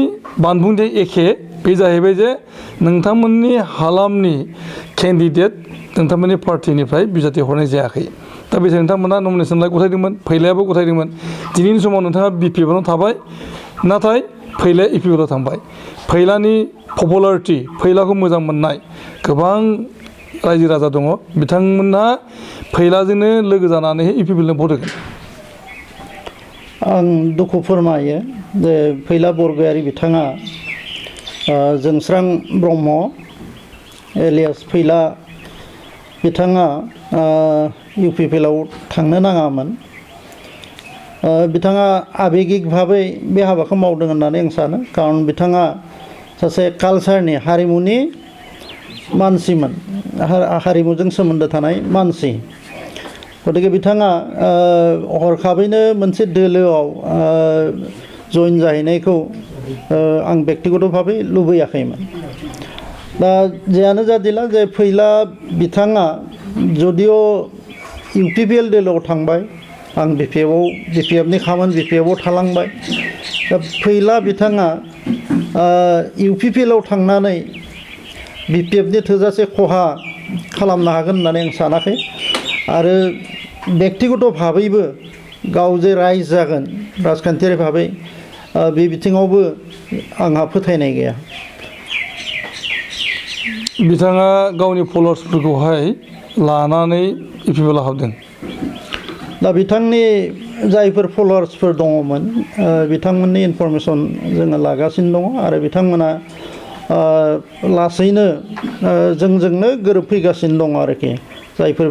बानबुंथि एखे बे जाहैबाय जे नोंथांमोननि हालामनि केन्डिडेट नोंथांमोननि पार्टिनिफ्राय बिजाथि हरनाय जायाखै दा बेखायनो नोंथांमोना नमिनेसनलाय गथायदोंमोन फैलायाबो गथायदोंमन दिनैनि समाव नोंथाङा बिपिएफआवनो थाबाय नाथाय फैलाया इउपिपिएलआव थांबाय फैलानि पपुलारिटि फैलाखौ मोजां मोननाय गोबां रायजो राजा दङ बिथांमोनहा फैलाजोंनो लोगो जानानै इउपिपिएलनो भट होगोन आं दुखु फोरमायो जे फैला बरगयारी बिथाङा जोंस्रां ब्रह्म एलियास फैला बिथाङा इउपिपिएलआव थांनो नाङामोन बिथाङा आबेगिक भाबै बे हाबाखौ मावदों होननानै आं सानो खारन बिथाङा सासे कालचारनि हारिमुनि मानसिमोन हारिमुजों सोमोन्दो थानाय मानसि गतिके बिथाङा हरखाबैनो मोनसे दोलोआव जइन जाहैनायखौ आं बेक्तिगत भाबै लुबैयाखैमोन दा जेयानो जादिला जे फैला बिथाङा जदिअ इउपिपिएल दोलोआव थांबाय आं बिपिएफनि खामोन बिपिएफआव थालांबाय दा फैला बिथाङा इउपिपिएलआव थांनानै बिपिएफनि थोजासे खहा खालामनो हागोन होननानै आं सानाखै आरो बेक्तिगत भाबैबो गाव जे राइज जागोन राजखान्थियारि भाबै बे बिथिङावबो आंहा फोथायनाय गैया बिथाङा गावनि फलोवार्सफोरखौहाय लानानै इउपिपिएलआव हाबदों दा बिथांनि जायफोर फलोवार्सफोर दङमोन बिथांमोननि इनफरमेसन जोङो लागासिनो दङ आरो बिथांमोना लासैनो जोंजोंनो गोरोबफैगासिनो दङ आरोखि जायफोर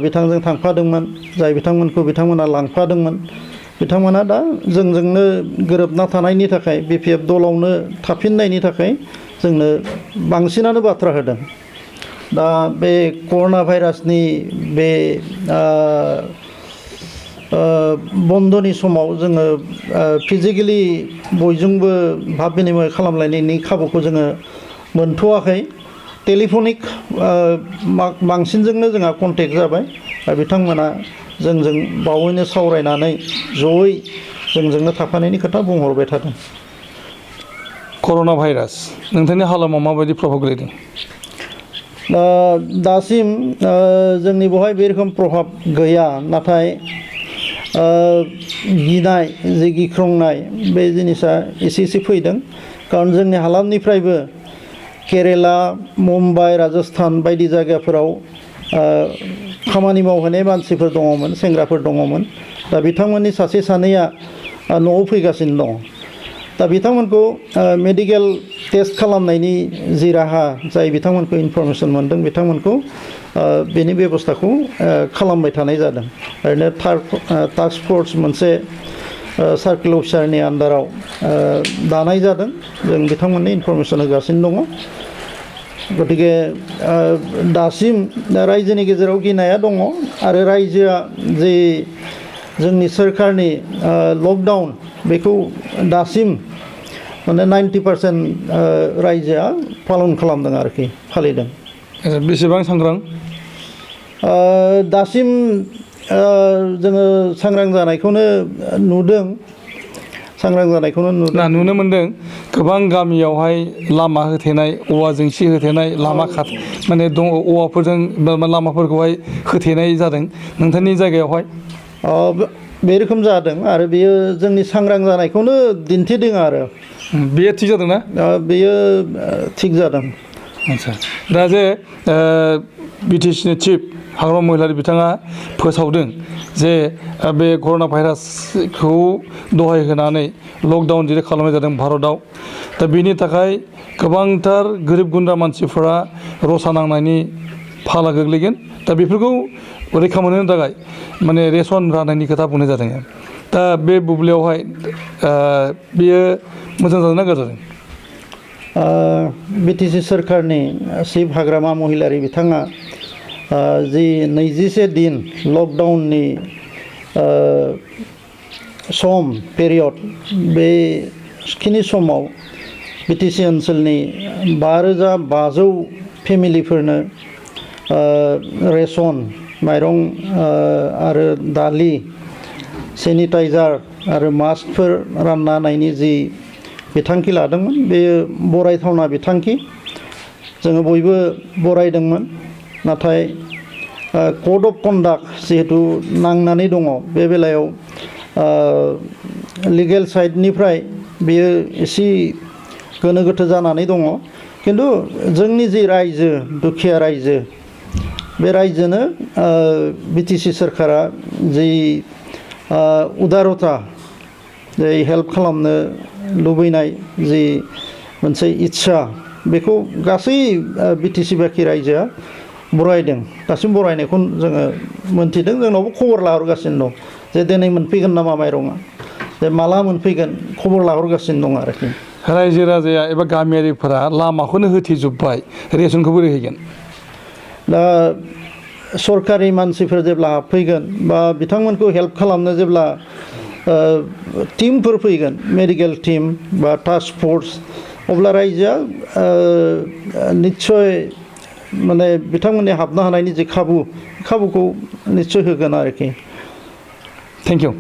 बिथांजों थांफादोंमोन जाय बिथांमोनखौ बिथांमोना लांफादोंमोन बिथांमोना दा जोंजोंनो गोरोबना थानायनि थाखाय बिपिएफ दलावनो थाफिननायनि थाखाय जोंनो बांसिनानो बाथ्रा होदों दा बे कर'ना भाइरासनि बे बन्दनि समाव जोङो फिजिकेलि बयजोंबो भाब बिनिमय खालामलायनायनि खाबुखौ जोङो मोनथ'वाखै टेलिफनिक बांसिनजोंनो जोंहा कन्टेक्ट जाबाय आरो बिथांमोना जोंजों बावैनो सावरायनानै जयै जोंजोंनो थाफानायनि खोथा बुंहरबाय थादों कर'ना भाइरास नोंथांनि हालामाव माबायदि प्रभाब गोलैदों दासिम जोंनि बेवहाय बे रोखोम प्रभाब गैया नाथाय गिनाय जे गिख्रंनाय बे जिनिसा एसे फैदों खारन जोंनि हालामनिफ्रायबो केरेला मुम्बाइ राजस्थान बायदि जायगाफोराव खामानि मावहैनाय मानसिफोर दङमोन सेंग्राफोर दङमोन दा बिथांमोननि सासे सानैया न'आव फैगासिनो दङ दा बिथांमोनखौ मेडिकेल टेस्ट खालामनायनि जि राहा जाय बिथांमोनखौ इनफरमेसन मोनदों बिथांमोनखौ बेनि बेबस्थाखौ खालामबाय थानाय जादों ओरैनो टास्क फर्स मोनसे सार्केल अफिसारनि आन्डाराव दानाय जादों जों बिथांमोननि इनफरमेसन होगासिनो दङ गतिके दासिम रायजोनि गेजेराव गिनाया दङ आरो रायजोआ जे जोंनि सोरखारनि लकडाउन बेखौ दासिम माने 90% रायजोआ पालन खालामदों आरोखि फालिदों बेसेबां सांग्रां दासिम जोङो सांग्रां जानायखौनो नुदों नुनो मोनदों गोबां गामियावहाय लामा होथेनाय औवा जोंसि होथेनाय लामा माने दङ औवाफोरजों लामाफोरखौहाय होथेनाय जादों नोंथांनि जायगायावहाय बे रोखोम जादों आरो बेयो जोंनि सांग्रां जानायखौनो दिन्थिदों आरो बेयो थिग जादोंना बेयो थिग जादों आच्छा दा जे बिटिसिनि चिफ हाग्रामा महिलारि बिथाङा फोसावदों जे बे कर'ना भाइरासखौ दहाय होनानै लकडाउन जेरै खालामनाय जादों भारतआव दा बेनि थाखाय गोबांथार गोरिब गुन्द्रा मानसिफोरा रसा नांनायनि फाला गोग्लैगोन दा बेफोरखौ रैखा मोनहोनो थाखाय माने रेसन राननायनि खोथा बुंनाय जादों दा बे बुब्लियावहाय बेयो मोजां जादों ना गाज्रि जादों बिटिसि सोरखारनि चिफ हाग्रामा महिलारि बिथाङा जि 21 दिन लकडाउननि सम पेरियड बेखिनि समाव बिटिसि ओनसोलनि 5500 फेमिलिफोरनो रेसन माइरं आरो दालि सेनिटाइजार आरो मास्कफोर रानना होनायनि जि बिथांखि लादोंमोन बेयो बरायथावना बिथांखि जोङो बयबो बरायदोंमोन नाथाय कड अफ कन्डाक्ट जिहेतु नांनानै दङ बे बेलायाव लिगेल साइडनिफ्राय बेयो एसे गोनो गोथो जानानै दङ खिन्थु जोंनि जि रायजो दुखिया रायजो बे रायजोनो बिटिसि सोरखारा जि उदारता जि हेल्प खालामनो लुबैनाय जि मोनसे इच्छा बेखौ गासै बिटिसि बाखि रायजोआ बरायदों दासिम बरायनायखौ जोङो मोन्थिदों जोंनावबो खबर लाहरगासिनो दं जे दिनै मोनफैगोन नामा माइरङा जे माला मोनफैगोन खबर लाहरगासिनो दं आरोखि रायजो राजाया एबा गामियारिफोरा लामाखौनो होथेजोब्बाय रेसनखौ बोरै हैगोन दा सरकारि मानसिफोर जेब्ला हाबफैगोन बा बिथांमोनखौ हेल्प खालामनो जेब्ला टीमफोर फैगोन मेडिकेल टीम बा टास्क फोर्स अब्ला रायजोआ निस्सय माने बिथांमोननि हाबनो हानायनि जे खाबुखौ निस्सय होगोन आरोखि थेंक इउ